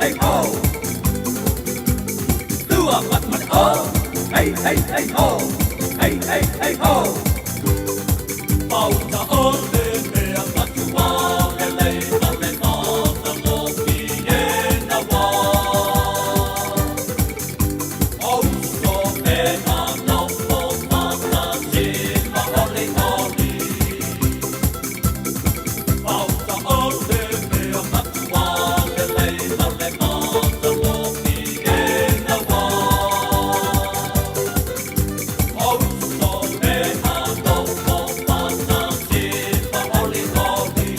hey ho. Tua ma ma le o. Hey hey hey ho. Hey hey hey ho. Pauta o le mea matua lelei ma le matagofie na wā. O uso e nā nofo patasi ma olioli. Pauta o le mea matua lelei ma le matagofie na wā. O uso e nā nofo patasi ma olioli.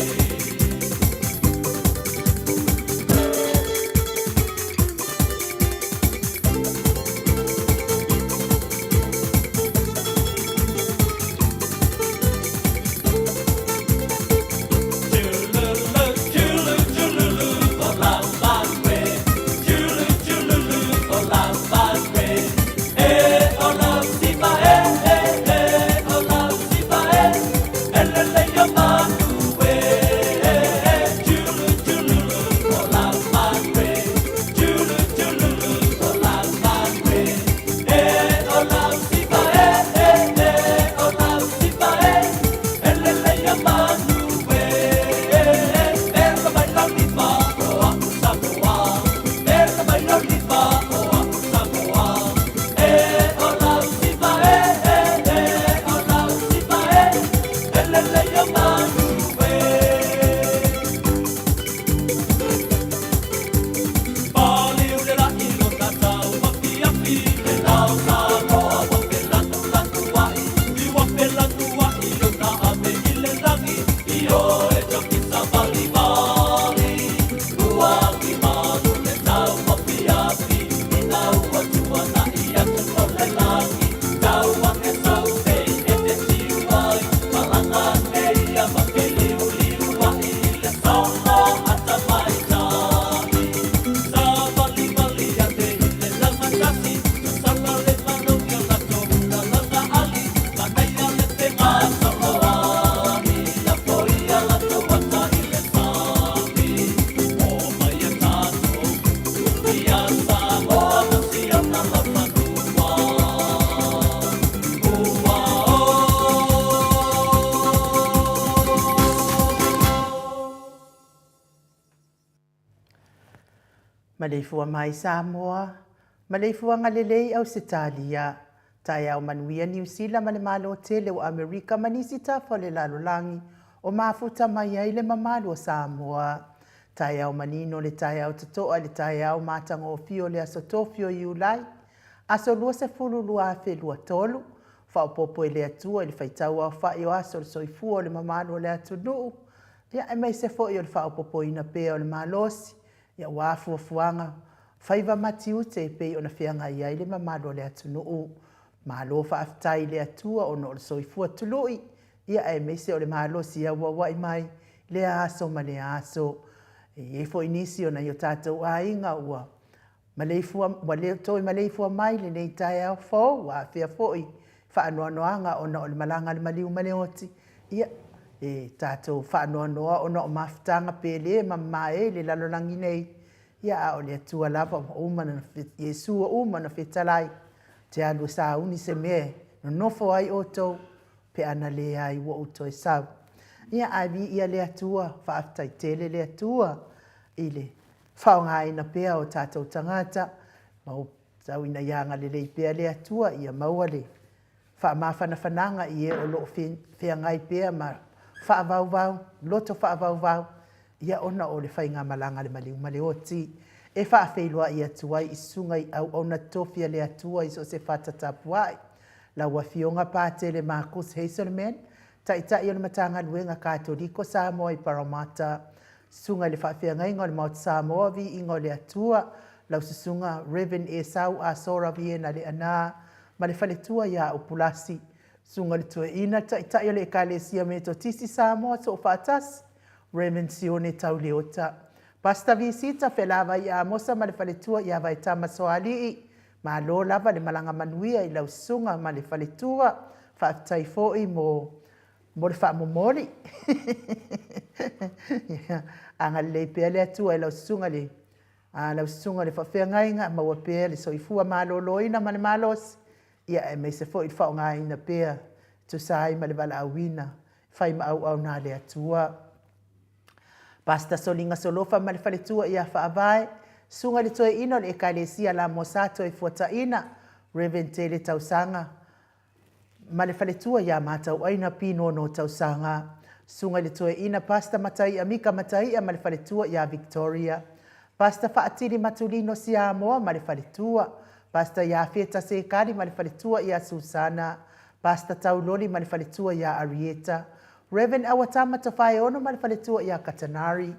Maleifua mai Samoa, Maleifuaga lelei Ausetalia, Taeao manuia Niu Sila ma le Malo tele o Amerika ma nisi tafa o le lalolagi o mafuta mai ai le mamalu o Samoa. Taeao manino le taeao totoa i le taeao matagofie o le aso tofi o Iulai, aso 20 2023, faaopoopo e le Atua i le faitau aofai o aso o le soifua o le mamalu o le atunuu, ia aemaise foi o le faaopoopoina pea o le malosi, ia aua fuafuaga faiva ma tiute e pei ona feagai ai le mamalu o le atunuu. Malo faafetai i le Atua ona o le soifua tului, ia aemaise o le malosi e auauai mai lea aso ma lea aso. E i ai foi nisi o nai o tatou aiga ua maleifua, ua le toe maleifua mai i lenei taeao fou, ua afea foi faanoanoaga ona o le malaga a le maliu ma le oti, ia, e tatou faanoanoa ona o mafutaga pe le mamamae i le lalolagi nei, ia, a o le Atua lava ua uma ona, Iesu ua uma ona fetalai, te alu e sauni se mea e nonofo ai outou, pe ana leai ua ou toe sau. Ia, ae viia le Atua, faafetai tele le Atua i le faaaogaina pea o tatou tagata, ma tau ina ia agalelei pea le Atua ia maua le faamafanafanaga i e o lo o feagai pea ma faavauvau, loto faavauvau, ia ona o le faigamalaga a le maliu ma le oti e faafeiloai atu ai i susuga i auauna tofi a le Atua i so o se fata tapuai. Lau Afioga Patele Marcus Hazelman, Taitai o le Matagaluega Katoliko Samoa i Parramatta, Susuga i le Faafeagaiga o le Maota Samoa, Viiga o le Atua, lau Susuga Rev. Esau Asora Viena Leaana ma le faletua ia Upulasi, Susuga i le Toeaina, Taitai o le Ekalesia Metotisi Samoa Soofaatasi, Rev. Sione Tauleota, Pastor Visita Felavai Amosa ma le faletua ia Vaetama Soalii, Malo lava le malaga manuia i lau susuga ma le faletua, faafetai foi mo mo le faamomoli. Agalelei pea le Atua i lau susuga i le A lau susuga i le faafeagaiga, maua pea le soifua maloloina ma le malosi, ia aemaise foi le faaaogaina pea e tusa ai ma le valaauina e fai ma auauna a le Atua. Pastor Soliga Solofa ma le faletua ia Faavae, Susuga i le Toeaina o le Ekalesia Lamosa Toefuataina, Rev. Tele Tausaga ma le faletua ia Matauaina Pinono Tausaga, Susuga i le Toeaina Pastor Mataia Mika Mataia ma le faletua ia Victoria, Pastor Faatili Matulino Siamoa ma le faletua, Pastor Iafeta Sekali ma le faletua ia Susana, Pastor Tauloli ma le faletua ia Arieta, Rev. Auatama Tofaeono ma le faletua ia Katanari,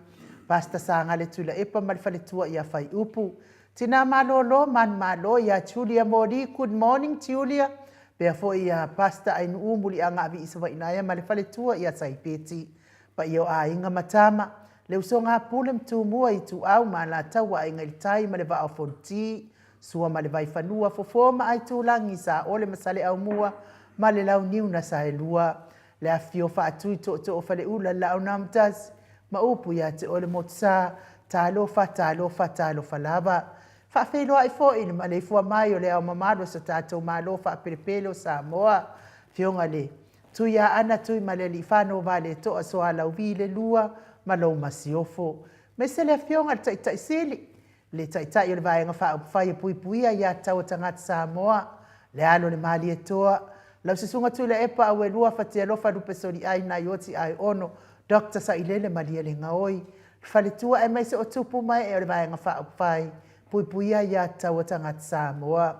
Pastor Sagale Tuilaepa ma le faletua ia Faiupu, Tina Malolo Manumalo ia Julia Moli, Good morning Julia, pea foi ia Pastor Ainuu Muliagaavi Isavainaea ma le faletua ia Saipeti, Paia o aiga ma tama, le usoga a Pule ma Tumua, Ituau ma Alataua, Aiga i le Tai ma le Vaa o Fonoti, Sua ma le Vaifanua, Fofo ma Aitulagi, Saole ma Saleaaumua ma le Launiu na Saelua, le afifio Faatui Tootoo o Faleula, le Laau na Amotasi ma upu ia te oe le Motusa, talofa, talofa, talofa lava. Faafeiloai foi i le maleifua mai o le Ao Mamalu o so tatou Malo faapelepele o Samoa, Afioga i le Tuiaana Tuimalealiifano Vaaletoa Sualauvi le Lua ma lou Masiofo. Aemaise le Afioga i le Taitai Sili, le Taitai o le Vaega Faaupufai e Puipuia Aia Tatau a Tagata Samoa, le alo o le Malietoa, lau Susuga Tuilaepa Auelua Fatialofa Lupesoliai Naioti Aeono, Doctor Sailele Malielegaoi, le faletua aemaise o tupu ma ee o le Vaega Faaupufai Puipuia Aia Tatau a Tagata Samoa.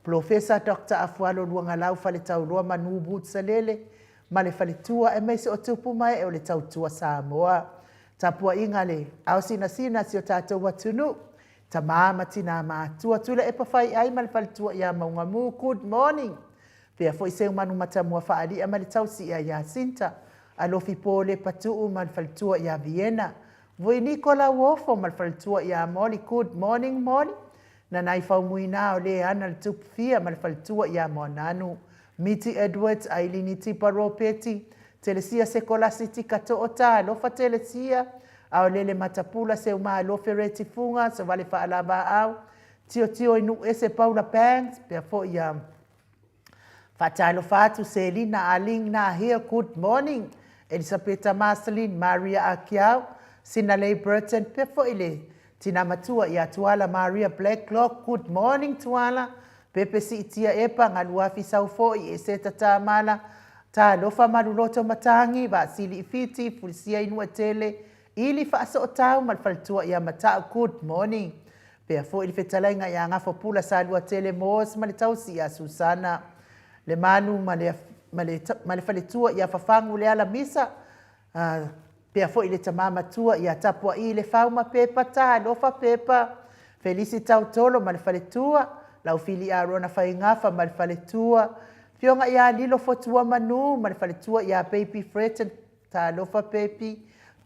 Polofesa Doctor Afualo Luagalau Faletauloa Manu Boots Salele ma le faletua aemaise o tupu ma ee o le Tautua Samoa. Tapuaiga a le ao sinasina a si o tatou atunuu, tama ma tina matua, Tuilaepa Faiai ma le faletua ia Maugamu, good morning. Pea foi Seumanu Matamua Faalia ma le tausi ia Jacinta, Alofi Polepa Tuu ma le faletua ia Viena, Voiniko Lauofo ma le faletua ia Molly, good morning Molly. Nanai Faumuina o le ana le tupu fia ma le faletua ia Moananu, Miti Edwards, Ailini Tipa Ropeti, Telesia Sekolasi Tika Toota, Alofa Telesia, Aolele Matapula Seumalo Fereti Fuga, Savale Faalavaau, Tiotio i Nuuese Paula Banks, pea foi ia Faatalofa atu Selina Aling Nahia, good morning. Elisapeta Marceline, Maria Akiau, Sinalei Burton, pea foi le tina matua ia Tuala Maria Blacklock, good morning Tuala. Pepe Siitia Epa, Galuafi Saufoi, Eseta Tamala, Talofa Maluloto Matangi, Vaasili Ifiti, Fulisia Inuatele, Ili Faasootau ma le faletua ia Matau, good morning. Pea foi le fetalaiga ia Gafopula Saluatele Moores ma le tausi ia Susana Lemanu ma le, ma le, ma le faletua ia Fafagu Leala Misa, uh, pea foi le tama matua ia Tapua'i Lefau ma Pepa, talofa Pepa, Felisi Tautolo ma le faletua, Laufili Arona Faigafa ma le faletua, Fioga ia Lilo Fotua Manu ma le faletua ia Baby Fretton, Talofa Pepi,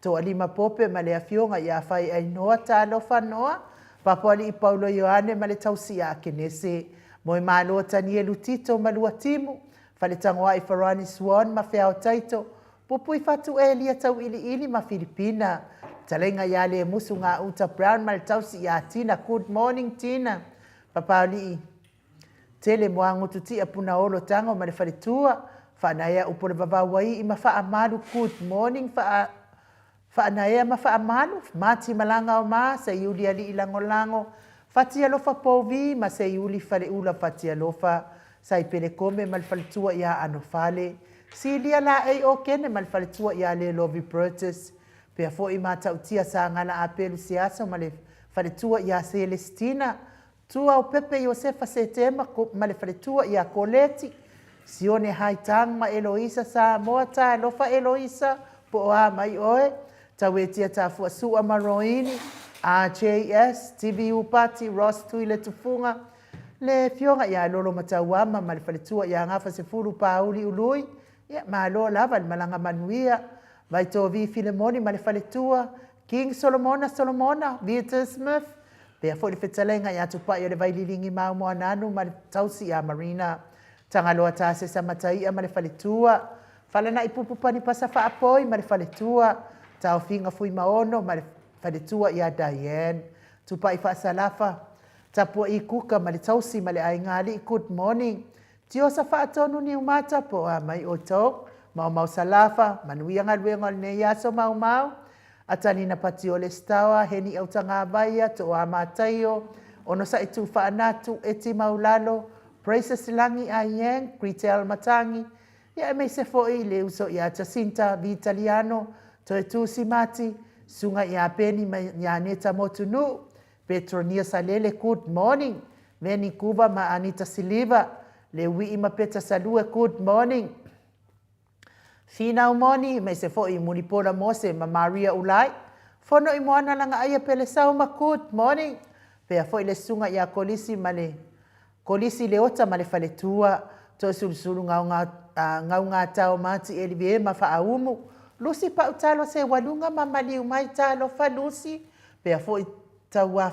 Toalima Pope ma le afioga ia Faiainoa Talofa Noa, Papoalii Paulo Ioane ma le tausi ia Akenese, Moemalo Tanielu Tito ma Luatimu, Faletagoai Farani Swan ma Feao Taito, Pupui Fatu Elia Tauiliili ma Filipina, Fetalaiga ia Lemusu Gauta Brown ma le tausi ia Tina Good morning Tina, Papaolii Tele Moagutu Tia Punaolo Tago ma le faletua, Faanaea Upu o le Vavau Aii ma Faamalu Good morning Faa Faanaea ma Faamalu, Mati Malaga o Ma, Seiuli Alii Lagolago, Fatialofa Povi ma Seiuli Faleula Fatialofa, Saipele Kome ma le faletua ia Anofale, Silia Laei Okene ma le faletua ia Lelovi Brutus, pea foi Matautia Sagala Apelu Siaso ma le faletua ia Celestina, Tuaopepe Iosefa Setema ma le faletua ia Koleti, Sione Haitang ma Eloisa Samoa Talofa Eloisa, po o a mai oe, Tauetia Tafua Sua ma Roini, RJS, TVU Pati, Ross Tuiletufuga, le Afioga ia Lolo Matauama ma le faletua ia Gafasefulu Pauli Ului, ia malo lava le malaga manuia, Vaitovi Filemoni ma le faletua, King Solomona Solomona, Vita Smith, pea foi le fetalaiga ia Tupai o le Vaililigi Mau Moananu ma le tausi ia Marina, Tagaloa Tasesa Mataia ma le faletua, Falanai Pupu Panipasa Faapoi ma le faletua, Taofiga Fuimaono ma le faletua ia Diane, Tupai Faasalafa, Tapua'i Kuka ma le Tausi ma le Aiga Ali'i Good morning Tiosa Faatonu Niumata po o a mai outou Maomao Salafa, Manuia galuega o lenei aso Maomao Atalina Patiole Stawa, Heni Autagavaia, Tooa Mataio, Onosai Tuufaanatu, Eti Maulalo, Praises Lagi Aiyeng, Gretel Matangi, ia aemaise foi le uso ia Jacinta Vitaliano, Toetusi Mati, Susuga ia Peni ma ia Neta Motunuu, Petronia Salele, Good morning, Veni Kuva ma Anita Siliva, Leuii ma Peta Salue, Good morning. Finau moni, aemaise foi Mulipola Mose ma Maria Ulai, Fono i Moana Lagaaia Pelesau ma Good morning. Pea foi le susuga ia Kolisi ma le Kolisi Leota ma le faletua, Toesulusulu Gaugatao Mati Elive ma Faaumu, Lusi Pau Talo Seualuga ma Maliu Mai Talofa Lusi, Pea foi Tauā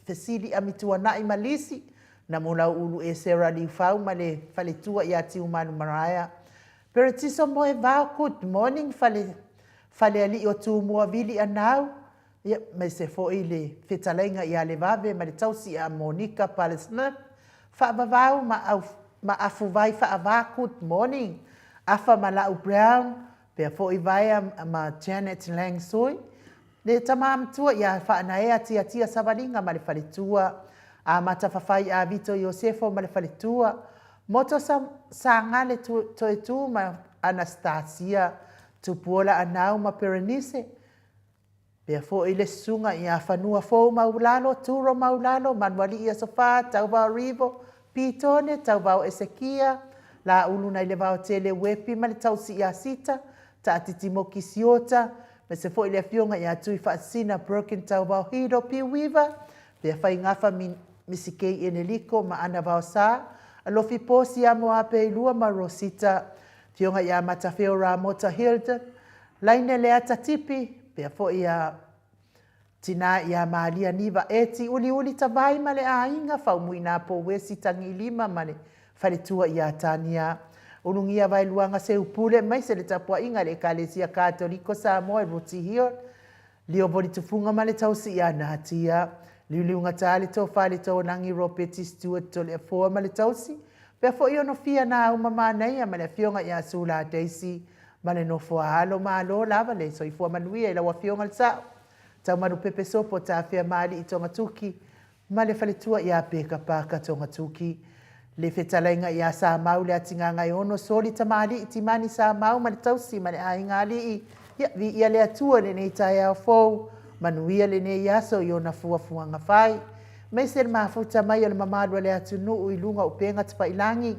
Fesili Amituanai ma Lisi, Namulau Ulu Esera Liufau ma le faletua ia Tiumalu Maraea, Peretiso Moevao Good morning Fale Falealii o Tumua Vili Anau, Ia, aemaise foi le fetalaiga ia Levave ma le tausi ia Monica Pale Smith, Faavavau ma au ma Afuvai Faava Good morning Afa ma Lau Brown, pea foi Vaea ma Janet Lang Sui, le tama matua ia Faanaea Tiatia Savaliga ma le faletua, Amata Fafai Avito Iosefo ma le faletua, Moto Sagale Toetu ma Anastasia Tupuola Anau ma Perenise, Pea foi le susuga ia Fanua Fou Maulalo, Turo Maulalo, Manualii Aso Fa, Tauvao Rivo, Pitone, Tauvao Esekia, Laulu nai le Vaotele Uepi ma le Tausi ia Sita, Taatiti Moki Siota, aemaise foi le afioga ia Tui Faasisina Broken Tauvao Hido Piuiva, Pea Faigafa Misikei Eneliko ma Ana Vaosa, Alofi Posi Amo Apeilua ma Rosita, Afioga ia Matafeo Ramota Hilton, Laine Leata Tipi, pea foi ia Tina ia Malia Niva Eti, Uliuli Tavai ma le aiga, Faumuina Pouesi Tagilima ma le faletua ia Tania. Ulugia Vaeluaga Seupule aemaise le tapuaiga a le Ekalesia Katoliko Samoa i Ruti Hill, Lio Tufuga ma le tausi ia Natia. Liuliugata le tofa le Tolagi Ropeti Stewart Toleafoa ma le tausi, pea foi ono fia na auma manaia ma le afioga ia Sula Daisy ma le nofo a alo. Malo lava le soifua manuia i lau afioga le sao. Taumanupepe Sopo Tafea Maali'i Togatuki ma le faletua ia Peka Paka Togatuki. Le fetalaiga ia Samau le Atigagaeono Soli Tamalii Timani Samau ma le tausi ma le aiga alii. Ia, viia le Atua i lenei taeao fou, manuia lenei aso i ona fuafuaga fai. Aemaise le mafuta mai o le mamalu a le atunuu i luga o upega tafailagi.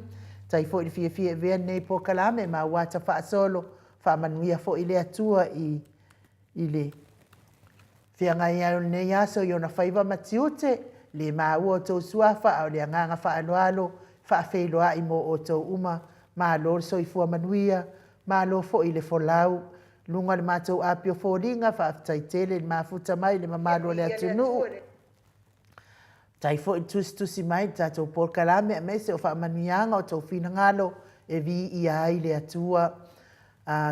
Tai foi le fiafia e avea lenei polokalame ma auata faasolo, faamanuia foi le Atua i i le feagai ai o lenei aso i ona faiva ma tiute, le maua outou suafa, a o le agaga faaaloalo faafeiloai mo outou uma. Malo le soifua manuia, malo foi le folau. Luga o le matou api o foliga, faafetai tele i le mafuta mai i le mamalu o le atunuu. Faafetai foi le tusitusi mai i le tatou polokalame aemaise o faamanuiaga o tou finagalo e viia ai le Atua.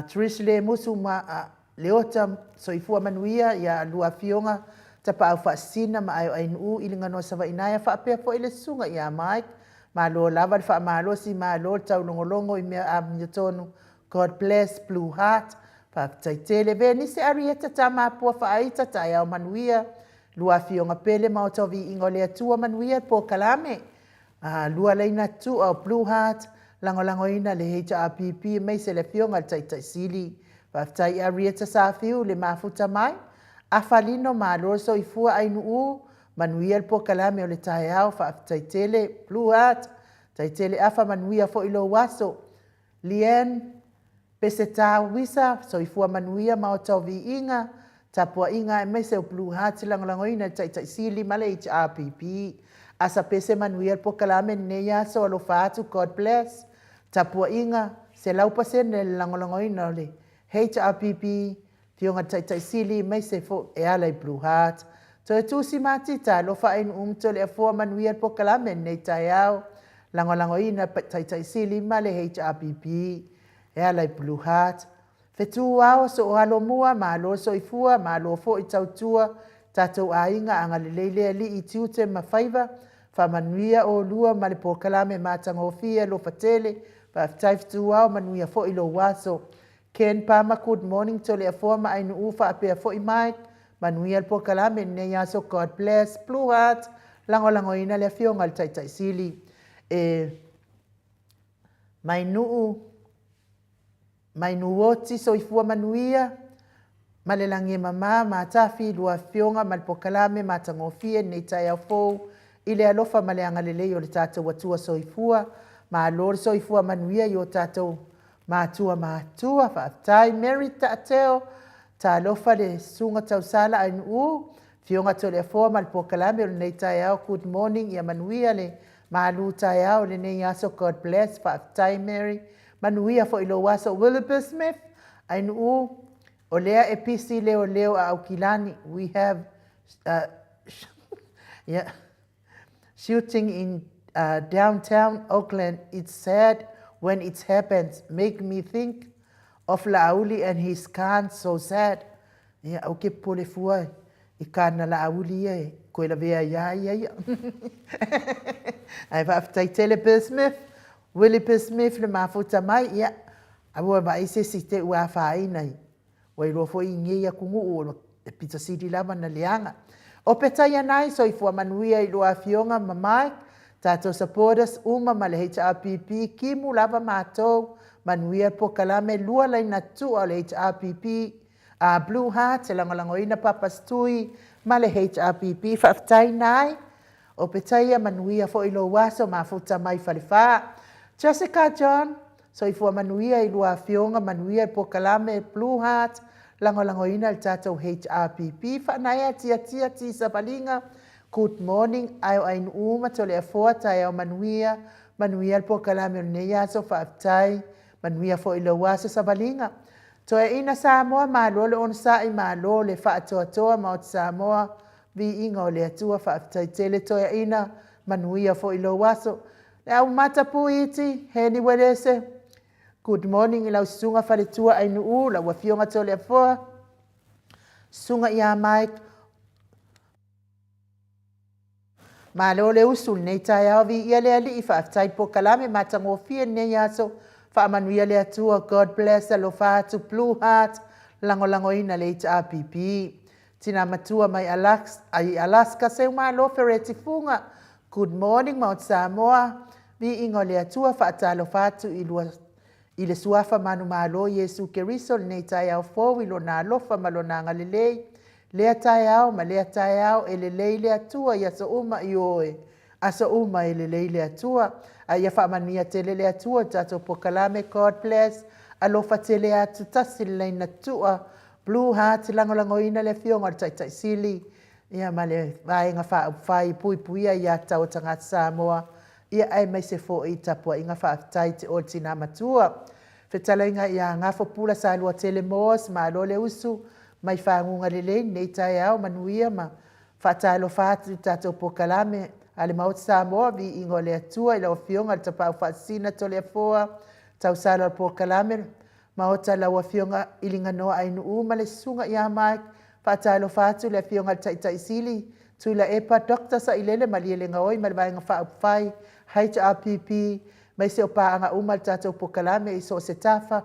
Trish Lemusu ma Leota, soifua manuia ia lua afioga Tapaau Faasisina ma Aeo Ainuu i Liganoa Savainaea faapea foi le susuga ia Mike. Malo lava le faamalosi, malo le taulogologo i mea amiotonu. God bless Blue Heart. Faafetai tele. Venise Arieta Tamapua Faaita, taeao manuia. Lua afioga pele Maota o Viiga o le Atua manuia le polokalame. Lua laina tua o Blue Heart, lagolagoina le HRPP aemaise le afioga i le Taitai Sili. Faafetai i Arieta Safiu le mafuta mai. Afa Lino malo le soifua Ainuu, manuia le polokalame o le taeao, faafetai tele. Blue Heart, faafetai tele Afa manuia foi lou aso. Leanne, Peseta Wisa, soifua manuia Maota o Viiga, tapuaiga aemaise o Blue Heart lagolagoina le Taitai Sili ma le HRPP. Asa pese manuia le polokalame lenei aso alofa atu God bless. Tapuaiga, 100% le lagolagoina o le HRPP, Afioga i le Taitai Sili aemaise foi e ala i Blue Heart. Toe tusi matita alofa Ainuu ma Toleafoa manuia le polokalame lenei taeao. Lagolagoina Taitai Sili ma le HRPP e ala i Blue Heart. Fetu ao, soo alo mua, malo soifua, malo foi tautua tatou aiga, agalelei le Alii i tiute ma faiva, faamanuia olua ma le polokalame matagofie, alofa tele, faafetai fetuao, manuia foi lou aso. Ken Pama, good morning Toleafoa ma Ainuu faapea foi Mike, manuia le polokalame i lenei aso, God bless, Blue Heart, lagolagoina le afioga i le Taitai Sili. E Mainuu, Mainuoti, soifua manuia ma le lagi e mama ma tafi i lua afioga ma le polokalame matagofie i lenei taeao fou i le alofa ma le agalelei o le tatou Atua soifua. Malo le soifua manuia i o tatou matua matua. Faafetai Mary Taateo, talofa le Susuga Tausala Ainuu, Afioga Toleafoa ma le polokalame o lenei taeao. Good morning, ia manuia le malu taeao i lenei aso. God bless. Faafetai Mary. Manuia foi lou aso. Willoughby Smith, Ainuu, o lea e pisi leoleo a Aukilani. We have yeah, shooting in downtown Auckland. It's sad when it happens. Make me think of Laauli and his gun. So sad. Ia, au ke pole fua i kāna Laauli ia e koe lavea iā ia ia. Ae faafetai tele Bill Smith, Willie Bill Smith le mafuta mai, ia, aua vaai se isi te ua afaina i Ua iloa foi i nei atunuu o le pito sili lava na leaga. O Petaia Nai, soifua manuia i lua afioga ma Mike, tatou supporters uma ma le HRPP, kimu lava matou, manuia le pokalame, lua laina tua o le HRPP, a Blue Heart e lagolagoina Papa Stui ma le HRPP, faafetai Nai. O Petaia, manuia foi lou aso, mafuta mai Falefa. Jessica John, soifua manuia i lua afioga, manuia le pokalame, Blue Heart, lagolagoina le tatou HRPP, faanaea tiatia ti savaliga, good morning, ae o Ainuu ma Toleafoa, taeao manuia, manuia le pokalame o lenei aso, faafetai, manuia foi lou aso savaliga. Toeaina Samoa, malo le onosai, malo le faatoatoa, Maota Samoa, viiga o le Atua, faafetai tele Toeaina, manuia foi lou aso. Le au matapu iti, Heni Welese, good morning i lau susuga faletua Ainuu, lau afioga Toleafoa, susuga ia Mike, malo le usu lenei taeao, viia le Alii, faafetai pokalame matagofie lenei aso, faamanuia le Atua, God bless, alofa atu, Blue Heart, lagolagoina le HRPP. Tina matua mai Alaska, seu malo Fereti Fuga, good morning Maota Samoa, viiga o le Atua, faatalofa atu i lua i le suafa manumalo Iesu Keriso lenei taeao fou i lona alofa ma lona agalelei, lea taeao ma lea taeao e lelei le Atua i aso uma i oe, aso uma e lelei le Atua, a ia faamanuia tele le Atua i tatou pokalame, God bless, alofa tele atu, tasi le laina tua, Blue Heart, lagolagoina le afioga o le Taitai Sili, ia ma le vaega faaupufai puipuia ia tatau a tagata Samoa, ia aemaise foi tapuaiga faafetai te oe tina matua. Fetalaiga ia Gafo Pula Salua Tele Moas, malo le usu, mai faguga lelei lenei taeao, manuia ma faatalofa atu i tatou pokalame a le Maota Samoa, viiga o le Atua i lau afioga le Tapaau Faasisina Toleafoa, tausala o le pokalame, Maota lau afioga Iliganoa Ainuu ma le susuga ia Mike, faatalofa atu le afioga le Taitai Sili, Tuilaepa Dr. Sailele Malielegaoi ma le Vaega Faaupufai, HRPP, maise o paaga uma le tatou pokalame i so o se tafa.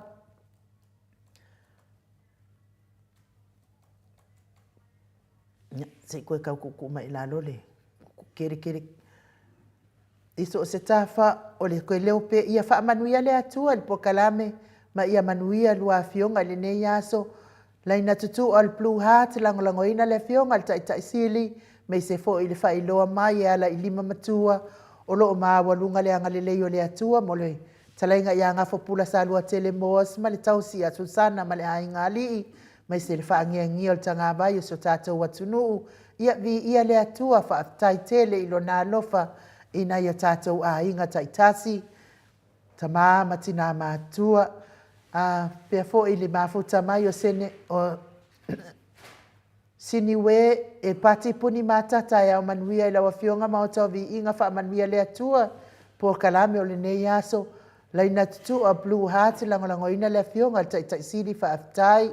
Se i koe kau kuku mai lalo le kere kere i so o se tafa o le koe leo pe ia faamanuia le Atua i le pokalame ma ia manuia lua afioga i lenei aso. Laina tutu o le Blue Heart, lagolagoina le afioga i le Taitai Sili, maise foi le faailoa mai e ala i lima matua o loo maualuga le agalelei o le Atua mo le talaiga ia Gafo Pula Salua Tele Moas ma le tausi a Susana ma le aiga alii, maise le faagiagia o le tagavai o so tatou atunuu. Ia viia le Atua, faafetai tele i lona alofa i nai o tatou aiga taitasi, tamā ma tinā matua, a pea foi le mafuta mai o sene o Siniue e Pati Puni Matata e ao manuia i lau afioga Maota o Viiga, faamanuia le Atua pokalame o lenei aso. Laina tutua Blue Heart, lagolagoina le afioga le Taitai Sili, faafetai.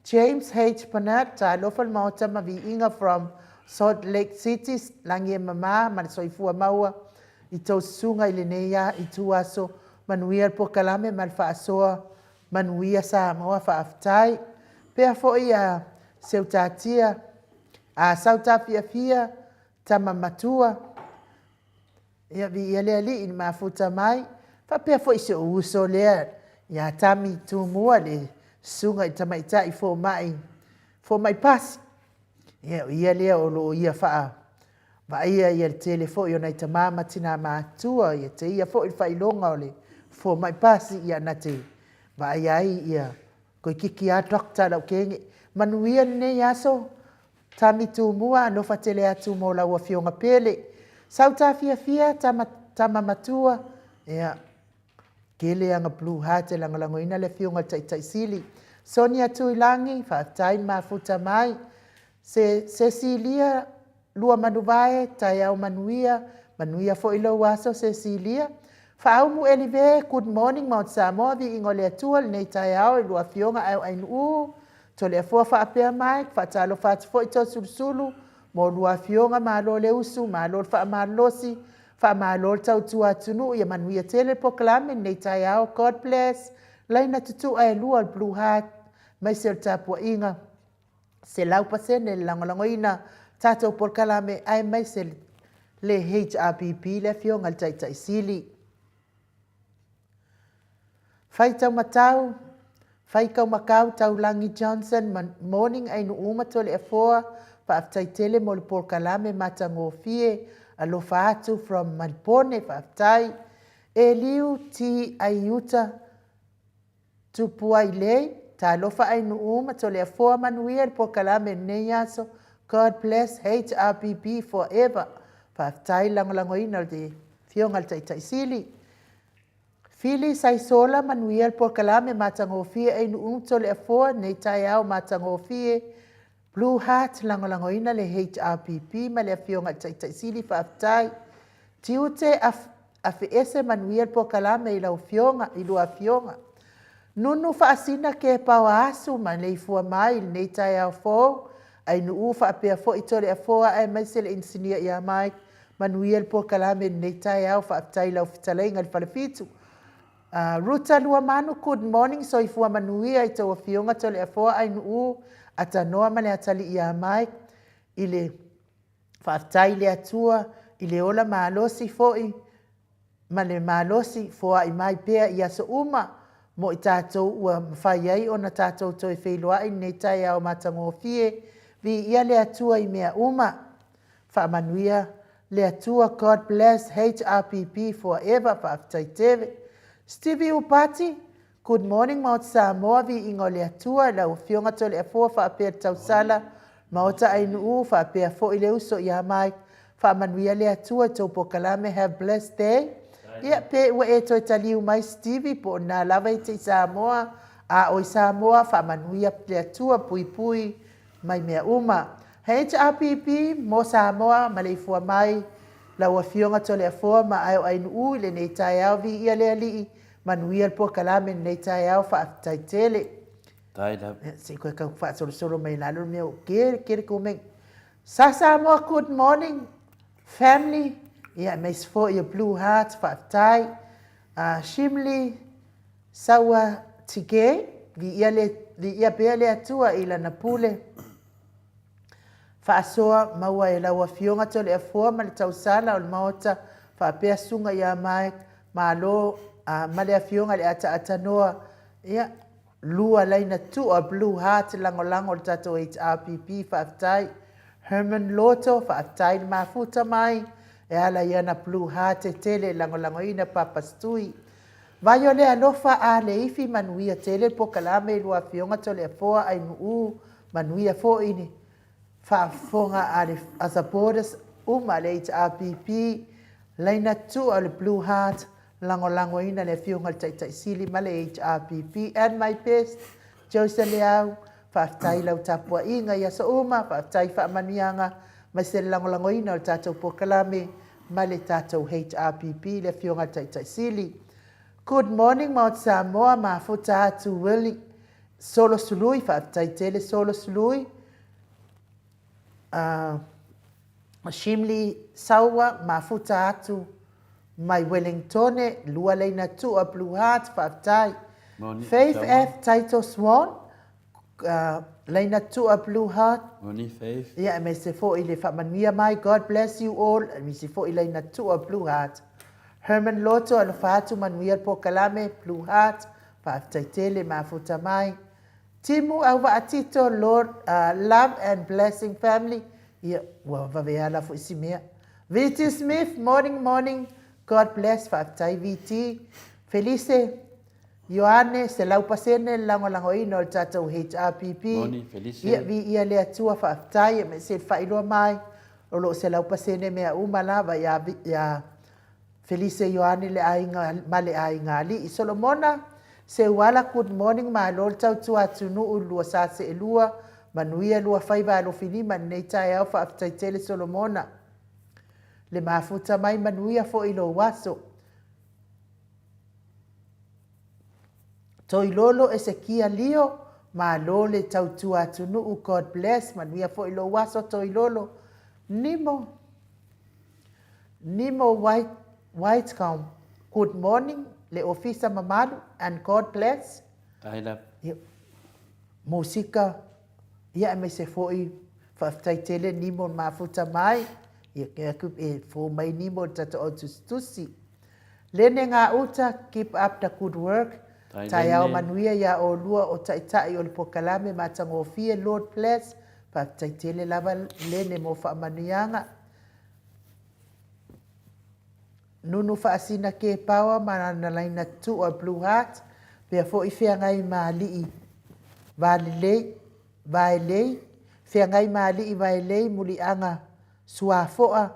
James H Bernard, Talofa le Maota ma Viiga from Salt Lake City, Lagi e mama ma le soifua maua i tou susuga i lenei itu aso, manuia le polokalame ma le faasoa, manuia Samoa, faafetai. Pea foi a Seutatia, a Sautafiafia, Tama Matua, Ia, viia le Alii i le mafuta mai. Faapea foi si ou uso lea ia Tami Tumua, le susuga i le tamaitai fomai, fomai pasi. Ia, o ia lea o lo o ia faa vaaia ia le tele foi o nai tama ma tina matutua, ia te ia foi le faailoga o le fomai pasi, ia na te vaaia ai ia toeititi lava doctor laukene. Manuia lenei aso, Tami Tumua, alofa tele atu mo lau afioga pele. Sautafiafia tama, tama matua, ia, tele ana blue heart e lagolagoina le afioga i le Taitai Sili. Sonia Tuilagi, faafetai le mafuta mai. Se, Cecilia Luamanuvae, taeao manuia, manuia foi lou aso Cecilia. Faaumu Elive, good morning Mount Samoa, viiga o le Atua lenei taeao i lua afioga Aeo Ainuu, Toleafoa faapea Mike, faatalofa atu foi Toeolesulusulu mo lua afioga, malo le usu, malo le faamalolosi, faamalo le tautua atunuu, ia manuia tele le polokalame lenei taeao, God bless. Laina tutua e lua o le Blue Heart, aemaise o le tapuaiga 100% le lagolagoina tatou polokalame aemaise le HRPP, le afioga i le Taitai Sili. Faitaumatau, Faitaumakau Taulagi Johnson, Morning Ainuu ma Toleafoa, faafetai tele mo le polokalame matagofie, alofa atu from Malpone, faafetai. Eliu T. Aiuta Tupuailei, talofa Ainuu ma Toleafoa, manuia le polokalame i lenei aso, God bless HRPP forever. Faafetai le lagolagoina o le afioga i le Taitai Sili. Fili Saisola, manuia le polokalame matagofie Ainuu ma Toleafoa lenei taeao matagofie. Blue Heart lagolagoina le HRPP ma le afioga i le Taitai Sili, faafetai. Tiute Afeese, manuia le polokalame i lau afioga, i lua afioga. Nunu Faasina Kepaoa Asu maleifua mai i lenei taeao fou. Ainuu faapea foi Toleafoa aemaise le inisinia ia Mike, manuia le polokalame i lenei taeao, faafetai i lau fetalaiga i le Falefitu. Ruta Luamanu, good morning, soifua manuia i tou afioga Toleafoa Ainuu, Atanoa ma le atalii ia Mike, i le faafetai i le Atua i le ola malosi foi ma le malosi foai mai pea i aso uma mo i tatou ua mafai ai ona tatou toe feiloai i lenei taeao matagofie. Viia le Atua i mea uma. Faamanuia le Atua, God bless HRPP forever, faafetai tele. Stevie Upati, good morning Maota Samoa, viiga o le Atua i lau afioga Toleafoa faapea le tausala, Maota Ainuu faapea foi le uso ia Mike, faamanuia le Atua i tou polokalame, have blessed day. Ia, pe ua e toe taliu mai Stevie, po o lena lava e te i Samoa, a o i Samoa, faamanuia le Atua, puipui mai mea uma. HRPP mo Samoa, maleifua mai lau afioga Toleafoa ma Aeo Ainuu i lenei taeao, viia le Alii, manuia le polokalame i lenei taeao, faafetai tele. Tai lava. Se i koe tau faasolosolo mai lalo le mea ua tele tele komeni. Sa Samoa, good morning family, ia aemaise foi o Blue Heart, faafetai. Shimley Saua Tige, viia le, viia pea le Atua i lana pule faasoa maua e lau afioga Toleafoa ma le tausala o le Maota faapea susuga ia Mike Malo ma le afioga i le Ataatanoa, ia, lua laina tua Blue Heart lagolago le tatou HRPP, faafetai. Herman Loto, faafetai le mafuta mai e ala i ana Blue Heart e tele e lagolagoina Papa Stui. Vai o le alofa a le ifi manuia tele le polokalame i lua afioga Toleafoa Ainuu, manuia foi le faafofoga a le a supporters uma a le HRPP, laina tua o le Blue Heart, lagolagoina le afioga i le Taitai Sili ma le HRPP. And my best, Joseph Leau, faafetai i lau tapuaiga i aso uma, faafetai i faamanuiaga aemaise le lagolagoina o le tatou polokalame ma le tatou HRPP, le afioga i le Taitai Sili. Good morning Maota Samoa, mafuta atu Willie. Solo Sului, faafetai tele Solo Sului. Shimley Saua, mafuta atu mai Wellingtone, lua leina tua Blue Heart, faafetai. Moni, Faith Saua. F. Taito Swan, laina tua Blue Heart. Moni, Faith. Ia, aemaise foi le faamanuia mai, God bless you all, aemaise foi laina tua Blue Heart. Herman Loto, alofa atu, manuia le polokalame, Blue Heart, faafetai tele, mafuta mai. Timu Auvaatito, Lord, love and blessing family, ia, ua vave ala foi si mea. VT Smith, morning, morning, God bless, faafetai VT. Felice Ioane, 100% le lagolagoina o le tatou HRPP. Moni, Felice. Ia, viia le Atua, faafetai, aemaise le faailoa mai, o lo o 100% mea uma lava ia, ia Felice Ioane le aiga ma le aiga alii. Solomona Seuala good morning malo le tautua atunuu i lua sa seelua manuia lua faiva alofilima i lenei taeao faafetai tele Solomona le mafuta mai manuia foi i lou aso. Toilolo Esekia Lio malo le tautua atunuu God bless manuia foi i lou aso Toilolo Nimo Nimo White Whitecomb good morning le ofisa mamalu and God bless. Tahi la. Ia, musika, ia aemaise foi faafetai tele Nimo i le mafuta mai, ia ke aku e fou mai Nimo i le tatou au tusitusi. Lene Gauta, keep up the good work. Tahi Taeao Lene. manuia iā olua o Taitai o le polokalame matagofie Lord bless. Faafetai tele lava Lene mo faamanuiaga. Nunu faasina Kepaoa ma lana laina tua Blue Heart, pea foi feagai ma alii Valelei, Vaelei, feagai ma alii Vaelei muliaga Suafoa,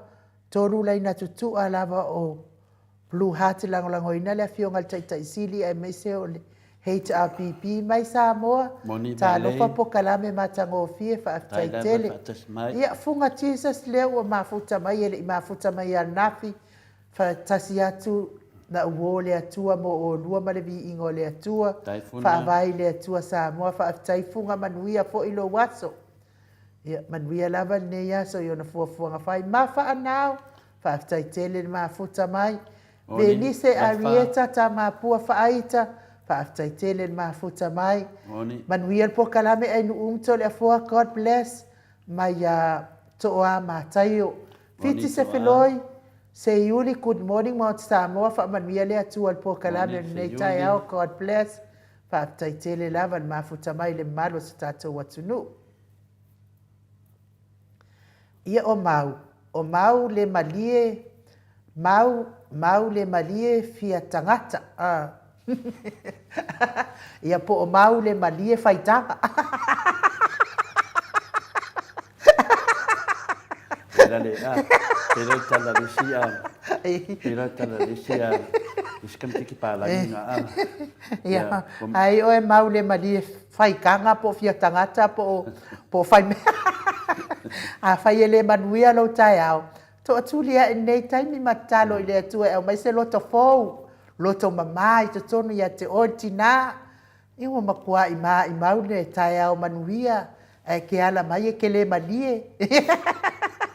tolu laina tutua lava o Blue Heart lagolagoina le Afioga i le Taitai Sili aemaise o le HRPP mai Samoa, Moni talofa Vaelei. pokalame matagofie Tai faafetai lava tele. faatasi mai. Ia fuga Jesus lea ua mafuta mai e le i mafuta mai ananafi, faatasi atu na uo le Atua mo olua ma le viiga o le Atua, Tai funa. faavae i le Atua Samoa, faafetai fuga manuia foi lou aso. Ia, manuia lava lenei aso i ona fuafuaga fai ma faanao. Faafetai tele le mafuta mai. Moni, Venise Lafa. Arieta Tamapua Faaita, faafetai tele le mafuta mai. Moni. Manuia le polokalame Ainuu Toleafoa, God bless. Mai ia Toa Mataio. Moni, Fiti Toa. Sefeloi, Seiuli, good morning Mount Samoa, faamanuia le Atua i le polokalame Moni, o lenei Seiuli. taeao, God bless. Faafetai tele lava le mafuta mai i le mamalu o se tatou atunuu. Ia o mau, o mau le malie, mau, mau le malie fia tagata. A. Ia po o mau le malie faitaga. Pela le a, pela le tala le si a, pela le tala le si a, i se tamaititi palagi nga a. Ia, ai oe mau le malie faitaga po o fia tagata po o, po o faimea. Afai e le manuia lou taeao, toatuli ae i lenei taimi ma tatalo i le Atua e aumai se loto fou, loto mama i totonu ia te oe le tinā. Ia ua matuai maimau le taeao manuia ae ke ala mai e ke le malie.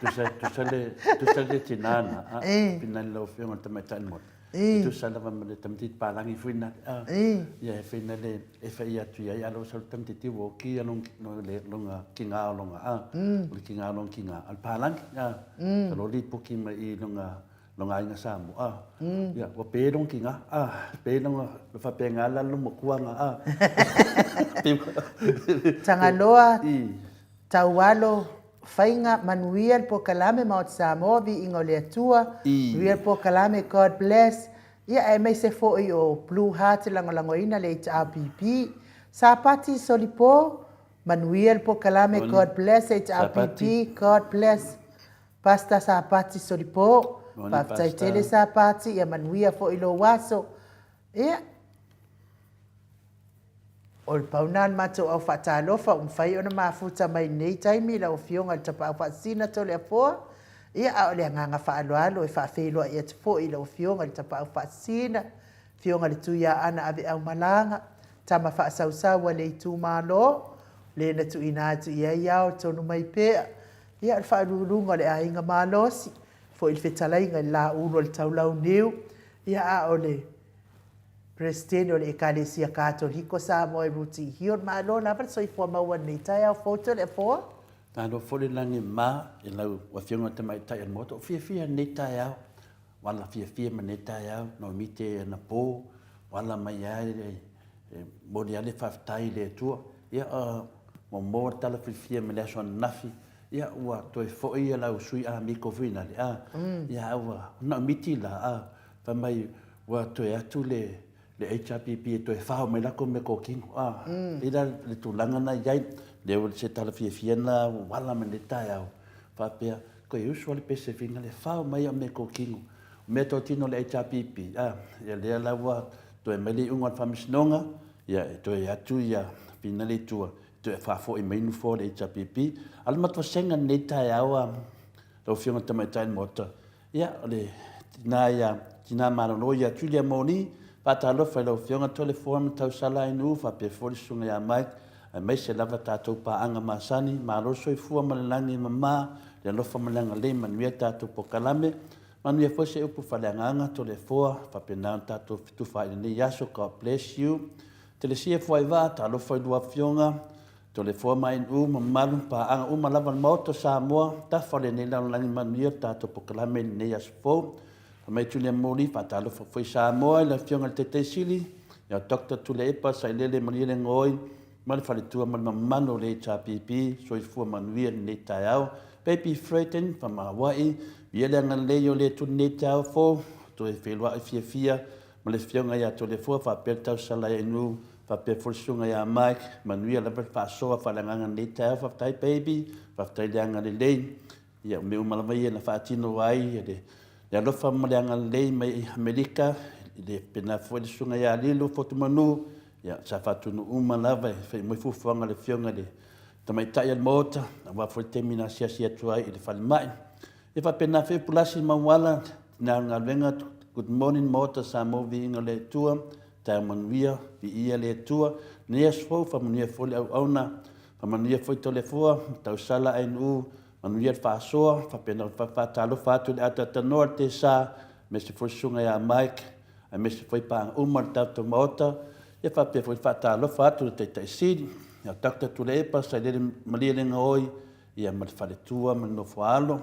Tusa, tusa le, tusa le tinā na, a, pina i lau Afioga i le Tamaitai le Motu. E tusa lava ma le tamaitiiti palagi foi na, a, ia e fai na le, e fai atu i ai a lo sa le tamaitiiti ua oki ia long, le longa kinga o longa, a, o le kinga o longa kinga, a le palagi, a, sa lo lipoki mai i longa, longa aiga Samoa, a, ia, ua pe long kinga, a, pe longa, le faapena la lo makuanga, a, Tagaloa, Taualo, Faiga manuia le polokalame Maota Samoa viiga o le Atua manuia le polokalame God bless ia aemaise foi o Blue Heart lagolagoina le HRPP Sapati Solipo manuia le polokalame God bless HRPP God bless Pastor Sapati Solipo faafetai tele Sapati ia manuia foi lou aso ia O le pau lena o le matou au faatalofa ua mafai ona mafuta mai i lenei taimi lau Afioga i le Tapaau Faasisina Toleafoa, ia a o le agaga faaaloalo e faafeiloai atu foi i lau Afioga i le Tapaau Faasisina, Afioga i le Tuiaana Aveaumalaga, tama faasausau a le itumalo, le na tuuina atu i ai ao tonu mai pea, ia o le faauluuluga o le aiga malosi, foi le fetalaiga i le laulu o le Taulauniu, ia a o le Peresetene o le Ekalesia Katoliko Samoa i Ruti Hill. Malo lava le soifua maua i lenei taeao fou Toleafoa. Malo foi le lagi e mama i lau Afioga i le Tamaitai o le Maota. Ua fiafia i lenei taeao, ua ala fiafia ma lenei taeao, naumite anapo, ua ala mai lava e momoli lava le faafetai i le Atua. Ia, muamua le tala fiafia mai le aso ananafi, ia ua toe foi lau sui amiko foi lale, a, ia a ua naumiti la, a, fai mai ua toe atu le le HRPP e toe fao mai latou meatotino, a, e pei la le tulaga lena e i ai, lea ua se tala fiafia lena ua ala mai lenei taeao, faapea, toe usu lava le pese finagalo e fao mai au meatotino. O meatotino a le HRPP, a, ia lea la ua toe aumai le iuga o le Faamasinoga, ia e toe atu ia finagalo i tua, e toe faafoi mai nofoa o le HRPP. A o le matou vasega i lenei taeao a lau Afioga i le Tamaitai o le Maota, Ia, o le tina ia, tina malolo ia Julia Moni, faatalofa i lau Afioga Toleafoa ma Tausala Ainuu faapea foi le Susuga ia Mike, aemaise lava tatou paaga masani, malo le soifua ma le lagi e mama, le alofa ma le agalelei, manuia tatou polokalame, manuia foi se upu faaleagaga Toleafoa, faapena ona tatou fetufaai i lenei aso, God bless you. Telesia Fuaivaa, talofa i lua afioga, Toleafoa ma Ainuu, mamalu, paaga uma lava le Maota o Samoa, tafa o lenei lalolagi manuia le tatou polokalame i lenei aso fou. Fai mai Julia Moli, faatalofa foi Samoa i le Afioga i le Taitaisili, ia Doctor Tuilaepa Sailele Malielegaoi ma le faletua ma le mamalu o le HRPP, soifua manuia i lenei taeao. Baby Freighton, faamauai, viia le agalelei o le Atua i lenei taeao fou, toe feiloai fiafia ma le Afioga ia Toleafoa faapea le tausala ia Ainuu faapea foi le Susuga ia Mike, manuia lava le faasoa faaleagaga i lenei taeao, faafetai baby, faafetai le agalelei, ia o mea uma lava ia na faatino ai le, le alofa ma le agalelei mai Amerika, i le faapena foi le Susuga ia Lilo Fotumanu, ia sa faatunu uma lava e fai mai fuafuaga a le Afioga i le Tamaitai o le Maota, aua foi le taimi na asiasi atu ai i le falemai. E faapena foi Pulasi Mauala, tina o le galuega, Good morning Maota Samoa Viiga o le Atua, Taeao manuia, Viia le Atua, Lenei aso fou, faamanuia foi le auauna, faamanuia foi Toleafoa, Tausala ANU, manuia le faasoa, faapena ona faatalofa atu i le atoatanoa le Tesa, aemaise foi le susuga ia Mike, aemaise foi paaga uma o le tatou Maota, ia faapea foi le faatalofa atu i le Taitai Sili, ia Doctor Tuilaepa Sailele Malielegaoi, ia ma le faletua ma le nofoaalo.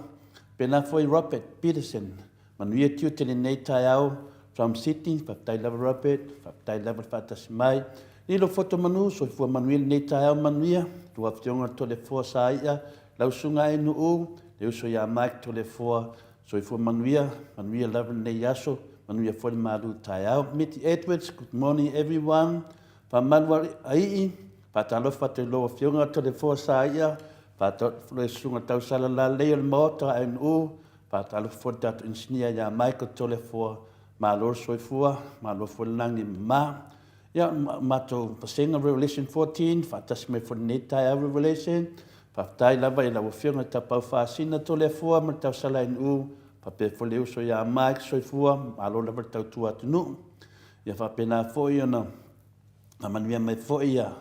Pēlā foi Robert Peterson, manuia tiute lenei taeao from Sydney, faafetai lava Robert, faafetai lava le faatasi mai. Lilo Foto Manu, soifua manuia lenei taeao manuia, tua afioga Toleafoa Saia, lau susuga Ainuu, le uso ia Mike Toleafoa, soifua manuia, manuia lava lenei aso, manuia foi le malu taeao. Mitty Edwards, good morning everyone. Faamalu Aii, faatalofa atu i lou Afioga Toleafoa Saia, faatalofa i le Susuga Tausala Lalei o le Maota ANU, faatalofa foi i le tatou Inisinia ia Michael Toleafoa, malo le soifua, malo foi le lagi e mama. Ia, matou vasega Revelation 14, faatasi mai foi i lenei taeao Revelation, faafetai lava i lau Afioga i Tapaau Faasina Toleafoa ma le Tausala ANU, faapea foi le uso ia Mike Soifua, malo lava le tautua atunuu. Ia faapena foi ona faamanuia mai foi ia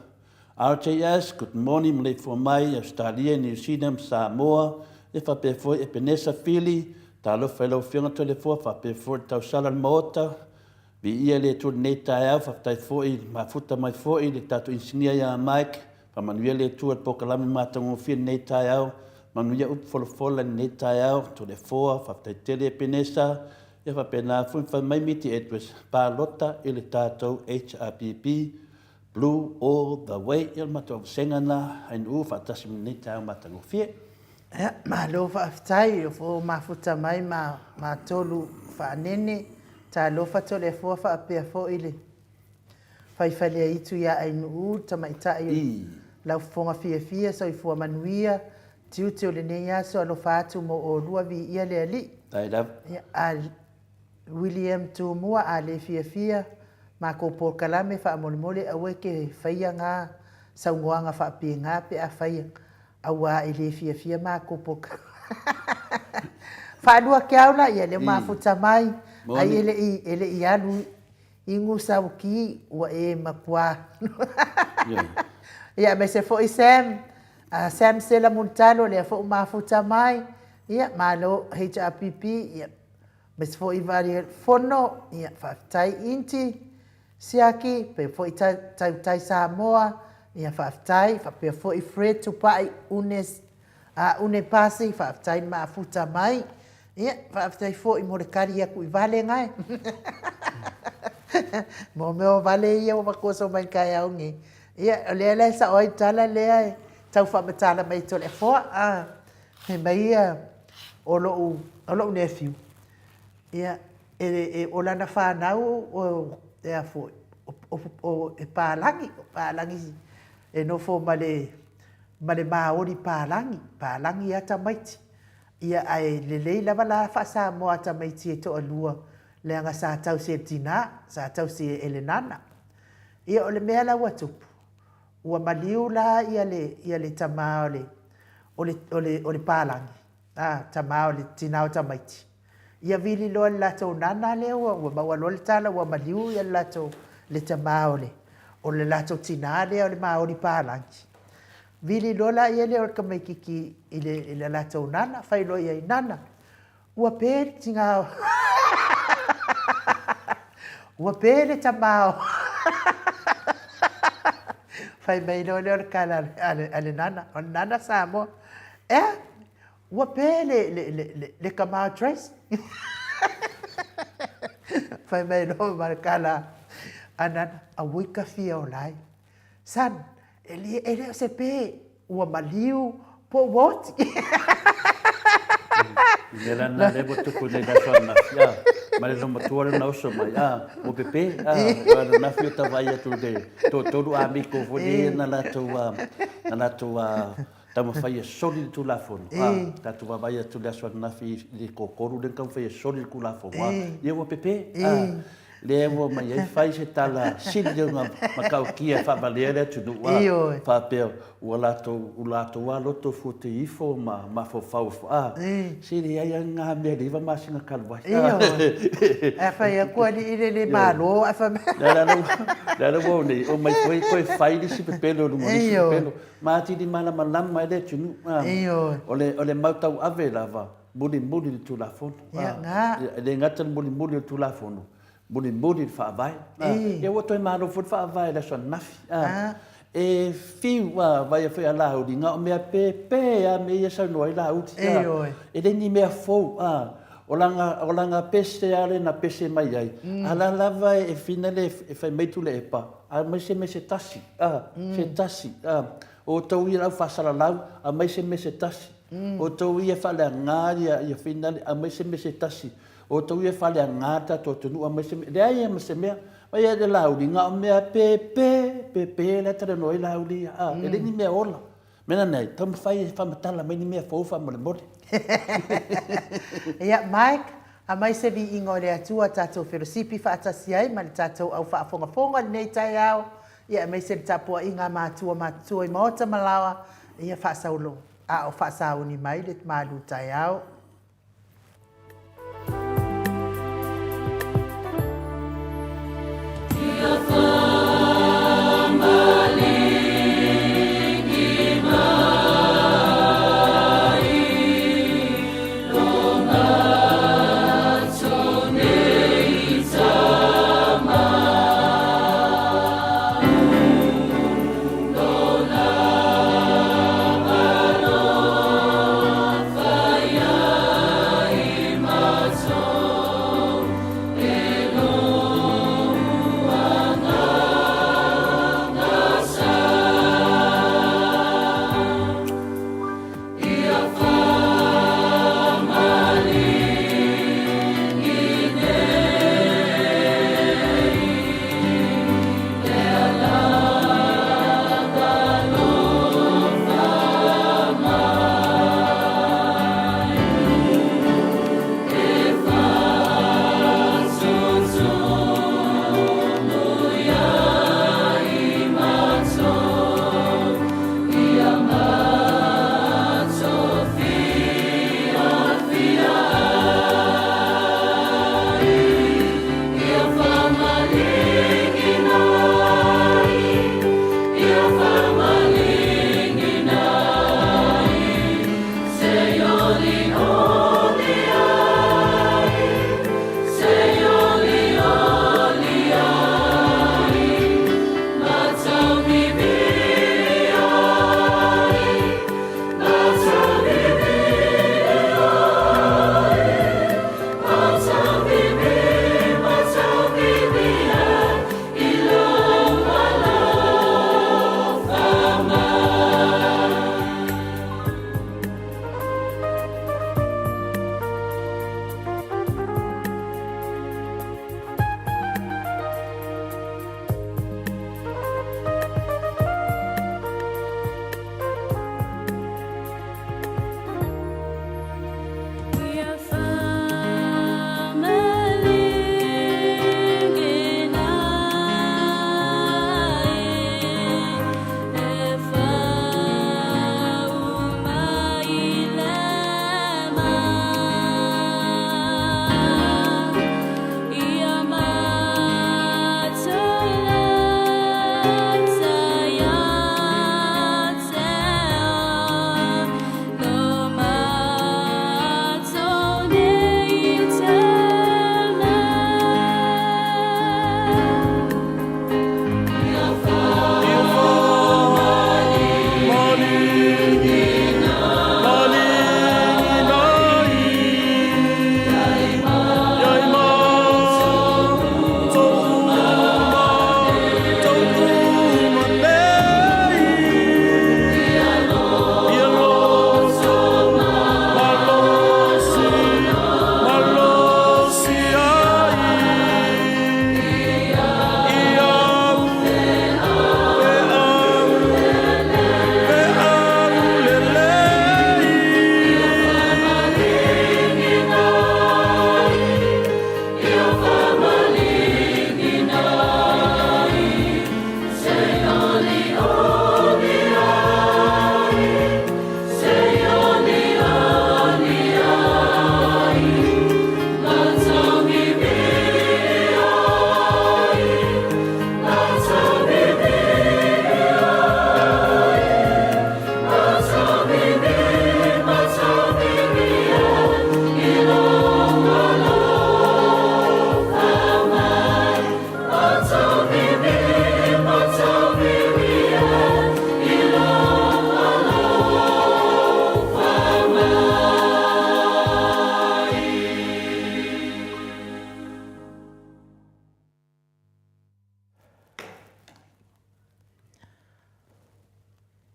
RJS, good morning, maleifua mai Ausetalia, Niu Sina ma Samoa, ia faapea foi Epenesa Fili, talofa i lau Afioga Toleafoa, faapea foi le tausala o le Maota, viia le Atua i lenei taeao, faafetai foi mafuta mai foi le tatou inisinia ia Mike, faamanuia le Atua i le polokalame matagofie i lenei taeao, manuia upu folafola i lenei taeao, Toleafoa, faafetai tele Epenesa, Ia faapena foi fai mai Miti Edwards, palota i le tatou HRPP, Blue all the way. Ia o le matou vasega lena, Ainuu faatasi ma lenei taeao matagofie. Ia, malo faafetai o fo mafuta mai ma matolu faanene. Talofa Toleafoa faapea foi le Faifaleaitu ia Ainuu, le tamaitai o Laufofoga fiafia, soifua manuia, tiute o lenei aso, alofa atu mo olua, viia le Alii. Faafetai lava. Ia, a William Tumua, a le fiafia makou polokalame faamolemole aua e te faia nga saunoaga faapena pe a faia auā e le fiafia makou polokalame. Faalua ke ao la, ia lea mafuta mai, ai e le i alu. Igu Sauki ua e matua. Ia, aemaise foi Sam, Sam Sela Mulitalo, lea foi ua mafuta mai. Ia, malo HRPP, ia, aemaise foi Valia Fono, ia, faafetai Inti, Siaki, faapea foi Tautai Samoa, ia, faafetai, faapea foi Fred Tupai Unes, Une Pasi, faafetai le mafuta mai. Ia, faafetai foi mo le kali atu i vale gae. Mo mea o vale ia ua matua mai i le taeao nei. Ia, o lea la e sao ai le tala lea e tau faamatala mai e Toleafoa. Ah, fai mai ia, o lou, o lou nephew, ia, e, e, o lana fanau o, e a foi, o, o, o, e palagi, o palagi e nofo ma le, ma le Maori palagi, palagi lava tamaiti. Ia ae lelei lava la faa-Samoa a tamaiti e toalua leaga sa tausi e le tina, sa tausi e le nana. Ia o le mea la ua tupu, ua maliu la ia le ia le tama o le o le o le o le palagi, a, tama o le tina o tamaiti. Ia vili loa le latou nana lea ua ua maua loa le tala ua maliu ia le latou le tama o le o le latou tina lea o le Maori palagi. Vili loa laia lea o le tamaititi i le, i le latou nana, fai loa i ai, Nana, ua pe le tina o... ua pe le tama o... Fai mai loa lea o le tala a le, a le nana, o le nana Samoa, Ea, ua pe le, le, le, le, le tama o Tracy. Fai mai loa ma le tala a nana, Auoi ka fia ola ai. Son, e le, e le o se pe ua maliu po ua oti. I mea la na lea ua tupu nei le aso ananafi, a, ma le loomatua lea na oso mai, a, ua pepe, a, ua ananafi o tauvaai atu i le toatolu amiko foi lea na latou, a, na latou, a, taumafai e soli le Tulafono, a, tatou vaavaai atu i le aso ananafi i le toatolu lea na taumafai e soli le Tulafono, a, ia ua pepe, a, lea ua omai ai fai se tala sili lea ona matautia e faavalea le atunuu, a, faapea ua latou, ua latou lava loto fuateifo ma mafaufau, a, se leai lava ni mea i le 9 masina talu ai. Ioe. Ae fai atu alii le le malo ae fai mai. Le ala ua nei, omai foi toe fai le isi pepelo i luga o le isi pepelo. Ma atili malamalama ai le atunuu. Ioe. O le, o le mau tauave lava, mulimuli le Tulafono. Ia, na. E le gata le mulimuli o le Tulafono, mulimuli le Faavae. Ia ua toe malo foi le Faavae i le aso ananafi. E fiu a vaia foi a Laauli, na o mea pepe lava mea ia e saunoa ai Laauli. Ioe. E le ni mea fou. O lana, o lana pese lava lea na pese mai ai, a la lava e fina le e fai mai Tuilaepa, aumai se mea se tasi, se tasi. O outou ia le au faasalalau, aumai se mea se tasi. O outou ia e faaleaga ia, ia finale, aumai se mea se tasi. O outou ia e faaleaga le tatou atunuu, aumai se mea. Leai lava ma se mea. Mai ia le Laauli, na o mea pepe, pepe la e talanoa ai Laauli ia. A, e le ni mea ola. Mea lena, taumafai e faamatala mai ni mea fou faamolemole. Ia, Mike, aumai se viiga o le Atua tatou felosipi faatasi ai ma le tatou au faafogafoga i lenei taeao, ia aemaise le tapuaiga a matua matutua i maota ma laoa, ia faasaulo a o faasauni mai le malu taeao.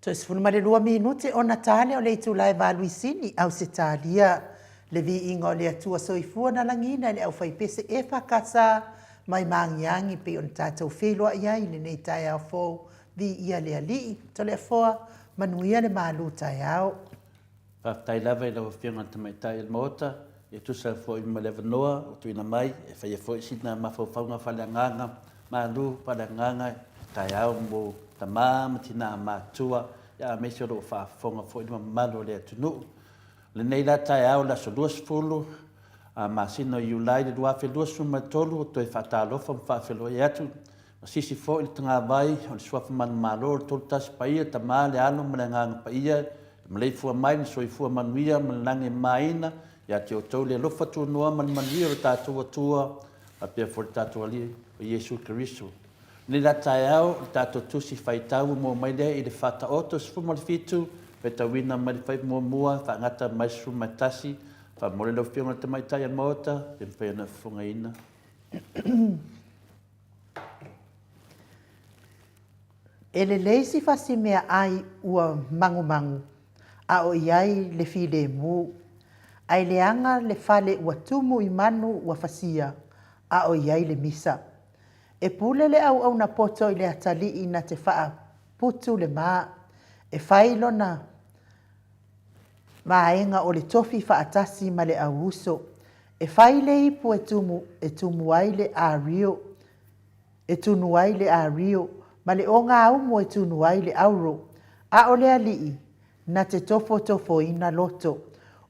Toe 12 minute ona ta lea o le itula e valuisini, Ausetalia, le viiga o le Atua Soifua na lagiina e le aufaipese EFKS mai Magiagi pei ona tatou feiloai ai i lenei taeao fou. Viia le Alii. Toleafoa, manuia le malu taeao. Faafetai lava i lau Afioga i le Tamaitai o le Maota e tusa foi ma le avanoa ua tuuina mai e faia foi sina mafaufauga faaleagaga malu faaleagaga taeao mo tama ma tina matutua aemaise o lo o faafofoga foi le mamalu o le atunuu. O lenei la taeao le aso 20 masina o Iulai le 2023, ua toe faatalofa ma faafeiloai atu ma sisi foi le tagavai o le Suafa Manumalo o le Tolutasi Paia, Tama, le Alo ma le Agaga Paia, e maleifua mai le soifua manuia ma le lagi e mamaina ia te outou le alofa tunoa ma le manuia o lo tatou Atua faapea foi le tatou Alii o Iesu Keriso. Lenei la taeao, o le tatou tusi faitau ua maua mai lea i le Faataoto 17, faitauina mai le fuaiupu muamua, faagata mai le 11. Faamomoli lau Afioga i le Tamaitai o le Maota, pe mafai ona e fofogaina. E lelei si fasi meaai ua magumagu, a o i ai le filemu, ae leaga le fale ua tumu i manu ua fasia, a o i ai le misa. E pule le auauna poto i le atalii na te faaputu le ma, e fai lona vaega o le tofi faatasi ma le au uso. E fai le ipu e tumu, e tumu ai le ario, e tunu ai le ario, ma le ogaumu e tunu ai le auro, a o le alii, na te tofotofoina loto.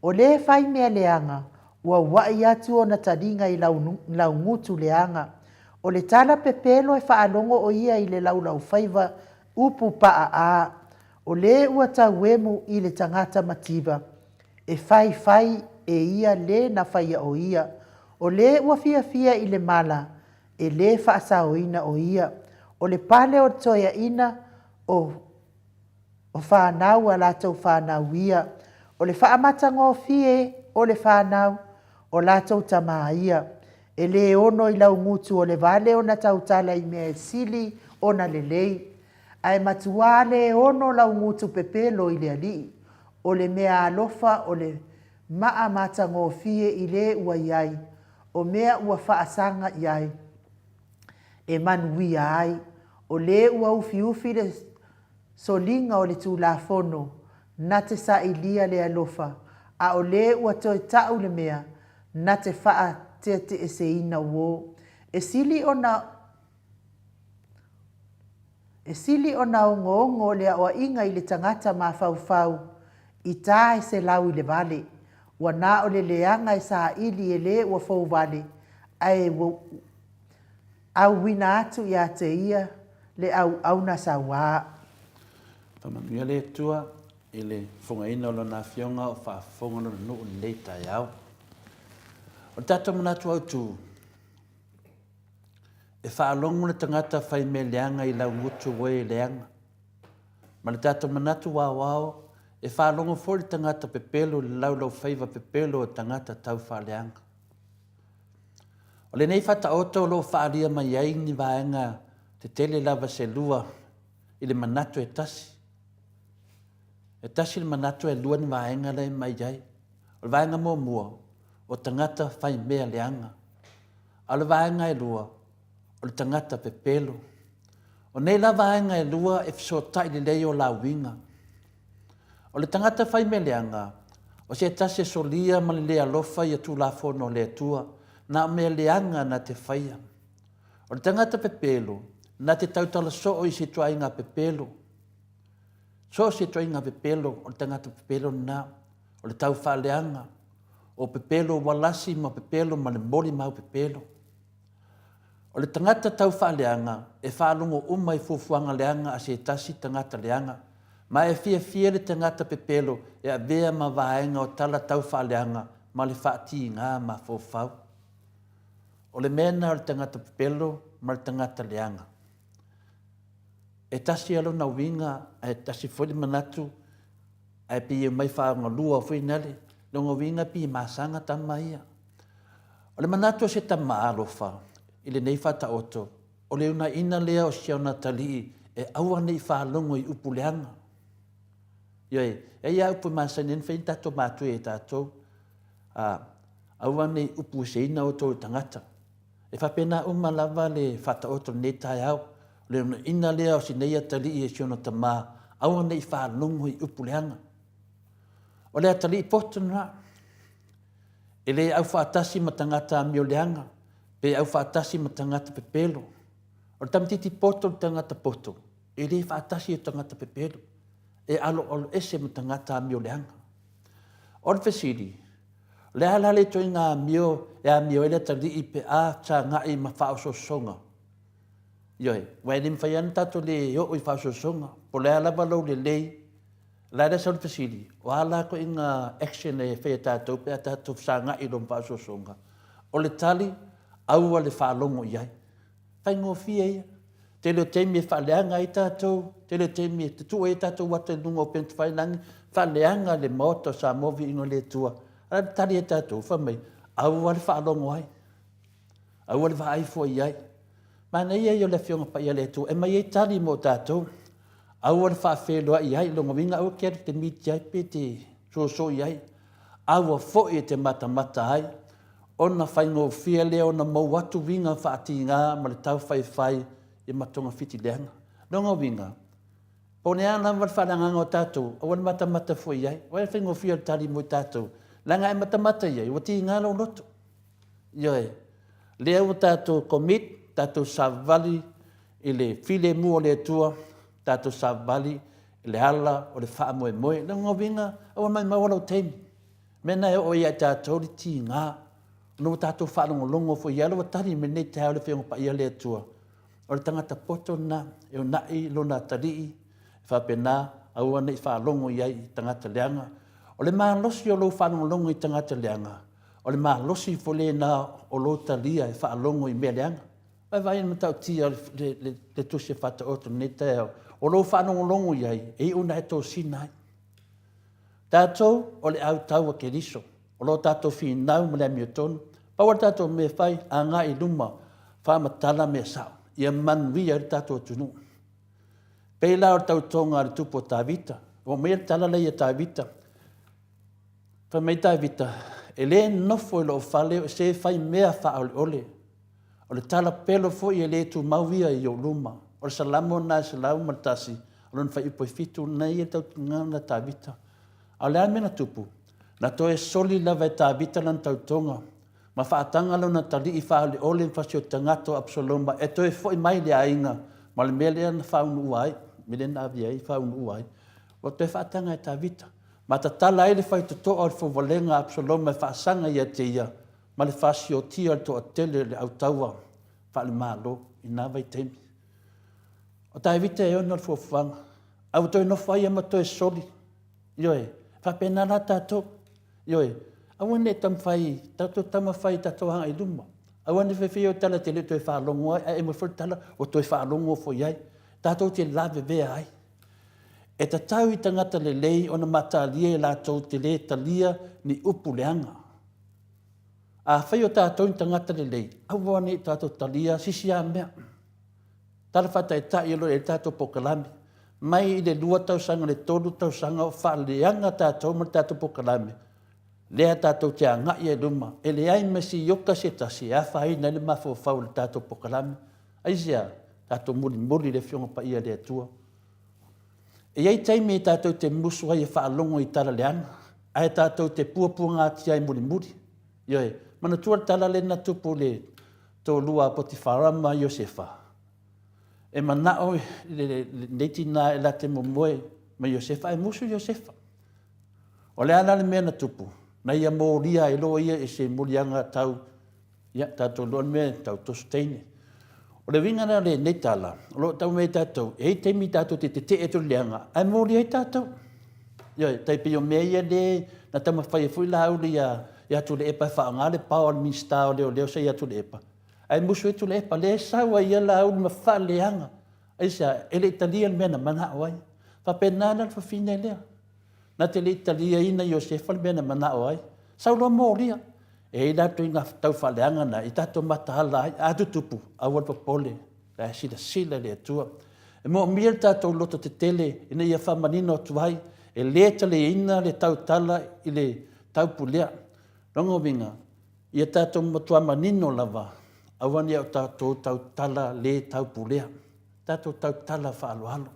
O le fai mea leaga, ua ua'i atu ona taliga i laugutu leaga. O le tala pepelo e faalogo o ia i le laulaufaiva upu paaa, o le ua tauemu i le tagata mativa, e faifai e ia le na faia o ia. O le ua fiafia i le mala, e le faasaoina o ia. O le pale o le toeaina, o o fanau a latou fanau ia. O le faamatagofie o le fanau, o latou tama ia. E le ono i laugutu o le vale ona tautala i mea e sili ona lelei, ae matuā le ono laugutu pepelo i le alii. O le mea alofa o le maa matagofie i le ua i ai, o mea ua faasaga i ai, e manuia ai. O le ua ufiufi le soliga o le Tulafono, na te sailia le alofa, a o le ua toe ta'u le mea, na te faateteeseina uo. E sili ona E sili ona ogoogo le aoaiga i le tagata mafaufau i ta e selau i le vale, ua na o le leaga e saili e le ua fouvale, ae ua auina atu ia te ia le auauna sauā. Faamanuia le Atua i le fofogaina o Lona Afioga o faafofoga Lona nuu i lenei taeao. O le tatou manatu autu, e faalogo le tagata fai mea leaga i laugutu o e leaga. Ma le tatou manatu aoao, e faalogo foi le tagata pepelo i le laulaufaiva pepelo o tagata taufaaleaga. O lenei faataoto o lo o faaalia mai ai ni vaega tetele lava se lua i le manatu e tasi. E tasi le manatu e lua ni vaega la e mai ai. O le vaega muamua, o tagata fai mea leaga. A o le vaega e lua, o le tagata pepelo. O nei la vaega e lua e fesootai lelei o la uiga. O le tagata fai mea leaga, o se tasi e solia ma le le alofa ia Tulafono a le Atua, na o mea leaga na te faia. O le tagata pepelo, na te tautala soo i se ituaiga pepelo. So o se ituaiga pepelo, o le tagata pepelo lena. O le taufaaleaga, o pepelo ualasi ma pepelo ma le molimau pepelo. O le tagata taufaaleaga e faalogo uma i fuafuaga leaga a se tasi tagata leaga, ma e fiafia le tagata pepelo e avea ma vaega o tala taufaaleaga ma le faatiga mafaufau. O le mea lena o le tagata pepelo ma le tagata leaga. E tasi lava lona uiga ae tasi foi le manatu ae pei e omai faaogalua foi nale. Lona uiga pei e masaga tama ia. O le manatu o se tama alofa i lenei faataoto, o le uunaiina lea o si ona atalii e aua ne i faalogo i upu leaga. Ioe, e i ai lava upu e masani ai ona fai ni tatou matua ia tatou, a, aua ne i upueseina outou e tagata. E faapena uma lava le faataoto i lenei taeao, o le onoina lea o si nei atalii e si ona tama, aua ne i faalogo i upu leaga. O le atalii poto lena, e le aufaatasi ma tagata amio leaga, pe aufaatasi ma tagata pepelo. O le tamaitiiti poto le tagata poto, e le faatasi e tagata pepelo, e aloalo ese ma tagata amio leaga. O le fesili, o le a la le ituaiga amio e amio ai le atalii pe a fesagai ma faaosoosoga? Ioe, aua e le mafai lava ona tatou le oo i faaosoosoga, po o le a lava lou lelei, o la e sau le fesili, o a la ituaiga action e fai e tatou pe a tatou fesagai loa ma faaosoosoga? O le tali, aua le faalogo i ai. Faigofie ia. Tele o taimi e faaleaga ai tatou, tele o taimi e tutuu ai tatou ata i luga o upega tafailagi, faaleaga le Maota o Samoa, viiga o le Atua. A o le tali a tatou, fai mai, aua le faalogo ai, aua le vaai fua i ai. Manaia ia o le Afioga Paia a le Atua e aumai ai tali mo tatou. Aua le faafeiloai ai, lona uiga aua e te alu e te miti ai pe te soso i ai. Aua foi e te matamata ai, ona faigofie lea ona mou atu uiga faatiga ma le taufaifai i ma togafiti leaga. Lona uiga, po o le a lava le faaleagaga o tatou, aua le matamata fua i ai. Aua e faigofie le tali mo i tatou, leaga a e matamata i ai, ua tiga lou loto. Ioe. Lea ua tatou commit, tatou savavali i le filemu o le Atua, tatou savavali i le ala o le faamoemoe. Lona uiga, aua le maumau lou taimi. Mea na e oo ai ia i tatou le tiga, ona ua tatou faalogologo foi i ai, ua tali mai lenei taeao le Afioga Paia a le Atua. O le tagata poto lena e uunai lona atalii, e faapena, aua ne i faalogo i ai i tagata leaga. O le malosi o lou faalogologo i tagata leaga, o le malosi foi lena o lou talia e faalogo i mea leaga. Vaavaai i le matautia o le tusi a Faataoto i lenei taeao, o lou faalogologo i ai, e iu ina e tosina ai. Tatou o le autau a Keriso, o lo o tatou finau ma le amiotonu. Pau lava le tatou mea e fai, agai i luma, faamatala mea sao, ia manuia ai le tatou atunuu. Pei la o le tautoga a le tupu o Tavita, ua aumaia le tala lea ia Tavita, fai mai Tavita, e le nofo i lou fale o se fai mea faaoleole. O le tala pelo foi e le tumau ia i ou luma. O le Salamo lena e 101, o lona fuaiupu e 7, lena e i ai le tautoga a Tavita. A o le a le mea na tupu? Na toe soli lava e Tavita lana tautoga, ma faataga lona atalii faaoleole ma fasioti tagata o Apisaloma e toe foi mai i le aiga ma le mea lea na faaunuua ai, le mea lea na ave ai faaunuua ai. Ua toe faataga e Tavita, ma tatala ai le faitotoa o le fauvalega a Apisaloma e faasaga ia te ia, ma le fasiotia o le toatele o le au taua faale-Malo i na vaitaimi. O Tavita e ono le fuafuaga, a ua toe nofo ai ia ma toe soli. Ioe, e faapena la tatou. Ioe, aua ne i taumafai, tatou taumafai tatou agai i luma. Aua ne i faia faia tala e te le toe faalogo ai, ae aumai foi le tala ua toe faalogo foi i ai. Tatou te lavevea ai. E tatau i tagata lelei ona mataalia i latou te le talia ni upu leaga. Afai o tatou ni tagata lelei, aua ne i tatou talia sisi a mea. Tala faataitai o lo o i ai le tatou polokalame. Mai i le 2 tausaga i le 3 tausaga o faaleaga tatou ma le tatou polokalame, lea tatou te agai ai i luma, e leai ma se ioka se tasi e afaina ai le mafaufau o le tatou polokalame. Aisea? Tatou mulimuli i le Afioga Paia a le Atua. E i ai taimi e tatou te musu ai e faalogo i tala leaga, ae tatou te puapuagatia ai mulimuli. Ioe. Manatua le tala lea na tupu i le toalua a Potifara ma Iosefa? E manao lenei tina e la te momoe ma Iosefa, ae musu Iosefa. O le a la le mea na tupu? Na ia molia ai loa ia i se moliaga tau Ia, tatou iloa le mea e tau toso teine. O le uiga la o lenei tala, o lo o tau mai ai tatou, e i ai taimi tatou te tetee atu i le leaga, ae moli ai tatou. Ioe, tai pei o mea ia le na taumafai ai foi Laauli ia, ia Tuilaepa e faaaoga le power o le Minisita o Leoleo sa ia Tuilaepa, ae musu ai Tuilaepa, lea e sau ai ia Laauli ma faaleaga. Aisea? E le i talia le mea na manao ai. Faapena la le fafine lea. Na te le i taliaina Iosefa le mea na manao ai. Sau loa molia. E i ai la ituaiga taufaaleaga na i tatou mataala ai. A tutupu, aua le popole, la e silasila le Atua. E moomia le tatou loto tetele ina ia faamanino atu ai E le taliaina le tautala i le taupulea. Lona uiga, ia tatou matua manino lava, aua ne i o tatou tautala le taupulea, tatou tautala faaaloalo.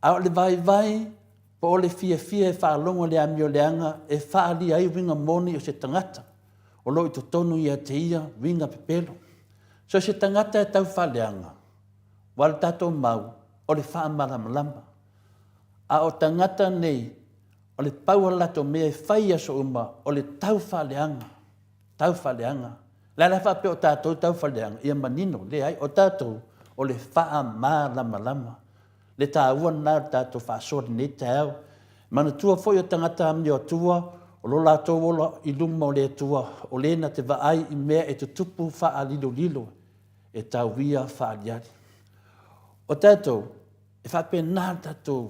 A o le vaivai po o le fiafia e faalogo i le amioleaga e faaalia ai uiga moni o se tagata o lo o i totonu ia te ia uiga pepelo. So o se tagata e tau faaleaga, aua o le tatou mau, o le faamalamalama. A o tagata nei, o le pau o le latou mea e fai i aso uma, o le tau faaleaga, tau faaleaga. O le a la faapea o tatou e tau faaleaga? Ia manino, leai, o tatou, o le faamalamalama. Le taua lena o le tatou faasoa i lenei taeao. Manatua foi o tagata amioatua, o lo latou ola i luma o le Atua, o le na te vaai i mea e tutupu faalilolilo, e tauia faaaliali. O tatou, e faapena le tatou,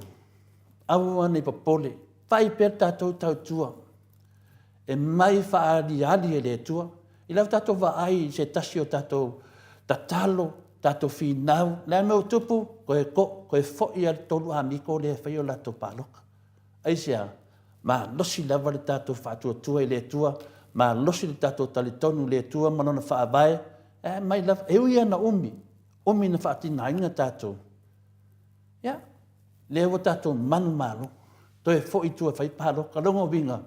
aua ne i popole, fai pea le tatou tautua e mai faaaliali e le Atua. I lau tatou vaai i se tasi o tatou tatalo, tatou finau, o le a le mea ua tupu? Toe toe foi lava le tolu Amigo lea e faia o latou palota. Aisea? Malosi lava le tatou faatuatua i le Atua, malosi le tatou talitonu i le Atua ma Lona Faavae, e aumai lava, e ui lava ina umi, umi na faatinaina tatou, ia, lea ua tatou manumalo, toe foi i tua e fai palota. O lona uiga,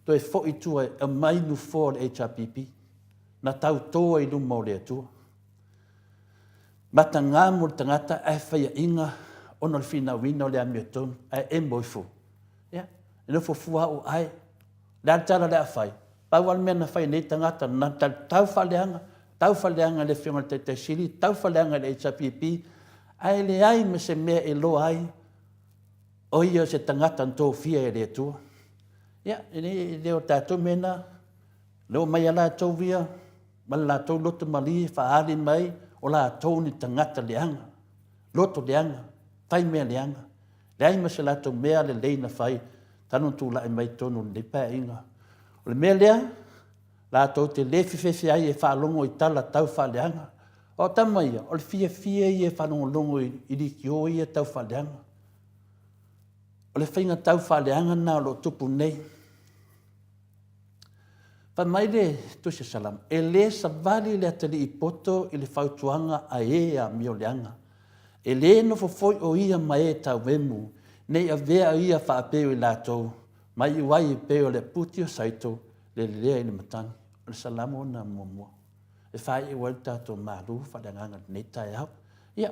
toe foi i tua e aumai nofoa o le HRPP, na tauto ai i luma o le Atua. Mataga mo le tagata ae faiaina ona o le finauina o le amiotonu, ae emo ifo. Ia, e nofo fua au ai. O le a le tala o le a fai? Pau lava le mea na fai e nei tagata, na tau faaleaga, tau faaleaga i le Afioga i le Taitai Sili, tau faaleaga i le HRPP, ae leai ma se mea e iloa ai o ia o se tagata na tofia e le Atua. Ia, e le o tatou mea na. Lea ua omai lava latou ia ma le latou loto malie faaali mai o latou ni tagata leaga, loto leaga, fai mea leaga. Leai ma se latou mea lelei na fai talu ona tulai mai totonu o lenei Paeaiga. O le mea lea, latou te le fefefe ai e faalogo i tala tau faaleaga. O tama ia, o le fiafia ia e faalogologo i leitio ia tau faaleaga. O le faiga tau faaleaga lena o lo o tupu nei. Fai mai le Tusi a Salamo, E le savali le atalii poto i le fautuaga a e amioleaga. E le nofo foi o ia ma e tauemu, ne i avea ia faapea o i latou, ma iu ai e pei o le aputi o Saito le lelea i le matagi. O le Salamo lena muamua e faaiu ai le tatou malu faaleagaga i lenei taeao. Ia,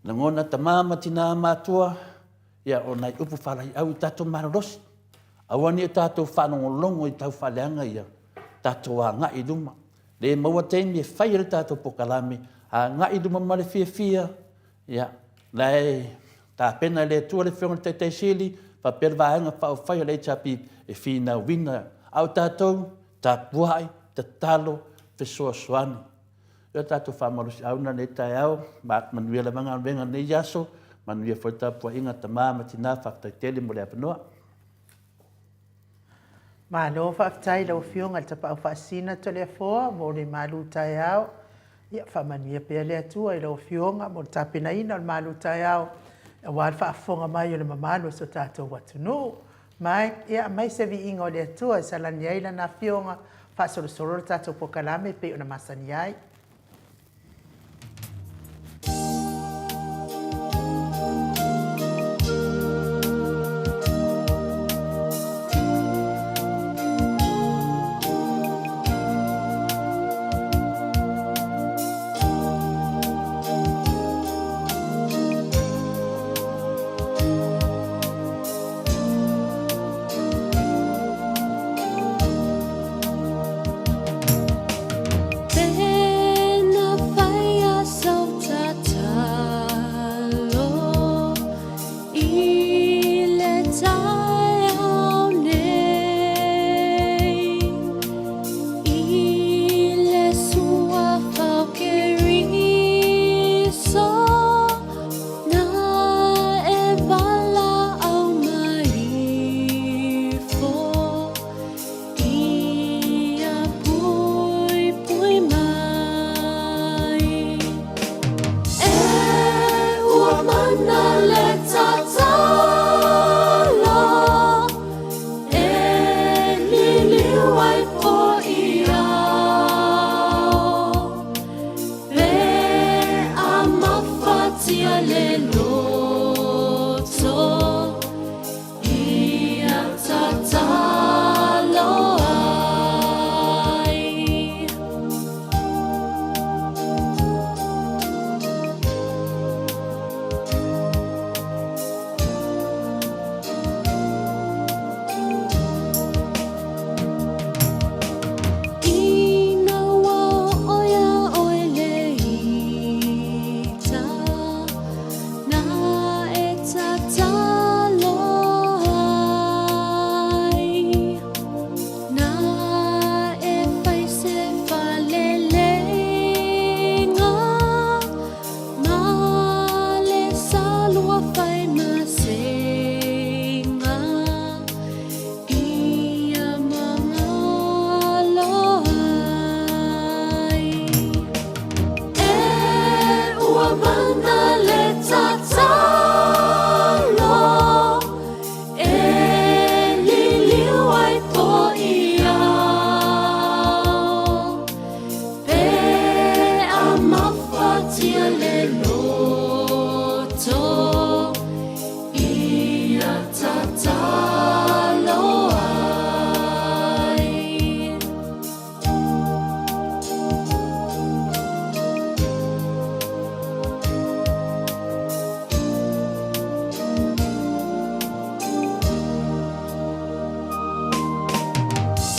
lagona tama ma tina matua, ia o nai upu faalaeiau i tatou malolosi. Aua ne i o tatou faalogologo i tau faaleaga ia, tatou agai i luma. Le maua taimi e fai ai le tatou pokalame, agai i luma ma le fiafia, ia, la e tapena e le Atua le Afioga i le Taitai Sili, faapea le Vaega Faaupufai a le HRPP e finauina. A o tatou, tapuai, tatalo, fesoasoani. Ia tatou faamalosiau na lenei taeao, manuia lava galuega i lenei aso, manuia foi le tapuaiga a tama ma tina, faafetai tele mo le avanoa. Malo faafetai i lau Afioga i le Tapaau Faasisina Toleafoa mo le malu taeao. Ia faamanuia pea le Atua i lau Afioga mo le tapenaina o le malu taeao aua le faafofoga mai o le mamalu o si o tatou atunuu. Ma ia aumai se viiga o le Atua e salani ai Lana Afioga, faasolosolo le tatou pokalame e pei ona masani ai.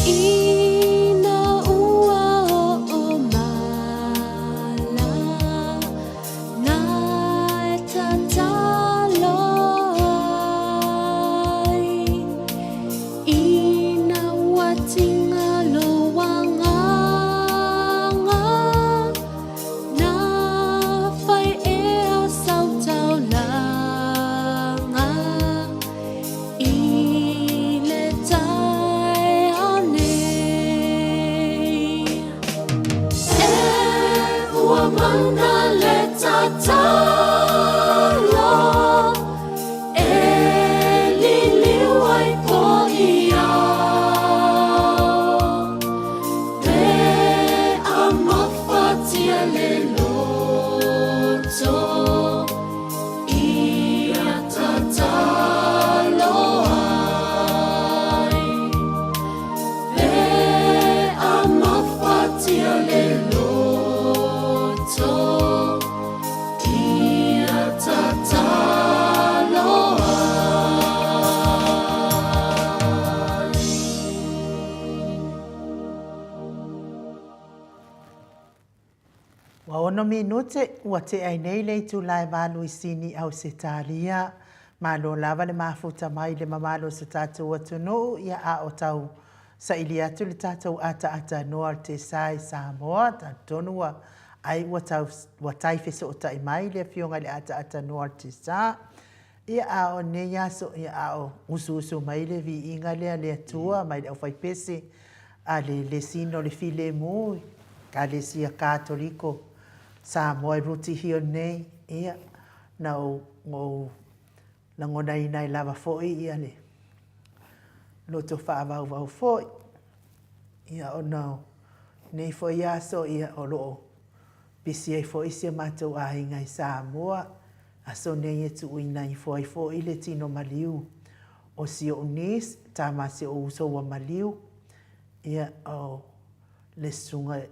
Ina ua oo mala na e tatalo ai Ina ua tinga lou agaga Na fai ea sau taulaga I le taeao nei. E ua mana le tatalo E liliu ai po i ao Pe a mafatia le loto Ia tatalo ai Pe a mafatia le loto Ia tatalo ai. Ua ono minute ua tea ai nei le itula e valu i Sini, Ausetalia. Malo lava le mafuta mai i le mamalu o so tatou atunuu, ia a o tau saili atu le tatou ataatanoa o le Tesa i Samoa, talitonu ua ai ua tau ua tai fesootai mai le afioga i le ataatanoa o le Tesa. Ia a o nei aso, ia a o usuusu mai le viiga lea le Atua mai le aufaipese a le lesina o le filemu i Ekalesia Katoliko Samoa e Ruti Hill nei, ia, na ou, ou lagonaina ai lava foi ia le loto faavauvau foi. Ia, ona o nei foi aso, ia, o lo o pisi ai foi si a matou aiga i Samoa, aso nei e tuuina ifo ai foi le tino maliu o si ou niece, tama si ou uso ua maliu, ia, o le susuga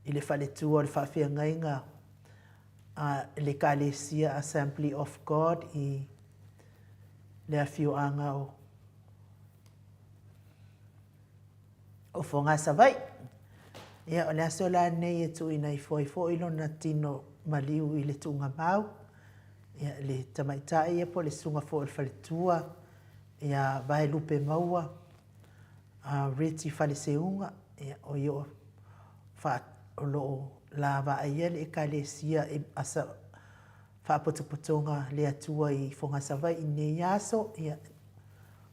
i le faletua o le faafeagaiga a le Ekalesia Assembly of God i le afioaga o o Fogaa Savaii. Ia, o le aso la lenei e tuuina ifo ai foi lona tino maliu i le tuugamau, ia, le tamaitai ia po o le susuga foi o le faletua ia Vaelupe Maua a Reti Faleseuga, ia, o ia o, fa, o lo o la vaaia le Ekalesia i asa, Faapotopotoga le Atua i Fogaa Savaii i nei aso, ia,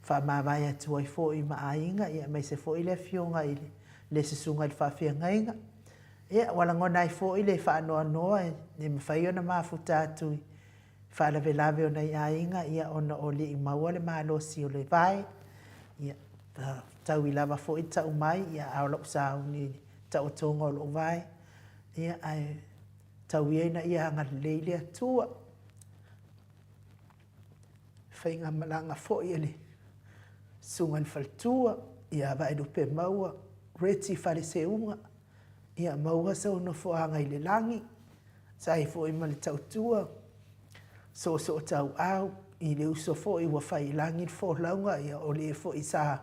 faamavae atu ai foi ma aiga, ia, aemaise foi le afioga i le susuga i le faafeagaiga. Ia, ua lagona ai foi le faanoanoa e le mafai ona mafuta atu i faalavelave o nai aiga, ia, ona o le i maua le malosi o le vae. Ia, taui lava foi tau mai, ia, a o lou sauni i le taotoga o lou vae, ia, ae tau ia ina ia agalelei le Atua. Faigamalaga foi a le Susuga i le Faletua ia Vaelupe Maua Reti Faleseuga, ia maua sou nofoaga i le lagi, sa ai foi ma le tautua soosootauau i le uso foi ua fai i lagi le folauga, ia o le foi sa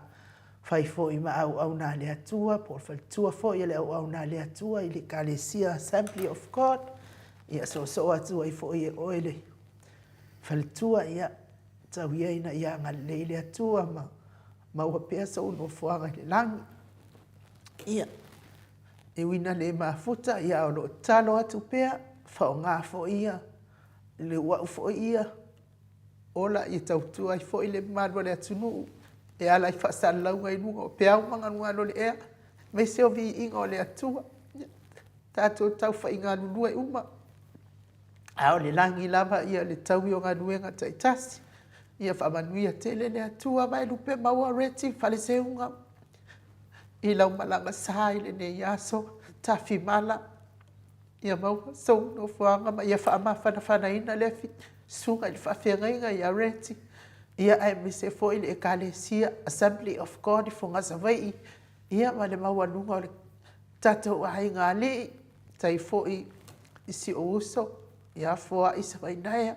fai foi ma auauna a le Atua, po o le faletua foi a le auauna a le Atua i le Ekalesia Assembly of God, ia soosoo atu ai foi e oe le faletua, ia tau ia ina ia agalelei le Atua ma maua pea sou nofoaga i le lagi. Ia, e ui ina le mafuta, ia o lo o tatalo atu pea, faaaoga foi ia le uau foi ia ola ia tautua ai foi le mamalu o le atunuu e ala i faasalalauga i luga o peau ma galugalu o le ea, aemaise o viiga o le Atua. Ia, tatou taufai galulue uma, a o le lagi lava ia le taui o galuega taitasi. Ia faamanuia tele le Atua Vaelupe Maua Reti Faleseuga i lau malaga sa i lenei aso tafimala. Ia maua sou nofoaga ma ia faamafanafanaina lea susuga i le faafeagaiga ia Reti, ia aemaise foi le Ekalesia Assembly of God i Fogaa Savaii, ia ma le maualuga o le tatou aiga alii, tai foi i si ou uso ia Foai Savainaea,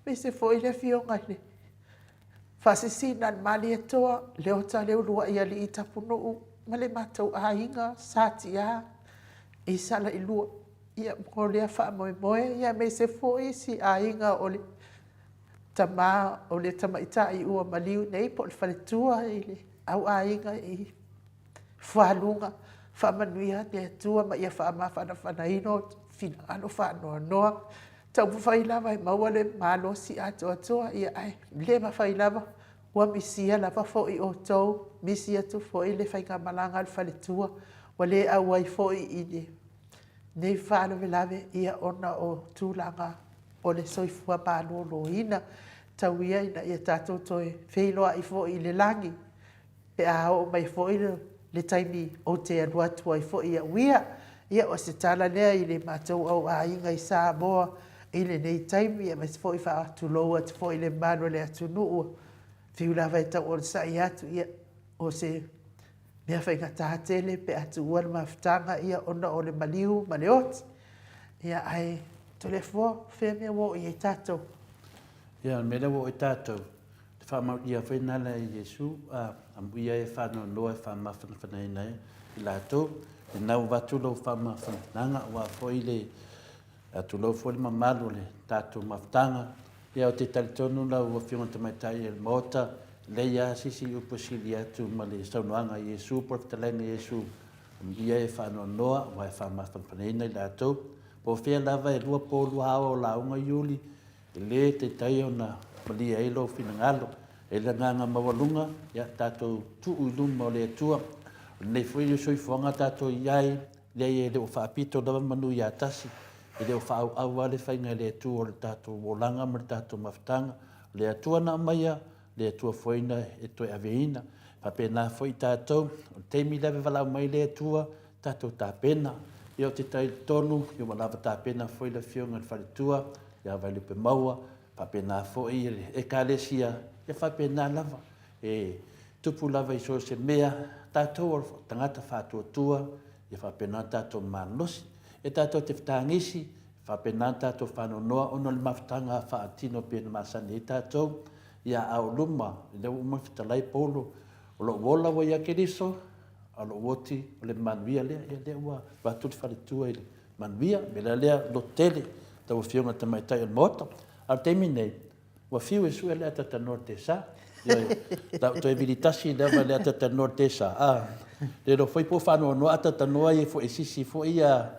aemaise foi le afioga i le Faasisina a le Malietoa, Leota Leuluai Alii Tapunuu. ma le matou aiga Sa Tiā i Salailua, ia, mo lea faamoemoe, ia aemaise foi si aiga o le tama o le tamaitai ua maliu nei po o le faletua i le au aiga i Fualuga. Faamanuia le Atua ma ia faamafanafanaina o finagalo faanoanoa. Taumafai lava e maua le malosi atoatoa, ia ae le mafai lava, ua misia lava foi outou, misi atu foi le faigamalaga a le faletua, ua le auai foi i lenei faalavelave, ia ona o tulaga o le soifua maloloina. Tau ia ina tatou toe feiloai foi i le lagi pe a oo mai foi le taimi ou te alu atu ai foi au ia. Ia o se tala lea i le matou au aiga i Samoa i lenei taimi, aemaise foi faatulou atu foi i le mamalu o le atunuu. Fiu lava e tau onosai atu, ia o se mea faigata tele pe a tuua le mafutaga ona o le maliu ma le oti. Ia ae Toleafoa, o fea le mea ua oo i ai tatou? Ia, o le mea lea ua oo i ai tatou, le faamauia foi lena e Iesu, a amuia e faanoanoa e faamafanafanaina ai i latou. Lena ua avatu lau faamafanafanaga aua foi le tulou foi le mamalu o le tatou mafutaga. Ia ou te talitonu lau Afioga i le Tamaitai o le Maota, e leai lava se isi upu e sili atu ma le saunoaga a Iesu po o le fetalaiga a Iesu, amuia e faanoanoa aua e faamafanafanaina i latou. Po o fea lava e 2 po 2 ao o lauga Iuli, e le taitai ona malie ai lou finagalo. E i ai le agaga maualuga, ia tatou tuu i luma o le Atua. O lenei foi soifuaga tatou i ai, leai e le o faapito lava manu ia tasi, e le o faaauau lava le faiga e le Atua o le tatou olaga ma le tatou mafutaga. O le Atua na aumaia, o le Atua foi na e toe aveina. E faapena foi tatou, o le taimi lava e valaau mai le Atua, tatou tapena. Ia ou te talitonu ua lava tapena foi le Afioga i le faletua ia Vailupemaua, faapena foi le Ekalesia, ia faapena lava. E tupu lava i so o se mea, tatou o tagata faatuatua, ia faapena ona tatou malolosi. E tatou te fetagisi, faapena ona tatou faanoanoa ona o le mafutaga faatino pei ona masani ai tatou. Ia a o luma, o lea ua uma ona fetalai Paulo, o lou ola ua ia Keriso, a o lou oti o le manuia lea. Ia lea ua avatu le faletua i le manuia. O le mea la lea, lototele lau Afioga i le Tamaitai o le Maota. A o le taimi lenei, ua fiu e sue le ata tanoa i le tesa. Ioe, la ua toe vili tasi lava le ata tanoa i le tesa. A, le iloa foi po o faanoanoa ata tanoa ia foi e sisi foi ia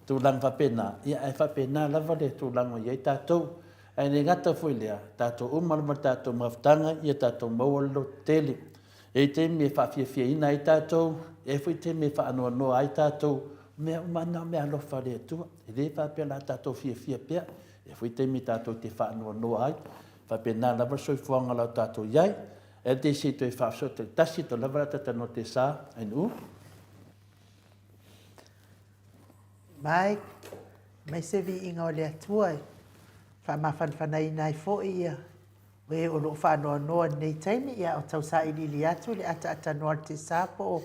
tulaga faapena, ia ae faapena lava le tulaga o i ai tatou. Ae le gata foi i lea, tatou uma lava ma le tatou mafutaga, ia tatou maua le lototele. E i ai taimi e faafiafiaina ai tatou, e i ai foi taimi e faanoanoa ai tatou. O mea uma lava na o meaalofa a le Atua. E le faapea o le a tatou fiafia pea. E i ai foi taimi tatou te faanoanoa ai. E faapena lava le soifuaga o le a tatou i ai. LTC toe faafesootai tasi atu lava le ata tanoa te sa, Ainuu. Mai, mai se viiga o le Atua e faamafanafanaina ai foi ia e o lo o faanoanoa i lenei taimi, ia o tausailiili atu le ataatanoa o le tesa po o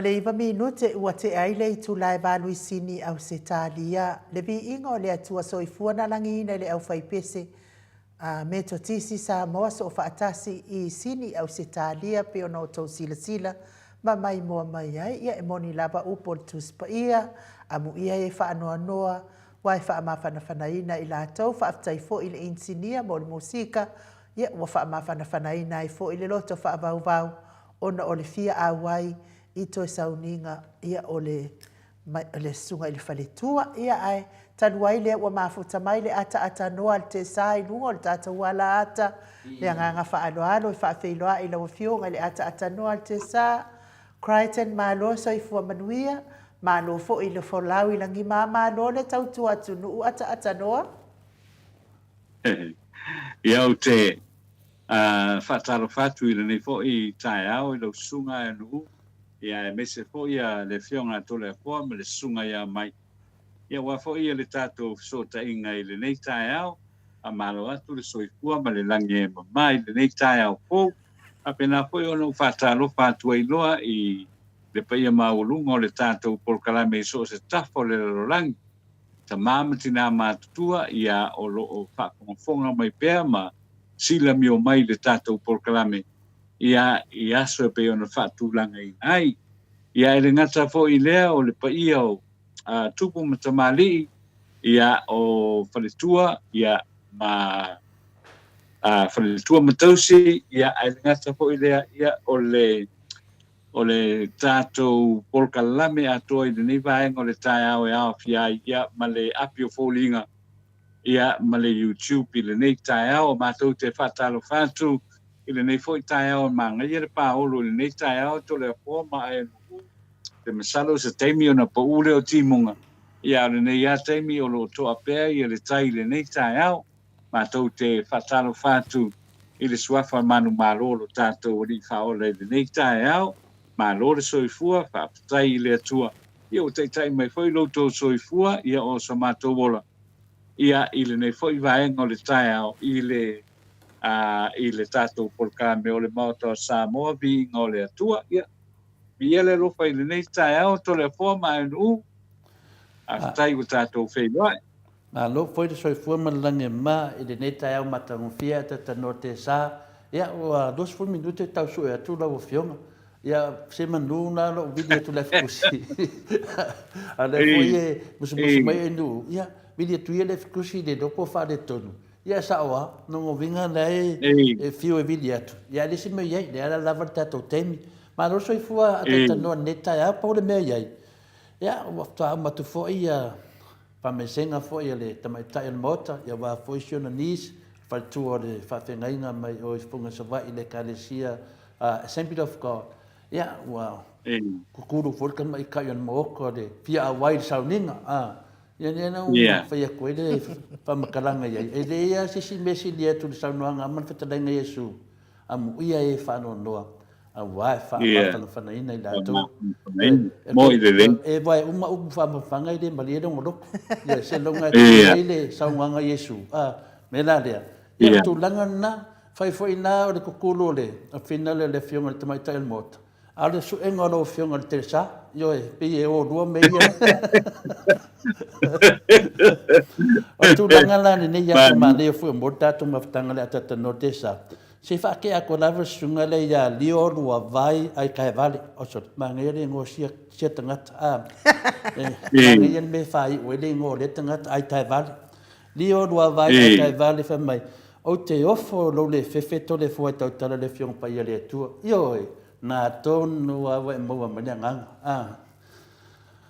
le 9 minute ua tea ai le itula e valu i Sini, Ausetalia. Le viiga o le Atua Soifua na lagiina i le aufaipese a Metotisi Samoa Soofaatasi i Sini, Ausetalia pei ona outou silasila ma maimoa mai ai. Ia e moni lava upu o le Tusi Paia, amuia e faanoanoa, ua e faamafanafanaina i latou. Faafetai foi i le inisinia mo le musika, ia ua faamafanafanaina ai foi le loto faavauvau ona o le fia auai i toe sauniga ia o le le susuga i le faletua. Ia ae talu ai lea ua mafuta mai le ataatanoa a le tesa i luga o le tatou alaata, le agaga faaaloalo e faafeiloai i lau Afioga i le ataatanoa a le tesa. Crichton, malo soifua manuia, malo foi le folau i lagima, malo le tautua atunuu ataatanoa. Ia ou te faatalofa atu i lenei foi taeao i lau susuga e Nu'u, ia aemaise foi le Afioga a Toleafoa ma le Susuga ia Mai. Ia aua foi le tatou fesootaiga i lenei taeao, faamalo atu le soifua ma le lagi e mama i lenei taeao fou. Faapena foi ona ou faatalofa atu ai loa i le paia maualuga o le tatou polokalame i so o se tafa o le lalolagi, tama ma tinā matutua, ia o lo o faafogafoga mai pea ma silamio mai i le tatou polokalame, ia i aso e pei ona faatulagaina ai. Ia e le gata foi i lea o le paia o tupu ma tamalii, ia o faletua, ia ma faletua ma tausi, ia ae le gata foi i lea, ia o le o le tatou polokalame atoa i lenei vaega o le taeao e aofia ai ia ma le api o foliga ia ma le YouTube i lenei taeao. Matou te faatalofa atu i lenei foi taeao e magaia le paolo i lenei taeao Toleafoa ma Aenu'u. Te masalo se taimi ona pau lea o timuga, ia a o lenei lava taimi o lo o toa pea ia le tai i lenei taeao. Matou te faatalofa atu i le suafa manumalo o lo tatou Alii Faaola i lenei taeao. Malo le soifua, faafetai i le Atua. Ia ua taitai mai foi lo outou soifua, ia o so matou ola, ia i lenei foi vaega o le taeao i le a i le tatou polokalame o le Maota o Samoa, viiga o le Atua. Ia, viia le alofa i lenei taeao, Toleafoa ma Aenu'u. Faafetai ua tatou feiloai. Malo foi le soifua ma le lagi e mama i lenei taeao matagofie ae talanoa tesa. Ia ua 20 minute tau sue atu lau Afioga. Ia se manu na lou vili atu le afikusi. A lea foi e musumusu mai e nuu. Ia vili atu ia le afikusi le iloa po o faaletonu. Ia e sao lava, lona uiga la e fiu e vili atu. Ia ae leai se mea o i ai, lea la e lava le tatou taimi. Malo le soifua a talanoa i lenei taeao, pau le mea i ai, ia ua faatoa uma atu foi ia Faamaisega foi a le Tamaitai o le Maota, aua foi si ona niece, faletua o le faafeagaiga mai o i Fofoga Savaii i le Ekalesia Assembly of God. Ia, ua kukulu foi le tamaitai o le Maota le fia auai i le sauniga. Ia, lea na ua fai atu ai le faamatalaga i ai. E leai lava se isi mea sili atu i le saunoaga ma le fetalaiga a Iesu, Amuia e faanoanoa, aua e faamafanafanaina i latou. E vae uma upu faamafanafanaga e le malie lona loto. Ia, seiloga e tuli ai le saunoaga a Iesu. A, mea la lea. Ia, o le tulaga lena, fai foi na o le kukulu o le finale o le Afioga i le Tamaitai o le Maota, A o le suega o lau Afioga i le Telesa, ioe, pei e o lua mea ia. O le tulaga la lenei aso manaia foi mo le tatou mafutaga le ataata no Telesa, se i faatea atu lava le susuga lea ia Lio Luavai Aikaevale. Oh sorry, manaia le igoa o sia, sia tagata. Ah, e, manaia le mea e faaiu ai le igoa o lea tagata, Aikaevale. Lio Luavai Aikaevale fai mai, Ou te ofo lou le fefe Toleafoa e tautala le Afioga Paia le Atua. Ioe, na tonu lava ua e maua mai le agaga. A.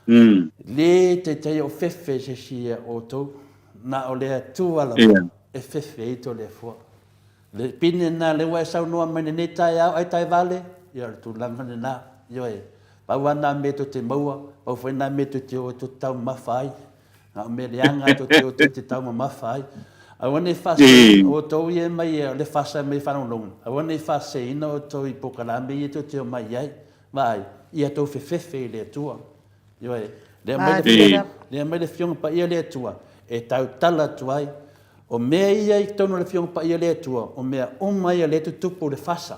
Le taitai ou fefe i se isi ia outou, na o le Atua lava e fefe ai Toleafoa. Le pine lena lea ua e saunoa mai lenei taeao ai taevale, ia o le tulaga lena. Ioe, pau lava na mea tou te maua, pau foi na mea tou te o tou te taumamafa ai. Na o mea leaga tou te o tou te taumamafa ai. Aua ne i faase, outou ia e mai o le fasa e mai faalogologo, aua ne i faaseseina outou i polokalame ia tou te omai i ai. Vaai, ia tou fefefe i le Atua. Ioe, lea aumai le, lea aumai le Afioga Paia a le Atua e tautala atu ai. O mea ia i totonu o le Afioga Paia a le Atua, o mea uma ia lea e tutupu i le fasa.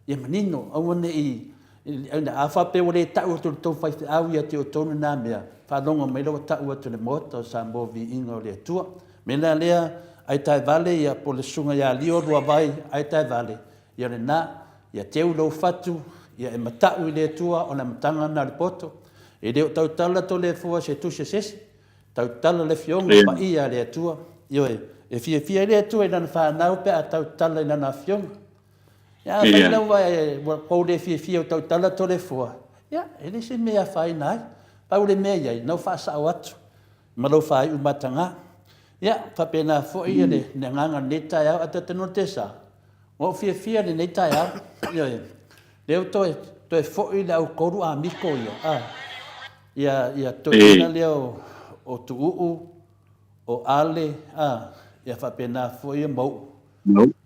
Ia manino, aua ne i A faapea ua le tau atu e le tou faifeau ia te outou lena mea, faalogo mai la ua tau atu e le Maota o Samoa viiga o le Atua. Mea la lea, ai taevale ia po o le susuga ia Lio Luavai ai taevale, ia lena, ia teu lou fatu, ia e matau i le Atua, o le amataga lena o le poto. E le o tautala Toleafoa i se tusi a se isi, tautala le Afioga Paia a le Atua. Ioe, e fiafia ai le Atua i lana fanau pe a tautala i lana Afioga. Ia afai lava ua tou le fiafia ua tautala Toleafoa, ia e leai se mea e afaina ai. Pau le mea e i ai, na ou faasao atu ma lou faaiu mataga. Ia, faapena foi le agaga o lenei taeao, ae tatou te sa, ua ou fiafia i lenei taeao. Ioe, lea ua toe, toe foi le autolu amiko ia, a, ia, ia toeaina lea o, o Tuuu, o Ale, a, ia faapena foi Mauu.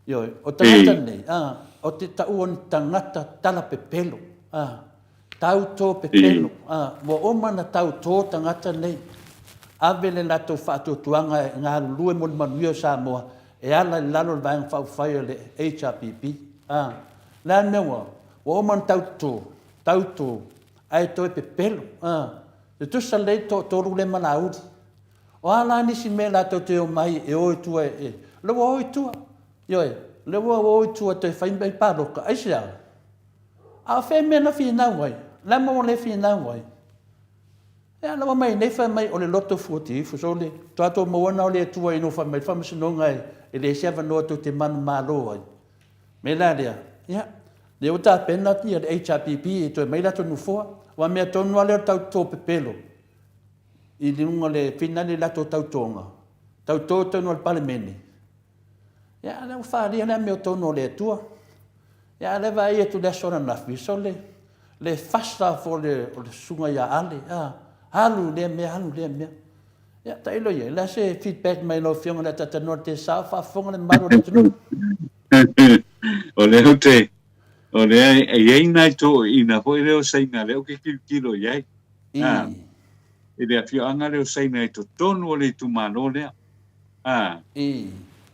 Ioe, o tagata nei, a, ou te taua ni tagata talapepelo, a, tautō pepelo, a, ua uma ona tautō tagata nei, ave le latou faatuatuaga e galulue mo le manuia o Samoa e ala i lalo o le Vaega Faaupufai o le HRPP. A, o le a le mea ua, ua uma ona tautō, tautō, ae toe pepelo, a, tutusa lelei le toatolu lea ma Laauli. O a la nisi mea latou te omai e o i tua e, o lea ua o i tua, ioe, o lea ua o i tua e toe fai mai palota, aisea? A o fea mea na finau ai? O le a mea ua le finau ai? Ia, na omai nei fai mai o le loto fuatiifo, sole, faatoa tou maua na o le Atua ina ua fai mai le faamasinoga e leai se avanoa tou te manumalo ai. Mea la lea, ia, lea ua tapena ia le HRPP e toe mai latou nofoa. Aua mea tonu lava lea o le tau toto pepelo i luga o le finali o le latou tautoga, tauto tonu a le Palemene, ia, lea ua faaalia le amiotonu o le Atua. Ia, a o lea e vaai atu i le aso ananafi, sole, le fasa foi o le, o le susuga ia Ale, a, alu i lea mea, alu i lea mea. Ia, tailo i ai, o le a se feedback mai lau Afioga i le Atatanoa i le Tesa o faafofoga le mamalu o le atunuu? O lea ou te, o lea e i ai nai toeaiina foi lea o Saina lea ou te tilotilo i ai. A, i le afioaga lea o Saina i totonu o le itumalo lea. A,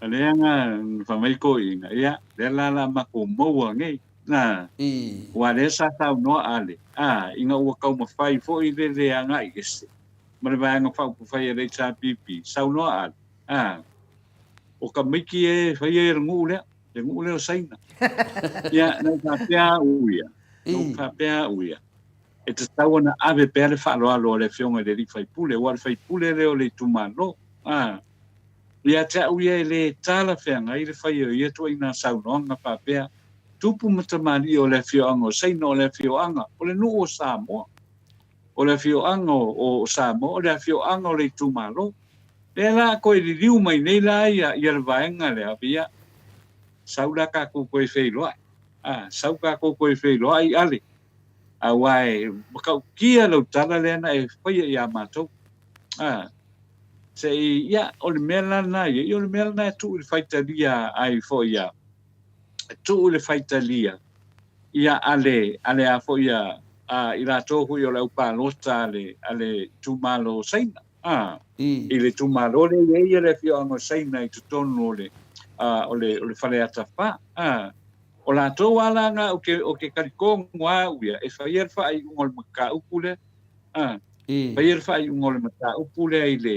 o lea na fai mai toeaiina, ia, lea la o le a matou maua nei. A, aua lea sa saunoa Ale, a, ina ua taumafai foi le le agai ese ma le Vaega Faaupufai a le HRPP, saunoa Ale, a, o tamaiti e faia le nuu lea, le nuu lea o Saina. Ia, na ou faapea au ia, na ou faapea au ia, e tatau ona ave pea le faaaloalo a le Afioga i le alii faipule, aua o le faipule lea o le itumalo. A, ia te au ia e le talafeagai le fai o ia ituaiga saunoaga faapea, tupu ma tamalii o le afioaga o Saina, o le afioaga o le nuu o Samoa, o le afioaga o Samoa, o le afioaga o le itumalo. Lea la toe liliu mai nei la ia, ia le vaega lea, ia, sau la tatou toe feiloai. A, sau tatou toe feiloai, Ale, aua e matautia lau tala lea na e faia ia matou. A, se i, ia, o le mea la lena ia, ia o le mea lena e tuu i le faitalia ai foi ia, e tuu i le faitalia ia a le, a le a foi ia, a i latou foi o le aupalota a le, a le itumalo o Saina. A, i le itumalo lea e i ai le afioaga o Saina i totonu o le, a, o le, o le Faleata 4. A, O latou lava la na ou te, ou te talitonu lava au ia, e faia le faaiuga o le mataupu lea. A, faia le faaiuga o le mataupu lea i le,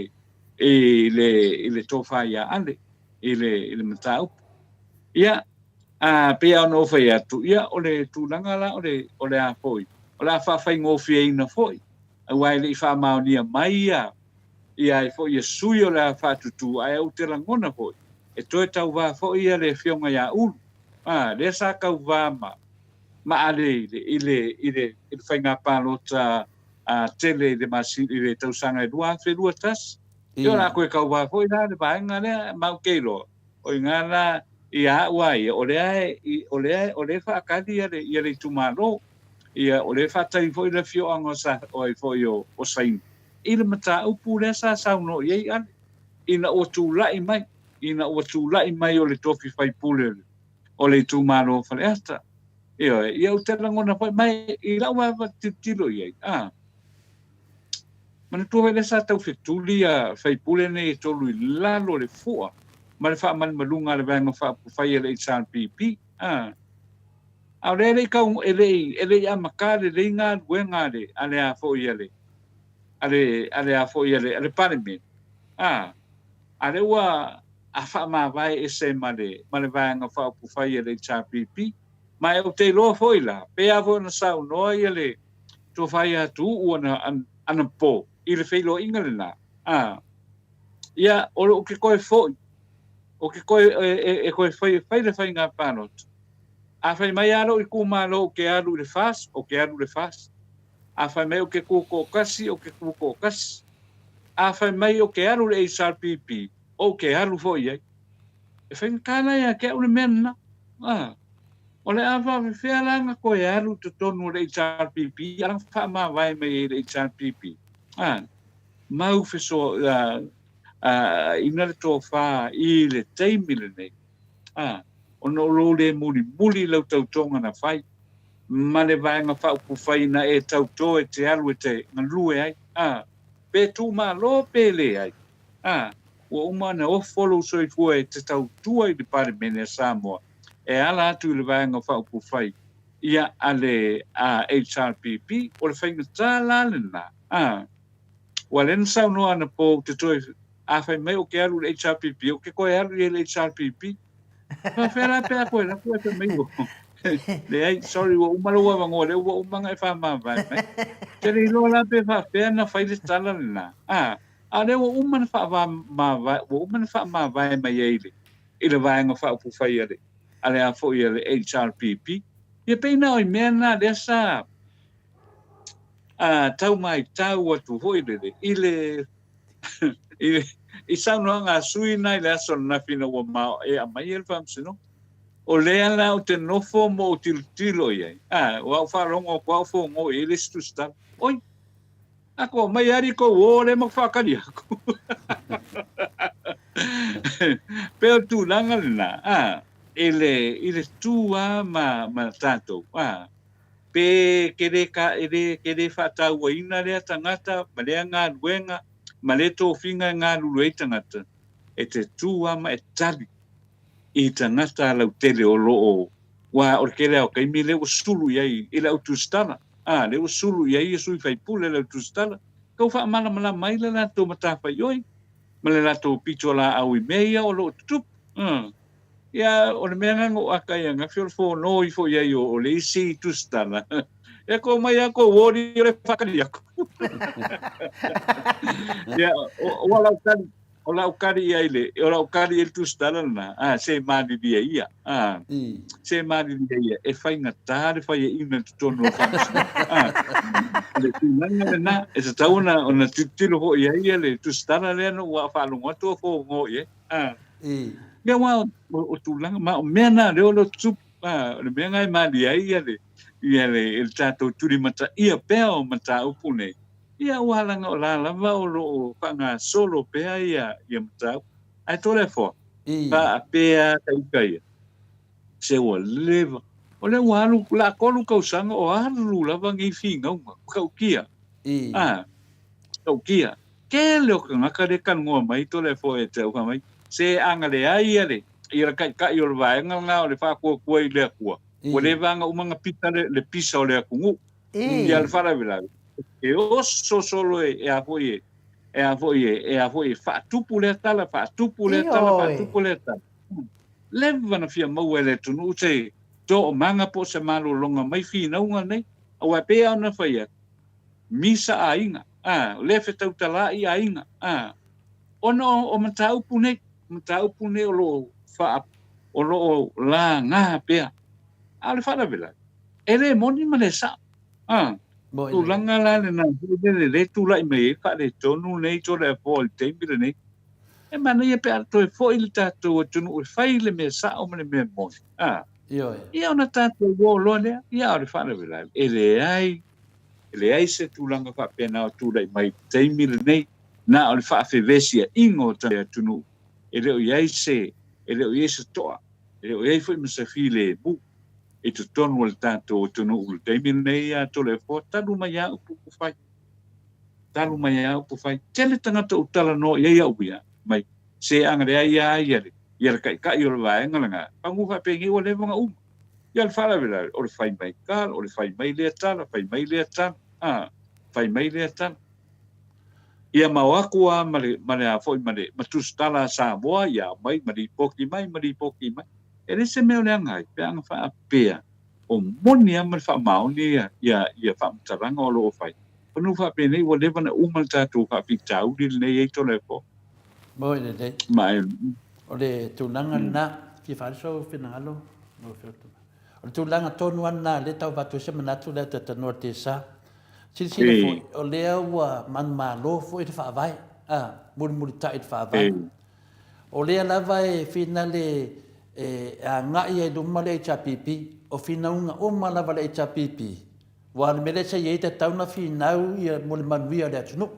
i le, i le tofa ia Ale, i le, i le mataupu. Ia, a, pei lava ona ou fai atu, ia, o le tulaga la o le, o le a foi, o le a faafaigofieina foi, aua e le i faamaonia mai ia, ia ai foi ia sui o le a faatutū, ae ou te lagona foi, e toe tauvā foi ia le Afioga ia Ulu, a, lea sa tauvā ma, ma Ale i le, i le, i le, i le faiga palota a, tele i le masina, i le tausaga e 2021. Ia o le a toe tauvā foi la le vaega lea, ma ou te iloa, o i ina la ia au a ia, o lea e, o lea, o lea e faatali ia le, ia le itumalo, ia, o lea e faatali foi le afioaga o sa, o ai foi o, o Saina, i le mataupu lea sa saunoa i ai Ale, ina ua tulai mai, ina ua tulai mai o le tofi faipule o le itumalo o Faleata. Ioe, ia ou te lagona foi mai i lau vaavaai tilotilo i ai, a, manatua foi lea sa tau fetuli ia faipule nei e tolu i lalo o le fua ma le faamalumaluga a le Vaega Faaupufai a le HRPP, a. A o lea e le i tau, e le i, e le i amata lelei galuega a le, a le a foi a le, a le, a le a foi a le, a le Palemene, a, a lea ua a faamavae ese ma le, ma le Vaega Faaupufai a le HRPP. Ma ou te iloa foi la, pei lava foi ona saunoa ia le Tofa ia Tuuu ana, anapo i le feiloaiga lena, a, ia, o lo o ke toe foi, o ke toe, e, e, e toe fai, fai le faiga palota. A fai mai lava lou itumalo ou te alu i le FAST, ou te alu i le FAST. A fai mai ou te tutoatasi, ou te tutoatasi. A fai mai ou te alu i le HRPP, ou te alu foi i ai. E faigata la ia te au le mea lena. A, o le a faafefea la ona toe alu i totonu o le HRPP, a na faamavae mai ai i le HRPP. A, mau fesoa, a, ina le tofa i le taimi lenei. A, ona o lou le mulimuli i lau tautoga na fai, ma le Vaega Faaupufai na e tauto e te alu e te galue ai, a, pe tumalo pe leai, a, ua uma ona ofo lou soifua e te tautua i le Palemene a Samoa e ala atu i le Vaega Faaupufai ia a le HRPP, o le faigata la lena, a, ua lea na saunoa anapo ou te toe A fai mai ou te alu i le HRPP, ou te toe alu i le HRPP. Faafefea la pe a toe alu atu ae fai mai ua leai, sorry, ua uma lou avanoa lea ua uma ona e faamavae mai. Ou te le iloa la pe faafefea ona fai le tala lena. A, a o lea ua uma ona faamavae, ua uma ona faamavae mai ai i le, i le Vaega Faaupufai a le, a le a foi a le HRPP. Ia pei na o i mea na lea sa a, tau maitau atu foi lele i le I, i saunoaga a sui na i le aso ananafi ina ua maea mai ai le faamasinoga. O lea la ou te nofo ma ou tilotilo i ai, a, ua ou faalogo atu lava o fogo i ai le isi tusitala. Oi, a ko mai ali kou o lea ma faatali aku. Pei o le tulaga lena, a, i le, i le tu lava ma, ma tatou, a, Pe ke le ka, e le, ke le faatauaina lea tagata ma lea galuega ma lea tofiga e galulue ai tagata, e te tu lava ma e tali i tagata lautele o lo o, aua o le tele lava o taimi lea ua sulu i ai i le au tusitala, a, lea ua sulu i ai ia sui faipule i le au tusitala, tau faamalamalama ai le latou matafaioi ma le latou pitolaau i mea ia o lo o tutupu. Ia, o le mea lena na ou aka ai ananafi o le fono ifo i ai o le isi tusitala. E ko mai a ko wori o le whakari aku. Ia, o, o lau kari, o lau kari i ai le, o lau kari i le tusitala lena, a, se malilie ia, a, se malilie ia, e faigata le faiaina i totonu o le faamasinoga. A, o le tulaga lena, e tatau ona, ona tilotilo foi i ai ia le tusitala lea na ou faalogo atu o fono i ai. A, Ia aua o tulaga ma o mea na lea o lo o tutupu, a, o le mea na e malie ai ia le, ia le, le tatou tulimataia pea o mataupu nei, ia aua leaga o la lava o lo o faagasolo pea ia, ia mataupu. Ae Toleafoa, faapea ta ita ia, se ua leva, o lea ua alu, o le a 3 tausaga o alu lava nei finauga, matautia, a, matautia. Tele o tagata lea e talanoa mai Toleafoa ia te au, fai mai, se ana leai ia le, ia le taitai o le vaega lena o le Faatuatua i le Atua, ua leva ona uma ona pisa le, le pisa o le atunuu. Ia le faalavelave, e oso solo e, e a foi e, e a foi e, e a foi e faatupu lea tala, faatupu lea tala, faatupu lea tala. Leva na fia maua e le atunuu se toomaga po o se malologa mai finauga nei, aua e pei lava ona fai atu, misa aiga, a, o lea e fetautalaai aiga, a, ona o, o mataupu nei, mataupu nei o lo o faa, o lo o laga pea. A o le faalavelave, e le moni ma le sao. A, tulaga la lena foi lele lea e tulai mai ai faaletonu nei Toleafoa i le taimi lenei. E manaia pe a toe foi le tatou atunuu e fai le mea sao ma le mea moni. A, ia ona tatou o loa lea, ia a o le faalavelave, e leai E leai se tulaga faapena o tulai mai i le taimi lenei, na o le faafevesiaiga o le atunuu, e le o i ai se, e le o i ai se toa, e le o i ai foi ma se filemu i totonu o le tatou atunuu i le taimi lenei ia Toleafoa, talu mai lava upu ua fai, talu mai lava upu fai. Tele tagata ua talanoa i ai au ia, mai, se ana leai lava ia le, ia le taitai o le vaega lena, pagū faapenei ua leva ona uma. Ia le faalavelave, o le fai mai tala, o le fai mai lea tala, fai mai lea tala, a, fai mai lea tala. Ia ma o atu lava ma le, ma le a foi, ma le, ma tusitala a Samoa, ia aumai ma lipoti mai, ma lipoti mai. E leai se mea o leaga ai, pe ana faapea, o moni lava ma le faamaoni ia, ia, ia faamatalaga o lo o fai. Manu faapenei ua leva ona uma le tatou faafitauli lenei ai Toleafoa. Moi lelei. Ma e... O le tulaga lena, fia faaali sou finagalo, lau Afioga. O le tulaga tonu lava lena lea e tau avatu ai se manatu lea talatalanoa i le TSA. Silasila foi, o lea ua manumalo foi le Faavae, a, mulimulitai i le Faavae. O lea lava e finale e agai ai i luma le HRPP, o finauga uma lava a le HRPP, Aua o le mea lea sa i ai e tatau ona finau ia mo le manuia o le atunuu.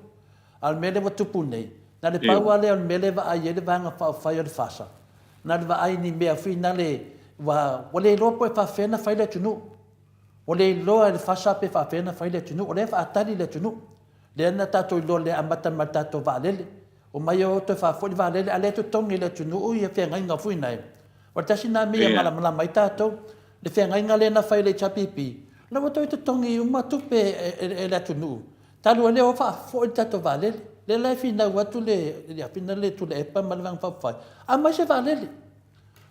A o le mea lea ua tupu nei, na o le pau lava lea o le mea lea e vaai ai le Vaega Faaupufai o le FASA, na o le vaai i ni mea finale ua ua le iloa po e faapefea ona fai le atunuu. Ua le iloa e le FASA pe faapefea ona fai le atunuu. O lea e faatali le atunuu. Lea na tatou iloa lea amata mai le tatou vaalele. Omai o toe faafoi le vaalele a o lea e totogi e le atunuu ia feagaiga foi nae. O le tasi lena mea ia malamalama ai tatou, le feagaiga lea na fai e le HRPP, o la ua toe totogi uma tupe e le atunuu, talu ai lea o faafoi le tatou vaalele. Lea la e finau atu le afina le Tuilaepa ma le Vaega Faaupufai, aumai se vaalele.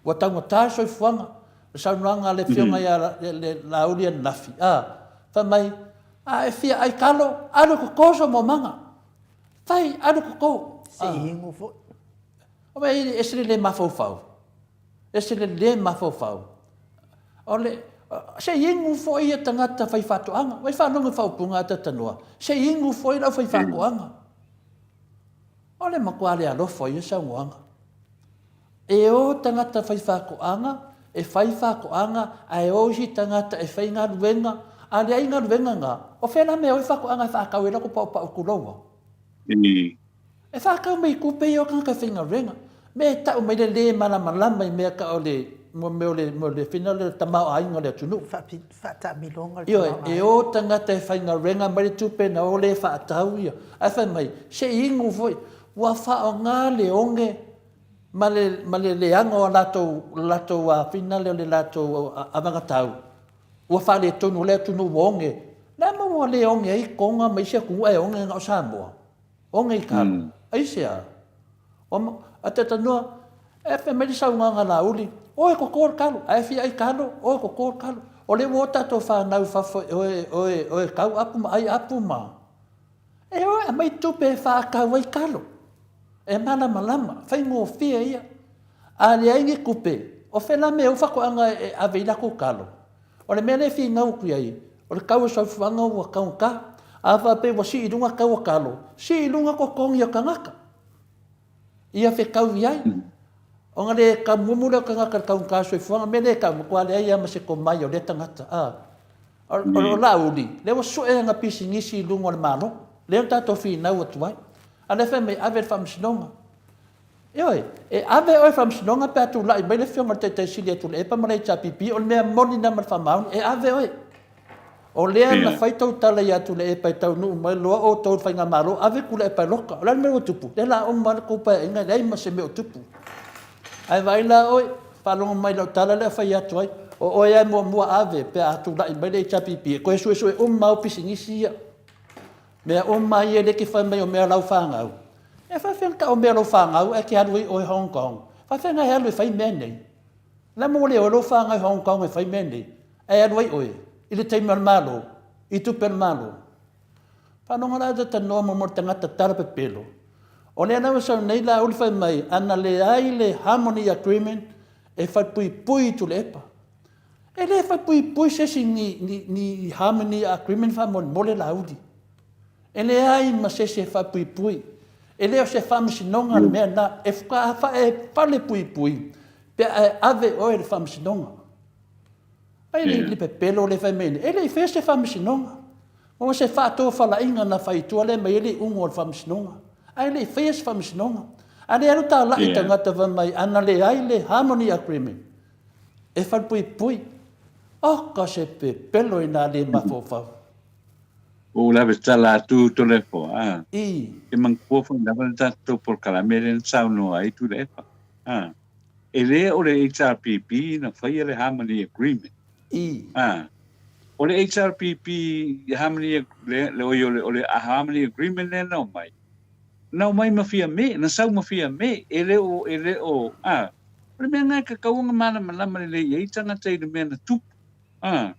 Ua taugata le soifuaga. O le saunoaga a le Afioga ia Laauli ananafi, a, fai mai, a e fia ai talo, alu e toto sou momaga. Fai, alu toto. Se i inu foi. Vaai, e ese le le mafaufau. Ese le le mafaufau. O le, se i inu foi ia tagata faifaatoaga. Vai faalogo i faaupuga a Tatanoa. Se i inu foi le aufaifaatoaga. O le matua le alofa o ia saunoaga. E o tagata faifaatoaga, e fai faatoaga, ae o isi tagata e fai galuega. A leai galuega na, o fea la mea o ai faatoaga e faatau ai latou paupau tulou a? E faatau mai tupe ia o tagata faigaluega. Mea e tau mai le le malamalama i mea tau o le mea o le mea o le fina le tamaoaiga o le atunuu. Faataamiloga o le Ioe, e o tagata e faigaluega aumai le tupe na o lea e faatau ia. Ae fai mai, se i inu foi. Ua faaaoga le oge ma le ma le leaga o latou latou fina lea o le latou avagatau ua faaletonu o le atunuu ua oge. Le a mea ua le oge ai Toga ma isi atunuu ae oge na o Samoa? Oge i talo. Aisea? Ua talanoa, e fai mai le saunoaga a Laauli, o e toto le talo, a e fia ai talo, o e toto le talo. O lea ua o tatou fanau i fafo e o e, o e, o e tau apu ma ai apu ma... E o e aumai tupe e faatau ai talo. E malamalama, faigofie ia. A leai ni tupe, o fea la mea e ou faatoaga e ave ai latou talo? O le mea lea e finau atu i ai, o le tau o le soifuaga ua taugata. A faapea ua sii i luga tau o talo, sii i luga totogi o tagata. Ia fetau i ai. Ona le tamumu lea o tagata i le taugata o le soifuaga. O le mea lea e tau, matua leai lava ma se tomai o lea tagata. A. O Laauli, lea ua sue ana pisinisi i luga o le Malo. Lea ua tatou finau atu ai. A o lea e fai mai, ave i le Faamasinoga. Ioe, e ave oe i faamasinoga pe a tulai mai le afioga i le Taitai Sili ia Tuilaepa ma le HRPP, o le mea moni lena ma le faamaoni, e ave oe. O lea na fai tou tala ia Tuilaepa e taunuu mai loa outou i le faigamalo, ave Tuilaepa e loka. O le a le mea ua tupu? Lea o le a uma lava le tou paeaiga e leai ma se mea o tupu. Ae vaai la oe, faalogo mai i lau tala lea e fai atu ai, o oe lava e muamua ave pe a tulai mai le HRPP e toe suesue uma au pisinisi ia. Mea uma ia lea e te fai mai o mea a lau fanau, E faafefea ona tau mea o lou fanau ae te alu ai oe Hong Kong? Faafefea ona e alu e fai mea nei? O le a mo le o lou fanau i Hong Kong e fai mea nei, ae alu ai oe i le taimi o le Malo, i tupe a le Malo? Faalogo la talanoa mo le tagata tala pepelo. O lea la ua sau nei Laauli fai mai, ana leai le Harmony Agreement e falepuipui i Tuilaepa. E le falepuipui se isi ni, ni, ni Harmony Agreement faamolemole Laauli. E leai ma se isi e faapuipui. E le o se faamasinoga le mea lena. E e falepuipui pe a e ave oe i le faamasinoga. Ai le, le pepelo lea e fai mai nei, e le i faia se faamasinoga. O se faatofalaiga na fai i tua lea aumai ai le iuga o le faamasinoga. Ae le i faia se faamasinoga. A lea alu talai tagata fai mai, ana leai le Harmony Agreement, e falepuipui. Oka se pepelo inā le mafaufau. Ua ou lave tala atu Toleafoa, a. I. E manatua foi lava le tatou polokalame lea na saunoa ai Tuilaepa, a. E le o le HRPP na faia le Harmony Agreement. A. O le HRPP Harmony, le, le, oi, o le, o le Harmony Agreement lea na omai, na omai ma Fiamē, na sau ma Fiamē, e le o, e le o, a, o le mea lena e tatau ona malamalama lelei i ai tagata i le mea na tupu. A,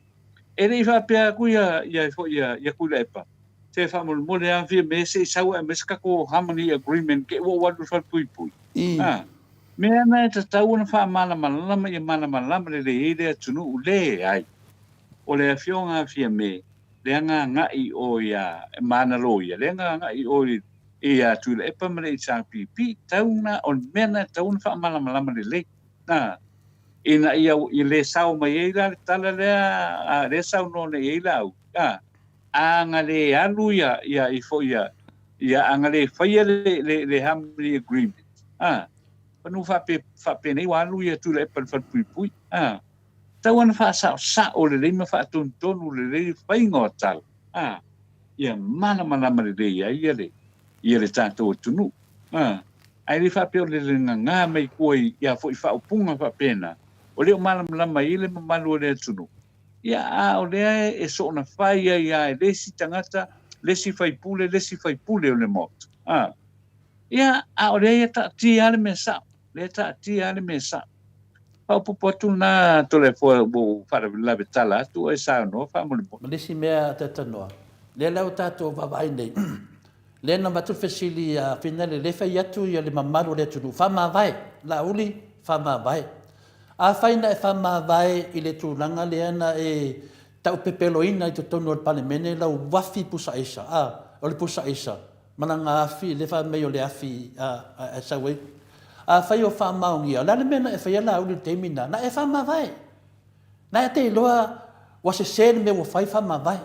e le i faapea atu ia, ia, foi ia, ia Tuilaepa, se faamolemole lava Fiamē se i sau ae aumai se tatou Harmony Agreement ke ua ou alu i le falepuipui. A, mea na e tatau ona faamalamalama ia malamalama lelei ai le atunuu, leai. O le Afioga a Fiamē, lea na agai i o ia ma ana loia, lea na agai i o ia Tuilaepa ma le HRPP, tau na, o le mea na e tatau ona faamalamalama lelei. A, ina ia i le sao mai ai la le tala lea, a, lea saunoa nei ai Laauli, a, a na le alu ia, ia, i foi ia, ia a na le faia le, le, le Harmony Agreement, a, manu faapea, faapenei ua alu ia Tuilaepa i le falepuipui, a, tatau ona faasaosao lelei ma faatonutonu lelei le faiga o tala, a, ia malamalama lelei ai ia le, ia le tatou atunuu, a, ae le faapea o le gagā mai tua i ia foi faaupuga faapena, o lea o malamalama ai le mamalu o le atunuu, ia, a o lea e soona fai ai lava e le isi tagata, le isi faipule, le isi faipule o le Maota, a, ia, a o lea ia taatia lava le mea sao, lea e taatia lava le mea sao. Faaopoopo atu lena Toleafoa ua ou faalavelave tala atu oe saunoa faamolemole. Ma le isi mea talatalanoa, lea la ua tatou vaavaai nei, lea na avatu le fesili ia Finale, lea e fai atu ia le mamalu o le atunuu, faamavae, Laauli, faamavae. Afai na e faamavae i le tulaga lea na e taupepeloina i totonu o le Palemene lau afi pusa aisa, a, o le pusa aisa, ma lana afi, lea fai mai o le afi a, e sau ai. Afai o faamaonia, o le a le mea na e faia Laauli i le taimi lena? Na e faamavae. Na e te iloa ua sese le mea ua fai, faamavae.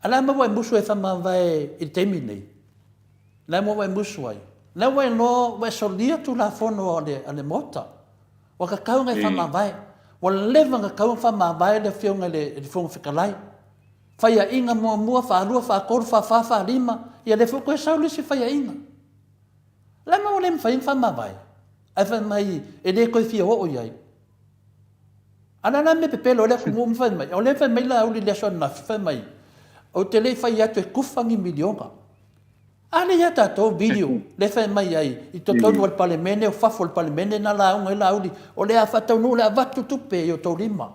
A le a mea ua e musu ai e faamavae i le taimi lenei? O le a mea ua e musu ai? O lea ua iloa ua e solia Tulafono a le, a le Maota. Ua tatau ona e faamavae. Ua leva ona tatau ona faamavae le Afioga i le, i le Fofoga Fetalai. Faiaina muamua, faalua, faatolu, faafa, faalima, ia lea foi ua toe sau le isi faiaina. O le a mea ua le mafai ai ona faamavae? Ae fai mai e le toe fia oo i ai. A o le a la le mea pepelo ai le atunuu ma fai mai? O lea e fai mai Laauli i le aso ananafi, fai mai, ou te le i fai atu e tufa ni miliona. A lea ia tatou video lea e fai mai ai i totonu o le Palemene, o fafo o le Palemene na lauga ai Laauli, o le a faataunuu, o le a avatu tupe i outou lima.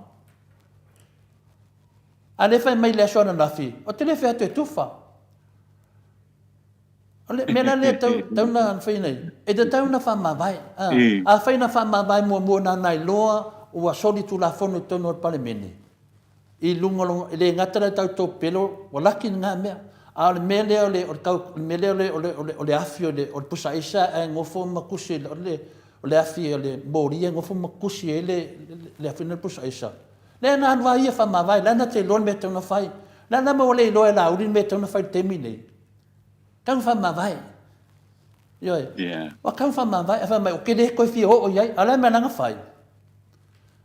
A lea e fai mai i le aso ananafi, ou te le fai atu e tufa. O le mea la lea tau, tau na fai nei, e tatau ona faamavae. A, afai na faamavae muamua na na iloa ua soli tulafono i totonu o le Palemene, i luga o lona, e le gata la i tau topelo, ua laki lena mea. A o le mea lea o le, o le tau, le mea lea o le, o le, o le, o le afi o le, o le pusa aisa ae nofo ma tusi, o le, o le afi o le moli e nofo ma tusi ai le, le afi o le pusa aisa. Lea na alu lava ia faamavae, la na te iloa le mea e tatau ona fai. La na ua le iloa e Laauli le mea e tatau ona fai i le taimi lenei. Tau na faamavae. Ioe. Yeah. Ua tau na faamavae, ae fai mai, ou te le toe fia oo i ai. A o le a le mea la na fai?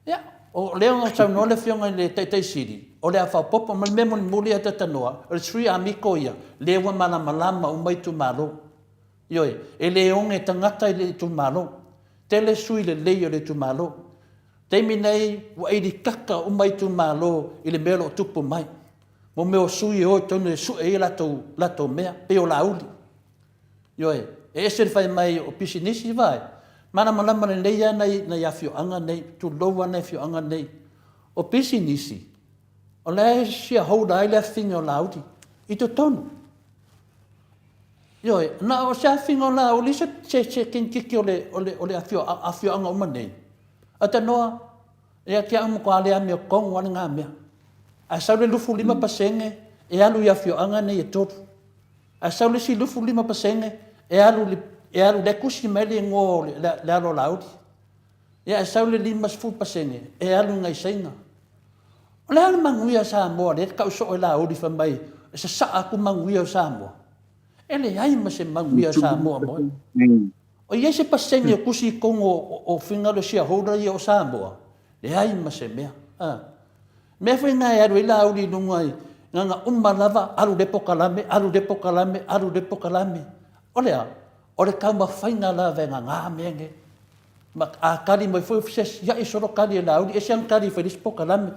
Ia, o lea na saunoa le Afioga i le Taitai Sili, o le a faaopoopo ma le mea mulimuli a Tatanoa, o le Sui Amiko ia, lea ua malamalama uma itumalo. Ioe, e le oge tagata i le itumalo. Tele sui lelei o le itumalo. Taimi nei, ua ilikaka uma itumalo i le mea o lo o tupu mai. Mo mea o sui e o i totonu e sue ai latou, latou mea, pei o Laauli. Ioe, e ese le fai mai o pisinisi, vaai, malamalama lelei lava nai, nai afioaga nei, tulou lava nai afioaga nei. O pisinisi, o la e shareholder ai le afifine o Laauli i totonu. Ioe, na o se afifine o Laauli se, se, se kinititi o le, o le, o le afio, afioaga uma nei. Atanoa, ia te au matua le amiotonu lava lena mea. Ae sau le 25% e alu i afioaga nei e tolu. Ae sau le isi 25% e alu e alu lea e tusi mai le igoa o le alo o Laauli. Ia ae sau le 50% e alu i nai Saina. O le a le manuia a Samoa lea e tau soo e Laauli fai mai e sasaa atu manuia o Samoa? E leai ma se manuia o Samoa moe. O i ai se pasene o tusi i totonu o finagalo shareholder ia o Samoa? Leai ma se mea. A. Mea foi na e alu ai Laauli i luga i gana uma lava, alu le pokalame, alu le pokalame, alu le pokalame. O le a? O le taumafaiga lava e gagā mea nei. Ma a kali mai foi se isi, ia i solo kali e Laauli, ese ana kali e fai le isi pokalame.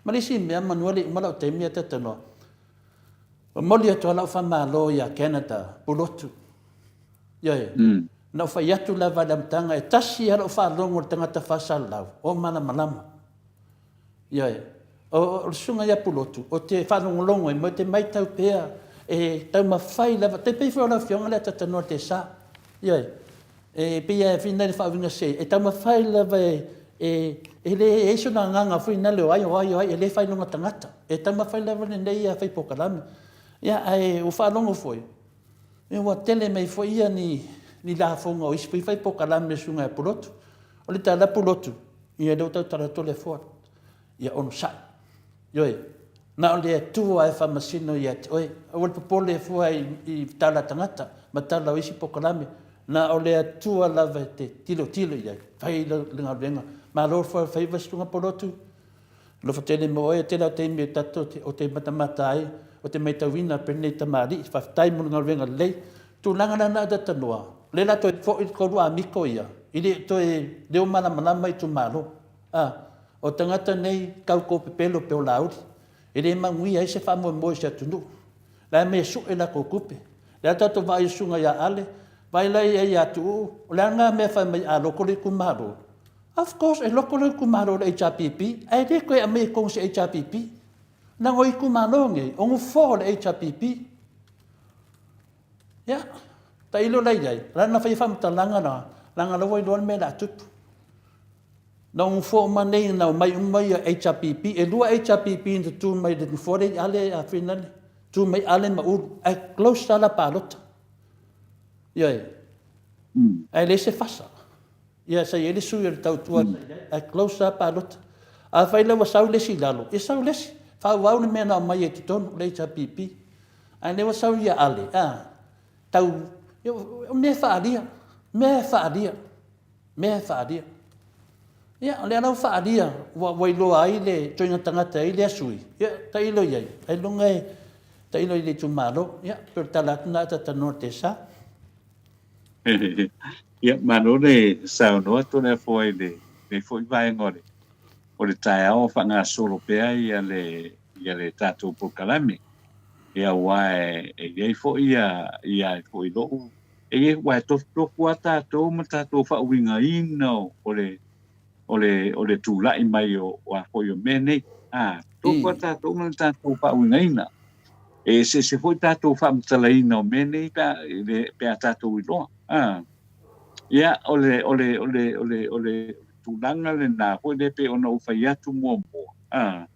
Ma le isi mea, manu e le i uma lau taimi ae talanoa, momoli atu lava lau faamalo ia Canada, Pulotu. Ioe. Na ou fai atu lava i le amataga, e tasi lava lau faalogo i le tagata faasalalau, o malamalama. Ioe. O le susuga ia Pulotu, ou te faalogologo ai ma ou te matau pea e taumafai lava, tai pei foi o lau Afioga lea e talatalanoa i le Tesa. Ioe. E pei lava e fina i le faauiga sese, e taumafai lava e leai sona agaga foi lea o ai o ai o ai, e le fai lona tagata. E taumafai lava lenei fai polokalame. Ia, ae ua faalogo foi, ua tele mai foi ni lafoga o isi foi fai polokalame a le Susuga ia Pulotu. O le tala a Pulotu, ia lea ua tautala atu Toleafoa, ia onosai. Ioe, na o le Atua e faamasino ia te oe. Aua le popole fua i tala a tagata ma tala o isi polokalame. Na o le Atua lava e te tilotilo i ai, fai le galuega. Malo le faiva Susuga Pulotu. Alofa tele mo oe, tele au taimi tatou te, ou te matamata ai, ou te maitauina penei tamalii, faafetai mo le galuega lelei. Tulaga la na talatalanoa, o lea la toe foi le tolu amiko ia, i le toe leo malamalama itumalo. A, o tagata nei tau tou pepelo pei o Laauli, e le manuia ai se faamoemoe o se atunuu. La e omai e sue latou tupe. Lea tatou vaai i le susuga ia Ale, vaai la i ai ia Tuuu, o le a lena mea fai mai a loto le itumalo? Of course e loto lou itumalo i le HRPP ae le toe aumaia i totonu o se HRPP. Leaga o itumalo nei, o nofoa o le HRPP. Ia, tailo la i ai, o la na faia faamatalaga na, leaga o la ua iloa le mea o le a tupu. Na o nofoa uma nei na omai uma ia HRPP, e 2 HRPP na tutu mai i le nofoa lea i Ale a Finale, tu mai Ale ma Ulu, ae close lava la palota. Ioe. Ae leai se fasa. Ia sa i ai le sui o le tautua sa i ai, ae close lava palota. Afai la ua sau le isi i lalo, ia sau le isi, faaauau le mea na aumai ai i totonu, le HRPP. A o lea ua sau ia Ale, a, tau, o mea e faaalia, mea e faaalia, mea e faaalia. Ia, o lea la ua faaalia, ua iloa ai le ituaiga tagata e i ai lea sui, ia tailo i ai, ailoga e tailo i le itumalo. Ia, pei o le tala atu lena ae talatalanoa i le Tesa. Ia, malo le saunoa Toleafoa i lenei foi vaega o le, o le taeao o faagasolo pea ia le, ia le tatou polokalame. Ia, aua e, e i ai foi ia, ia foi lou, e i ai, aua e tofutofu lava tatou ma tatou faauigaina o le, o le, o le tulai mai o, o a foi o mea nei. A, tofu a tatou ma le tatou faauigaina. E eseese foi tatou faamatalaina o mea nei pe a, le, pe a tatou iloa. A, ia, o le, o le, o le, o le, o le tulaga lena foi lea pei ona ou fai atu muamua. A,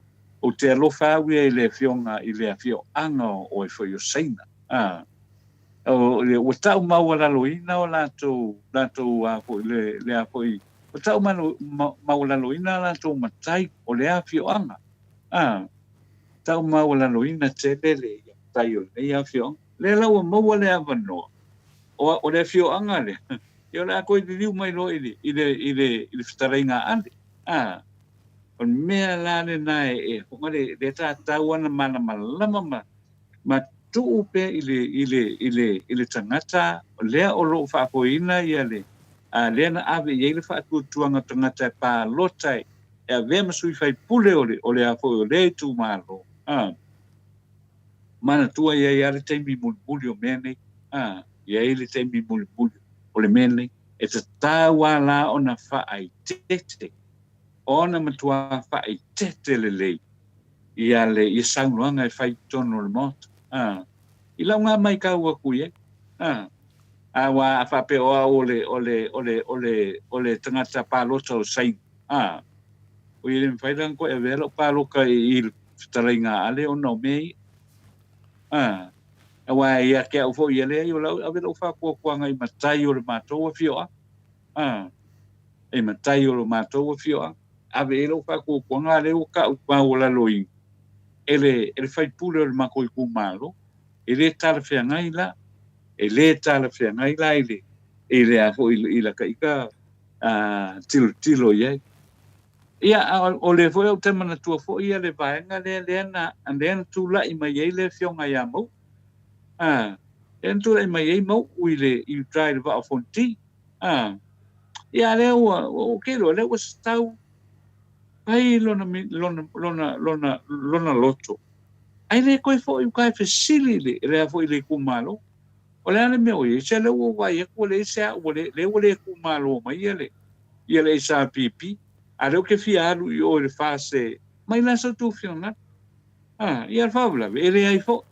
ou te alofa au ia i le afioga, i le afioaga o, o foi o Saina. A, o, le, ua tau maualaloina o latou, latou a foi, le, le a foi, Ua tau maualaloina a latou matai o lea afioaga. A, tau maualaloina tele le matai o lenei afioaga. Lea la ua maua le avanoa, o, o le afioaga lea, ia o le a toe liliu mai loa i le, i le, i le, i le fetalaiga a Ale. A, o le mea la lena e, e, le, le tatau ona malamalama ma, ma tuu pea i le, i le, i le, i le tagata lea o lo o faafoeina ia le, a lea na ave i ai le faatuatuaga o tagata e palota e avea ma sui faipule o le, o le a foi o lea itumalo, a, manatua e i ai lava le taimi mulimuli o mea nei, a, e i ai le taimi mulimuli o le mea nei, e tatau lava la ona faaeteete, ona matua faaeteete lelei ia le, ia saunoaga e fai i totonu o le Maota, a, i lau ga maitau atu i ai, a. Aua a faapea o au o le, o le, o le, o le, o le tagata palota o Saina, a, oi e le mafai la ona toe avea lau paloka i, i le fetalaiga a Ale ona o mea ia. A, aua ia te au foi ia leai o lau, ave lau faatuatuaga i matai o le matou afioaga. A, i matai o le matou afioaga. Ave i ai lau faatuatuaga, a lea ua tau maualaloina e le, e le faipule o le matou itumalo. E le talafeagai la. E lē talafeagai la i le, i le a foi, i laka ita tilotilo i ai. Ia, a o lea foi ou te manatua foi ia le vaega lea, lea na, lea na tulai mai ai le afioga ia Mau'u. A, lea na tulai mai ai Mau'u i le, i uta i le Vaa o Fonoti. A, ia, lea ua, ua, ou te iloa, lea ua sau. Fai lona, lona, lona, lona, lona loto. Ae le koe foi uka e fesili le, le a foi le itumalo. O le a le mea o i ai? Se lea ua ou vaai atu ua leai se au, ua le, lea ua le tumalo mai ia le, ia le HRPP, a lea ou te fia alu i o i le FAST e mai la sa outou finagalo. A, ia le faalavelave, e leai foi.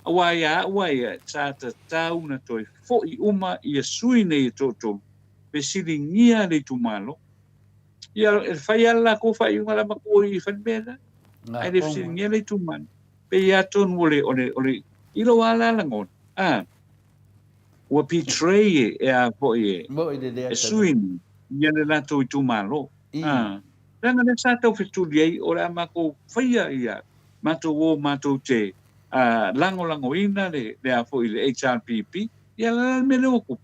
Aua ia au a ia, sa tatau ona toe foi uma ia sui nei e toatolu, fesiligia le itumalo. Ia, e fai lava le latou faaiuga la matua i falemea la. Ae le fesiligia le itumalo. Pei atonu o le, o le, o le, i lou lava la lagona, a, ua betray e, e a foi e, e sui nei ia le latou itumalo. A, leaga lea sa tau fetuli ai, o le a matou faia ia, matou o matou te a, lagolagoina le, le a foi le HRPP, ia la le mea lea ua tupu,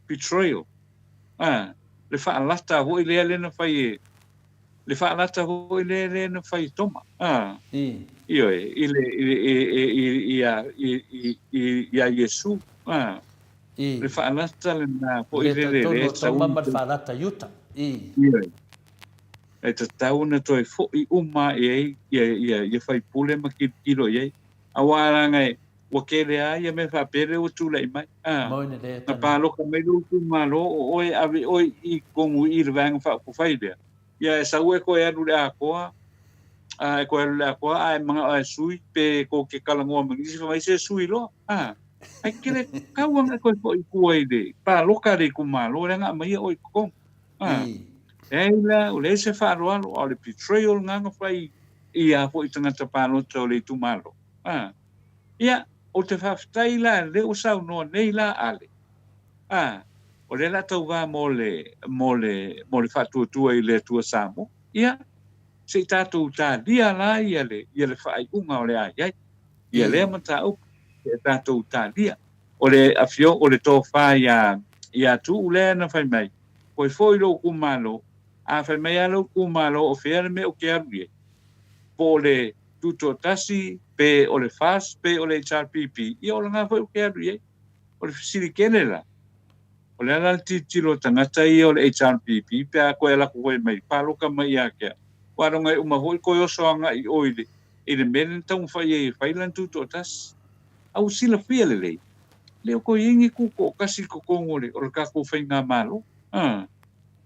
betrayal. A, le faalata foi lea lea na fai e, le faalata foi lea lea na fai e Toma, a, ioe, i le, i, i, i, i, a, i, i, i, iā Iesu, a, le faalata lena foi Le lele talitonu lea o e tatau Toma ona ma le toe, faalata i uta. Ioe, e tatau ona toe foi uma ae ai ia, ia, ia faipule ma tilotilo i ai, aua leaga e, Ua tele lava ia mea faapea lea ua tulai mai. A, na paloka mai lou itumalo o oe e ave oe i totonu i le Vaega Faaupufai lea, ia e sau e toe alu i le atoa, a, e toe alu i le atoa ae manao e sui pe tou te talanoa ma nisi fai mai se sui loa. A, ae tele tatau ona e toe foi i tua i le paloka a le itumalo lea na aumaia oe i totonu. A, leai la, ua leai se faaaloalo, a o le betrayal lena na fai i a foi tagata palota o le itumalo. A, Ia, ou te faafetai la lea ua saunoa nei la Ale, a, o lea la tauva mo le, mo le, mo le faatuatua i le Atua Samoa. Ia, se i tatou talia la ia le, ia le faaiuga o le a i ai, ia lea mataupu, se i tatou talia. O le afio, o le tofa ia, ia Tuuu lea na fai mai, Koe foi lou itumalo, a fai mai lava lou itumalo o fea le mea ou te alu i ai, po o le Tutoatasi, pe o le FAST, pe o le HRPP, ia o lena foi ou te alu i ai. O le fesili tele la, o le a la le tilotilo a tagata ia o le HRPP pe a toe alu atu foi mai, palota mai ia te au? Aua leaga e uma foi toe oso agai i o i le, i le mea lea na taumafai ai e fai lana Tutoatasi. A ua silafia lelei, le o toe i ai ni Tutoatasi i totonu o le, o le tatou Faigamalo. A,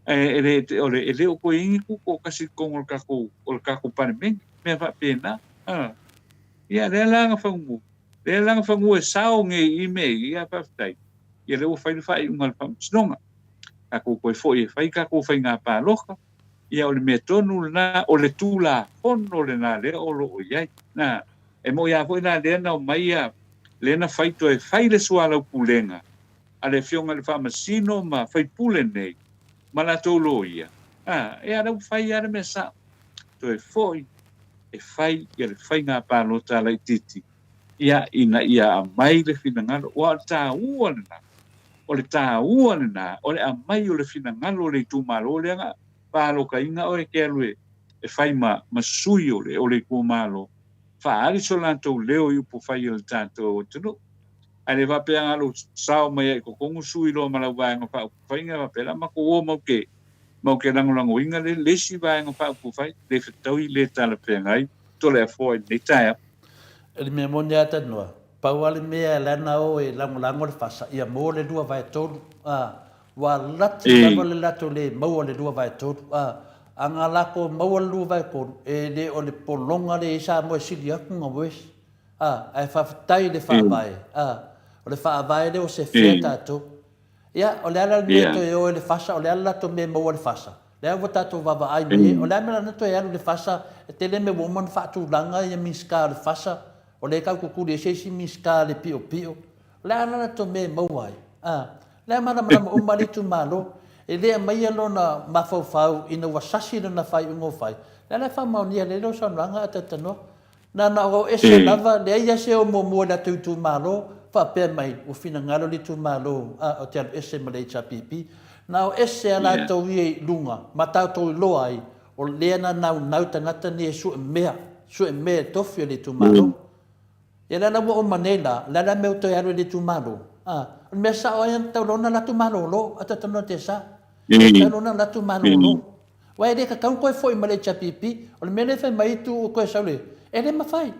e, e le, o le, e le o toe i ai ni Tutoatasi i totonu o le tatou, o le tatou Palemene. mea faapena. A. Ia, lea la na fagu, lea la na fagu e sao nei i mea i, ia faafetai. Ia lea ua fai le faaiuga a le Faamasinoga. Tatou toe foi e fai tatou faiga palota, ia o le mea tonu lena, o le Tulafono lena lea o lo o i ai. Na, e moni lava foi la lea na omai ia, lea na fai toe fai le sualaupulega a le Afioga i le Faamasino ma faipule nei ma latou loia, a, ia lea ua fai lava le mea sao. Toe foi e fai ia le faiga palota laitiiti ia ina ia aumai le finagalo. Aua o le taua lena, o le taua lena o le aumai o le finagalo o le itumalo lea na palotaina oe e te alu e fai ma ma sui o le o le itumalo, faaali so latou leo i upufai o le tatou atunuu. Ae le faapea na lou sao mai ai i totonu sui loa ma lau Vaega Faaupufai na faapea la matou o mau te Mau te lagolagoina le le isi Vaega Faaupufai le fetaui le talafeagai Toleafoa i lenei taeao. O le mea moni a Tanoa, pau a le mea e lana o e lagolago le fasa ia maua le 2/3, a, ua lati lava le latou le maua le 2/3, a, a na latou maua le 2/3, e le o le pologa lea i ai Samoa e sili atu na worse, a, ae faafetai i le Faavae, a, o le Faavae lea ua sefea tatou. Ia, o le a la le mea e toe o ai le fasa, o le a le latou mea e maua i le fasa? Lea ua tatou vaavaai mai ai, o le a le mea la toe alu i le fasa, e tele mea ua uma ona faatulaga ia Minisita o le fasa, o lea e taututuli ai se isi Minisita le piopio. O le a la latou mea e maua ai? A, o lea e malamalama uma lava le itumalo, e le aumaia lona mafaufau ina ua sasi lona faaiuga ua fai. O le a la e faamaonia lelei lau saunoaga a Talanoa? Na na o ese lava, leai lava se o muamua i le latou itumalo, faapea mai, ua finagalo le itumalo a o te alu ese ma le HRPP. Na o ese a latou ia i luga, ma tatou iloa ai, o lea na naunau tagata nei e sue mea, sue mea e tofi o le itumalo. Ia lea la ua uma nei la, o le a la le mea ua toe alu ai le itumalo? A, o le mea sao ai na tatau loa ona latou malolo, a tatau loa ona tesa. E tatau loa ona latou malolo. Aua e le tatau ona toe foi mai le HRPP. O le mea lea e fai mai ai Tuuu e toe sau le, e le mafai.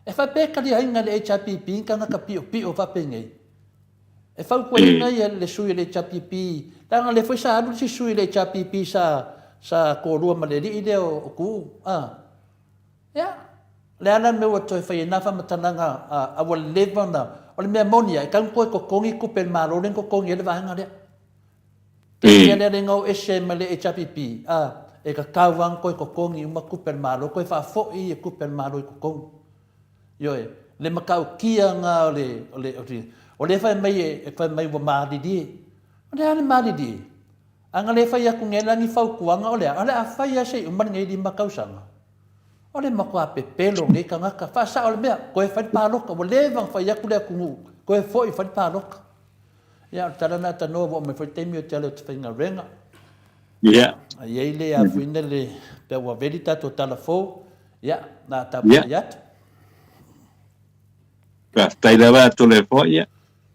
E faapea e taliaina e le HRPP ni tagata piopio faapenei. E fautuaina ia le sui o le HRPP, leaga o lea foi sa alu le isi sui o le HRPP sa sa toalua ma le alii lea o Tuuu. A. Ia, o le a la le mea ua toe fai ai na faamatalaga a ua leva ona, o le mea moni lava, e tatau ona toe totogi tupe a le Malo lea na totogi ai le vaega lea. Te mea lea lea na o ese ai ma le HRPP, a, e tatau lava ona toe totogi uma tupe a le Malo, toe faafoi ia tupe a le Malo i totonu. Ioe, le matautia lena o le, o le, o lea e fai mai, e fai mai ua malilie. O le a le malilie? A na le fai atu nei la ni fautuaga o le a? O le a fai lava se i uma lenei lima tausaga. O le matua pepelo o nei tagata. Faasao le mea, toe fai le palota. Ua leva ona fai atu le atunuu, toe foi fai le palota. Ia, o le tala lena tanoa ua oo mai foi le taimi o te ala ou te faigaluega. Ia. A i ai le afuina le, pe ua veli tatou tala fou, ia, na tapuai atu. Faafetai lava Toleafoa, ia,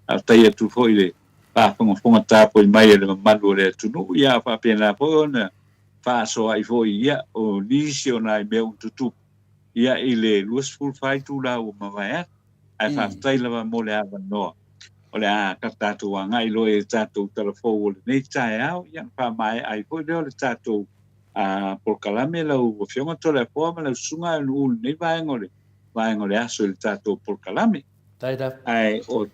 faafetai atu foi i le faafogafoga tapuai mai a le mamalu o le atunuu, ia a faapena foi ona faasoa'i foi, ia, o nisi o nai mea ua tutupu, ia, i le 24 itula ua mavae atu. Ae faafetai lava mo le avanoa. O le a tatou agai loa i le tatou tala fou o lenei taeao, ia, ona faamaea ai foi lea o le tatou polokalame lau Afioga Toleafoa ma lau Susuga i lenei vaega o le vaega o le aso i le tatou polokalame. Ae o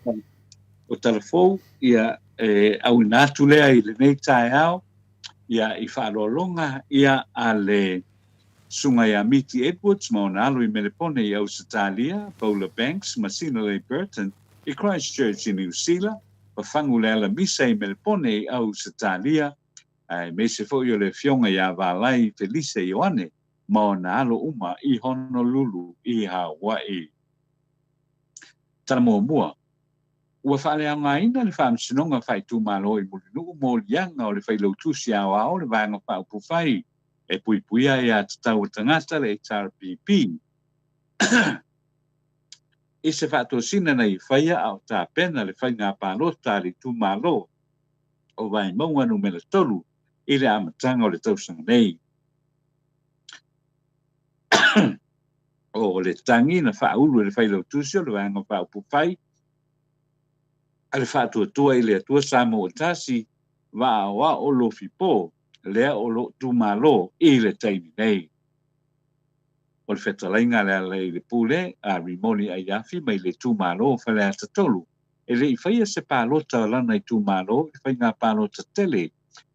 o tala fou, ia, e auina atu lea i lenei taeao, ia, i faaaloaloga, ia, a le Susuga ia Miti Edwards ma ona alo i Melepone i Ausetalia, Paula Banks ma Sinalei Burton i Christchurch i Niu Sila, Pafangu Lealamisa i Melepone i Ausetalia, aemaise foi o le Afioga ia Valai Felise Ioane ma ona alo uma i Honolulu i Hawaii. Tala muamua, Ua faaleaogaina le Faamasinoga Faaitumalo i Mulinuu mo liaga o le Failautusi Aoao o le Vaega Faaupufai e Puipuia Aia Tatau a Tagata, le HRPP, i se faatosina na ia faia a o tapena le faiga palota a le itumalo o Vaimauga Numera 3 i le amataga o le tausaga nei. O le tagi na faaulu e le Failautusi o le Vaega Faaupufai a le Faatuatua i le Atua Samoa Tasi Vaaoao Lofipo lea o lo o tumalo i le taimi nei. O le fetalaiga a Lealailepule a Rimoni Aiafi mai le itumalo o Faleata 3, e le i faia se palota a lana itumalo i le faiga palota tele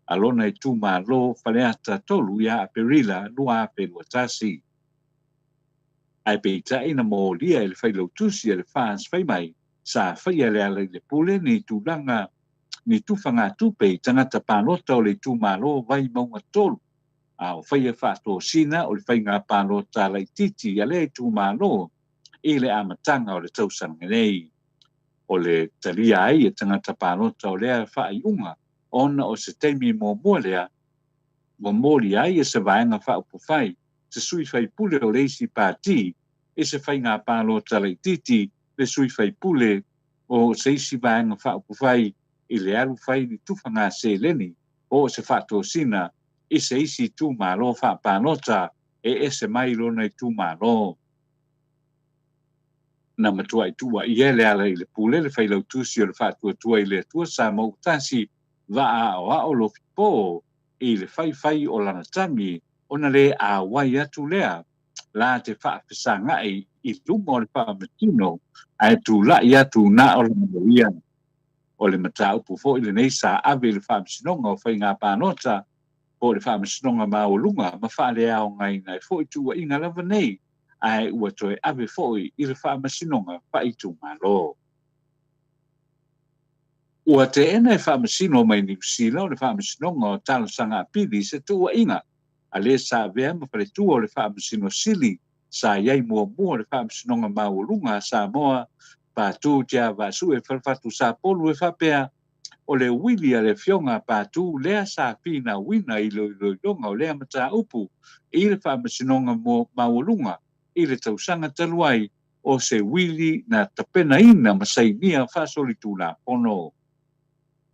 a lona itumalo Faleata 3 ia Aperila 2021. Ae peitai na molia e le failautusi a le FAS fai mai sa faia e Lealailepule ni tulaga ni tufagatupe i tagata palota o le itumalo Vaimauga 3, a o faia faatosina o le faiga palota laitiiti a lea itumalo i le amataga o le tausaga nei. O le talia ai e tagata palota o lea faaiuga ona o se taimi muamua lea ua molia ai e se Vaega Faaupufai se sui faipule o le isi pati i se faiga palota laitiiti le sui faipule o se isi Vaega Faaupufai i le alu fai ni tufaga seleni po o se faatosina i se isi itumalo faapalota e ese mai lona itumalo. Na matuai tuuaia e Lealailepule le Failautusi o le Faatuatua i le Atua Samoa-tasi vaa aoao Lofipo i le faifai o lana tagi ona le auai atu lea la te faafesagai i luma o le Faamasino ae tulai atu na o lana loia. O le mataupu foi lenei sa ave i le Faamasinoga o Faiga Palota po o le Faamasinoga Maualuga ma faaleaogaina ai foi tuuaiga lava nei ae ua toe ave foi i le Faamasinoga Faaitumalo. Ua teena e Faamasino mai Niu Sila o le Faamasinoga o Talosaga Apili se tuuaiga a le sa avea ma faletua o le Faamasino Sili sa i ai muamua o le Faamasinoga Maualuga a Samoa, Patu Tiavaasue Falefatu Sapolu e faapea, o le uili a le Afioga a Patu lea sa finauina i le iloiloga o lea mataupu i le Faamasinoga Maualuga i le tausaga talu ai o se uili na tapenaina ma sainia faasolitulafono.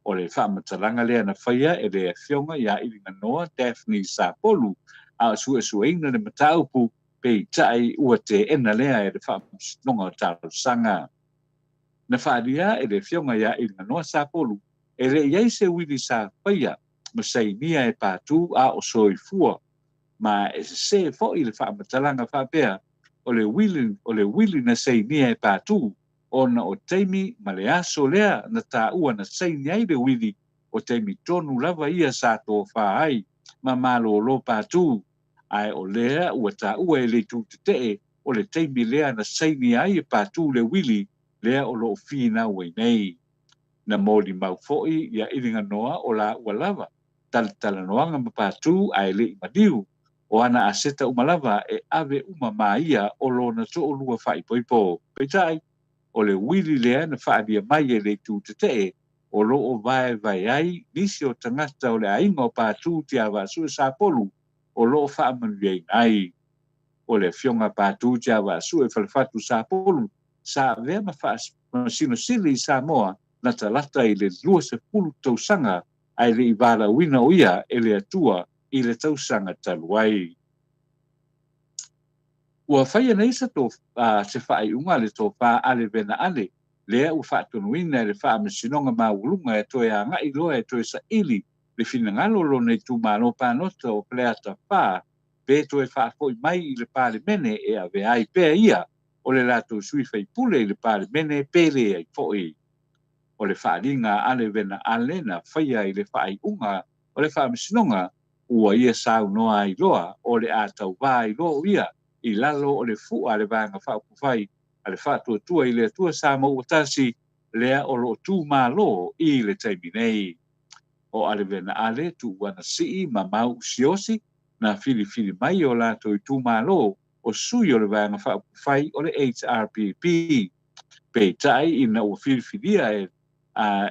O le faamatalaga lea na faia e le Afioga ia Iliganoa Daphne Sapolu a o suesueina le mataupu, peitai ua teena lea e le Faamasinoga o Talosaga. Na faaalia e le Afioga ia Iliganoa Sapolu e le i ai se uili sa faia ma sainia e Patu a o soifua, ma e sesē foi le faamatalaga faapea o le uili o le uili na sainia e Patu ona o taimi ma le aso lea na taua na saini ai le uili, o taimi tonu lava ia sa tofa ai ma malōlō Patu, ae o lea ua taua e le itu tetee o le taimi lea na saini ai e Patu le uili lea o lo o finau ai nei. Na molimau foi ia Iliganoa o laua lava talatalanoaga ma Patu ae le i maliu, o ana aseta uma lava e ave uma ma ia o lona toolua faaipoipo. Peitai, o le uili lea na faaalia mai e le itu tetee o lo o vaevae ai nisi o tagata o le aiga o Patu Tiavaasue Sapolu o lo o faamanuiaina ai. O le Afioga Patu Tiavaasue Falefatu Sapolu sa avea ma Faamasino Sili i Samoa latalata i le 20 tausaga ae le i valaauina o ia e le Atua i le tausaga talu ai. Ua faia nei se se faaiuga a le Tofa Ale Vena Ale, lea ua faatonuina e le Faamasinoga Maualuga e toe agai loa e toe saili le finagalo o lona itumalo palota o Faleata 4 pe toe faafoi mai i le Palemene e avea ai pea ia o le latou sui faipule i le Palemene pe leai foi. O le faaaliga a Ale Vena Ale na faia i le faaiuga o le Faamasinoga ua ia saunoa ai loa o le a tauvā ai loa o ia i lalo o le fua a le Vaega Faaupufai a le Faatuatua i le Atua Samoa ua Tasi lea o lo o tu malo i le taimi nei. O Ale Vena Ale, Tuuana Sii ma Mau Siaosi na filifili mai o latou itumalo o sui o le Vaega Faaupufai o le HRPP. Peitai ina ua filifilia e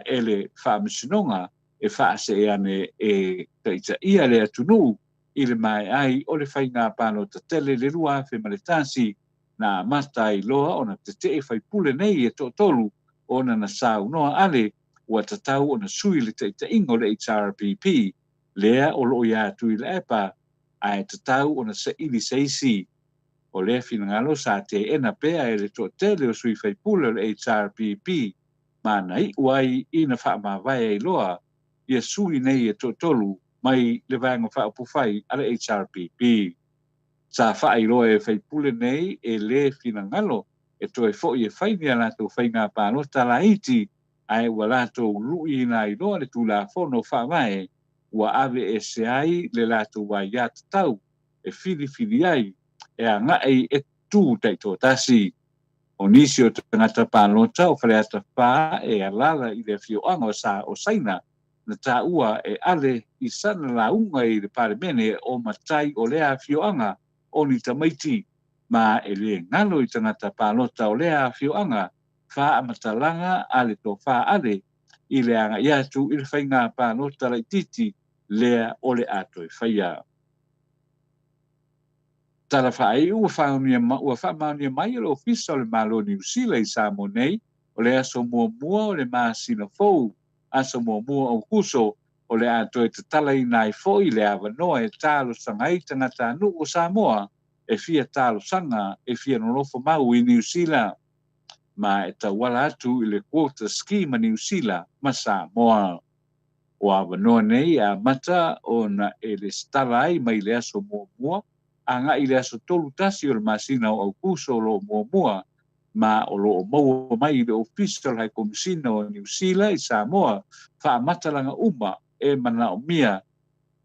e le Faamasinoga e faasee ane e taitaia le atunuu i le maea ai o le faiga palota tele i le 2001, na amata ai loa ona tetee faipule nei e toatolu ona na saunoa Ale ua tatau ona sui le taitaiga o le HRPP lea o lo o ia Tuilaepa ae tatau ona saili se isi. O lea finagalo sa teena pea e le toatele o sui faipule o le HRPP ma na iu ai ina faamavae ai loa ia sui nei e toatolu mai le Vaega Faaupufai a le HRPP. Sa faailoa e faipule nei e le finagalo e toe foi e fai ni a latou faiga palota laiti ae ua latou luiina ai loa le Tulafono Faavae ua aveese ai le latou aiatatau e filifili ai e agai e tu taitoatasi. O nisi o tagata palota o Faleata 4 e alaala i le afioaga o Sa o Saina na taua e Ale i sana lauga i le Palemene o matai o lea afioaga o ni tamaiti ma e le galo i tagata palota o lea afioaga faamatalaga a le Tofa Ale i le agai atu i le faiga palota laitiiti lea o le a toe faia. Tala faaiu ua faamaonia ua faamaonia mai e le Ofisa o le Malo o Niu Sila i Samoa nei o le aso muamua o le masina fou, aso muamua o Aokuso, o le a toe tatalaina ai foi le avanoa e talosaga ai tagatanuu o Samoa e fia talosaga e fia nonofo mau i Niu Sila ma e tauala atu i le Quota Scheme a Niu Sila ma Samoa. O avanoa nei e amata ona e lesitala ai mai le aso muamua agai i le aso 31 o le masina o Aokuso o lo o muamua ma o lo o maua mai i le Ofisa o le Haikomisina o Niu Sila i Samoa faamatalaga uma e manaomia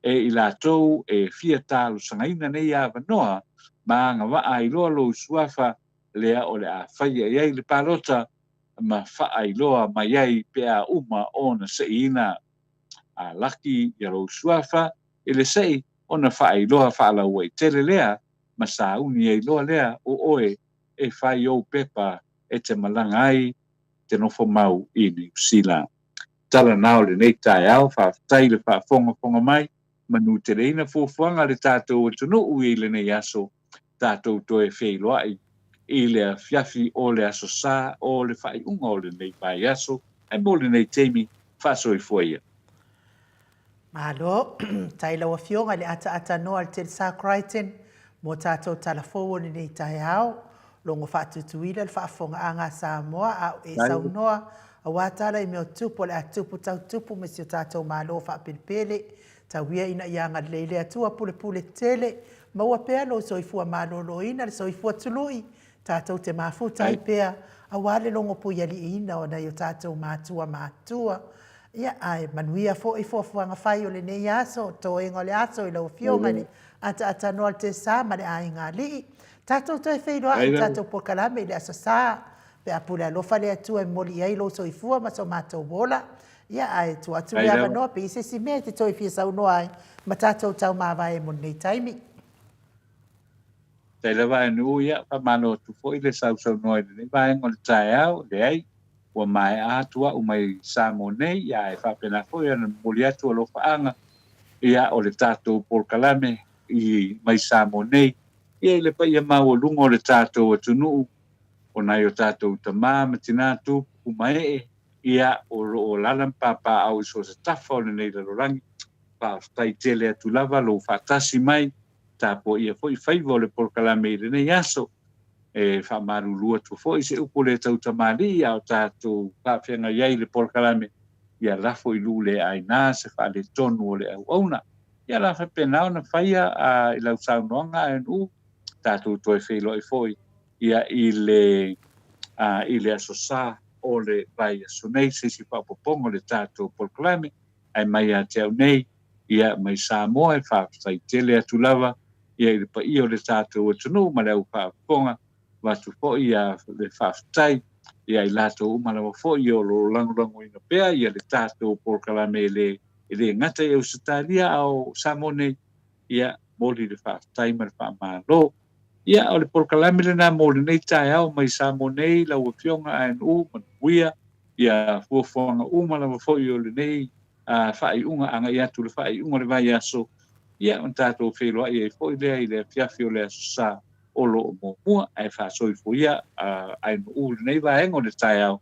e i latou e fia talosagaina nei avanoa ma agavaa ai loa lou suafa lea o le a faia i ai le palota ma faailoa mai ai pe a uma ona seiina. A laki ia lou suafa i le sei ona faailoa faalauaitele lea ma sauni ai loa lea o oe e fai ou pepa e te malaga ai te nofo mau i Niu Sila. Tala na o lenei taeao, faafetai le faafogafoga mai, manuteleina fuafuaga a le tatou atunuu i lenei aso, tatou toe feiloai i le afiafi o le Aso Sa o le faaiuga o lenei vaiaso, ae mo lenei taimi, Faasoifua ia. Malo, tai lau Afioga i le ataatanoa a le Telesa Crichton mo tatou tala fou o lenei taeao. Logo faatutuila le faafofogaaga a Samoa a o e saunoa aua tala i mea o tupu o le a tupu tau tupu ma si o tatou Malo faapelepele. Tau ia ina ia agalelei le Atua pulepule tele, maua pea lou soifua maloloina, le soifua tului, tatou te mafuta ai pea aua le logo puialiiina o nai o tatou matua matua. Ia, ae manuia foi fuafuaga fai o lenei aso, toega o le aso i lau Afioga i le ataatanoa o le Tesa ma le aiga alii. Tatou toe feiloai i le tatou polokalame i le Aso Sa, pe a pule alofa le Atua e momoli i ai lou soifua ma so matou ola. Ia, ae tuu atu le avanoa pe i ai se isi mea e te toe fia saunoa ai ma tatou taumavae mo lenei taimi. Tai lava ae nuu, ia, faamalo atu foi le sausaunoa i lenei vaega o le taeao, leai, ua maea atu au mai Samoa nei, ia, ae faapena foi ona momoli atu alofaaga, ia, o le tatou polokalame i mai Samoa nei, ia, i le paia maualuga o le tatou atunuu, o nai o tatou tamā ma tinā, tupu ma ee, ia, o lo o alaala ma papaaao i so o se tafa o lenei lalolagi. Faafetai tele atu lava lou faatasi mai, tapuaia foi faiva o le polokalame i lenei aso. E faamalulu atu foi se upu le tautamalii a o tatou faafeagai ai i le polokalame, ia lafo i luu le aina se faaletonu o le auauna. Ia la faapena ona faia i lau saunoaga ANU, tatou toe feiloai foi ia i le i le Aso Sa o le vaiaso nei, se isi faaopoopoga o le tatou polokalame. Ae mai ia te au nei, ia, mai Samoa, e faafetai tele atu lava ia i le paia o le tatou atunuu ma le au faafofoga, avatu foi ia le faafetai ia i latou uma lava foi o lo o lagolagoina pea ia le tatou polokalame e le e le gata i Ausetalia a o Samoa nei, ia momoli le faafetai ma le faamalo. Ia, o le polokalame lena mo lenei taeao mai Samoa nei, lau Afioga ANU, manuia ia fuafuaga uma lava foi o lenei faaiuga agai atu i le faaiuga o le vaiaso, ia ona tatou feiloai ai foi lea i le afiafi o le Aso Sa o lo o muamua. Ae faasoifua ANU lenei vaega o le taeao,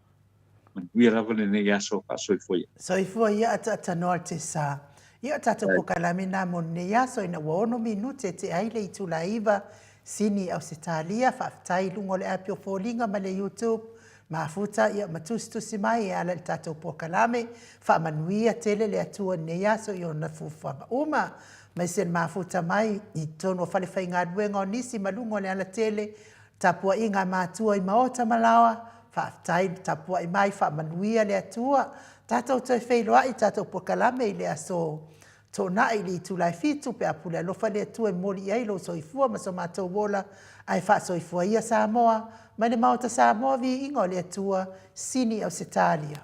manuia lava lenei aso faasoifua ia. Soifua ia ataatanoa le Tesa. Ia o tatou pokalame na mo lenei aso ina ua 6 minute e tea ai le itula 9 Sini Ausetalia, faafetai i luga o le api o foliga ma le YouTube, mafuta ia ma tusitusi mai e ala i le tatou pokalame, faamanuia tele le Atua i lenei aso i ona fuafuaga uma, maise le mafuta mai i totonu o falefaigaluega o nisi ma luga o le alatele, tapuaiga a matua i maota ma laoa, faafetai le tapuai mai, faamanuia le Atua, tatou toe feiloai i tatou pokalame i le aso Toonai i le itula e 7 pe a pule alofa le Atua e momoli i ai lou soifua ma so matou ola, ae faasoifua ia Samoa, mai le Maota Samoa viiga o le Atua, Sini Ausetalia.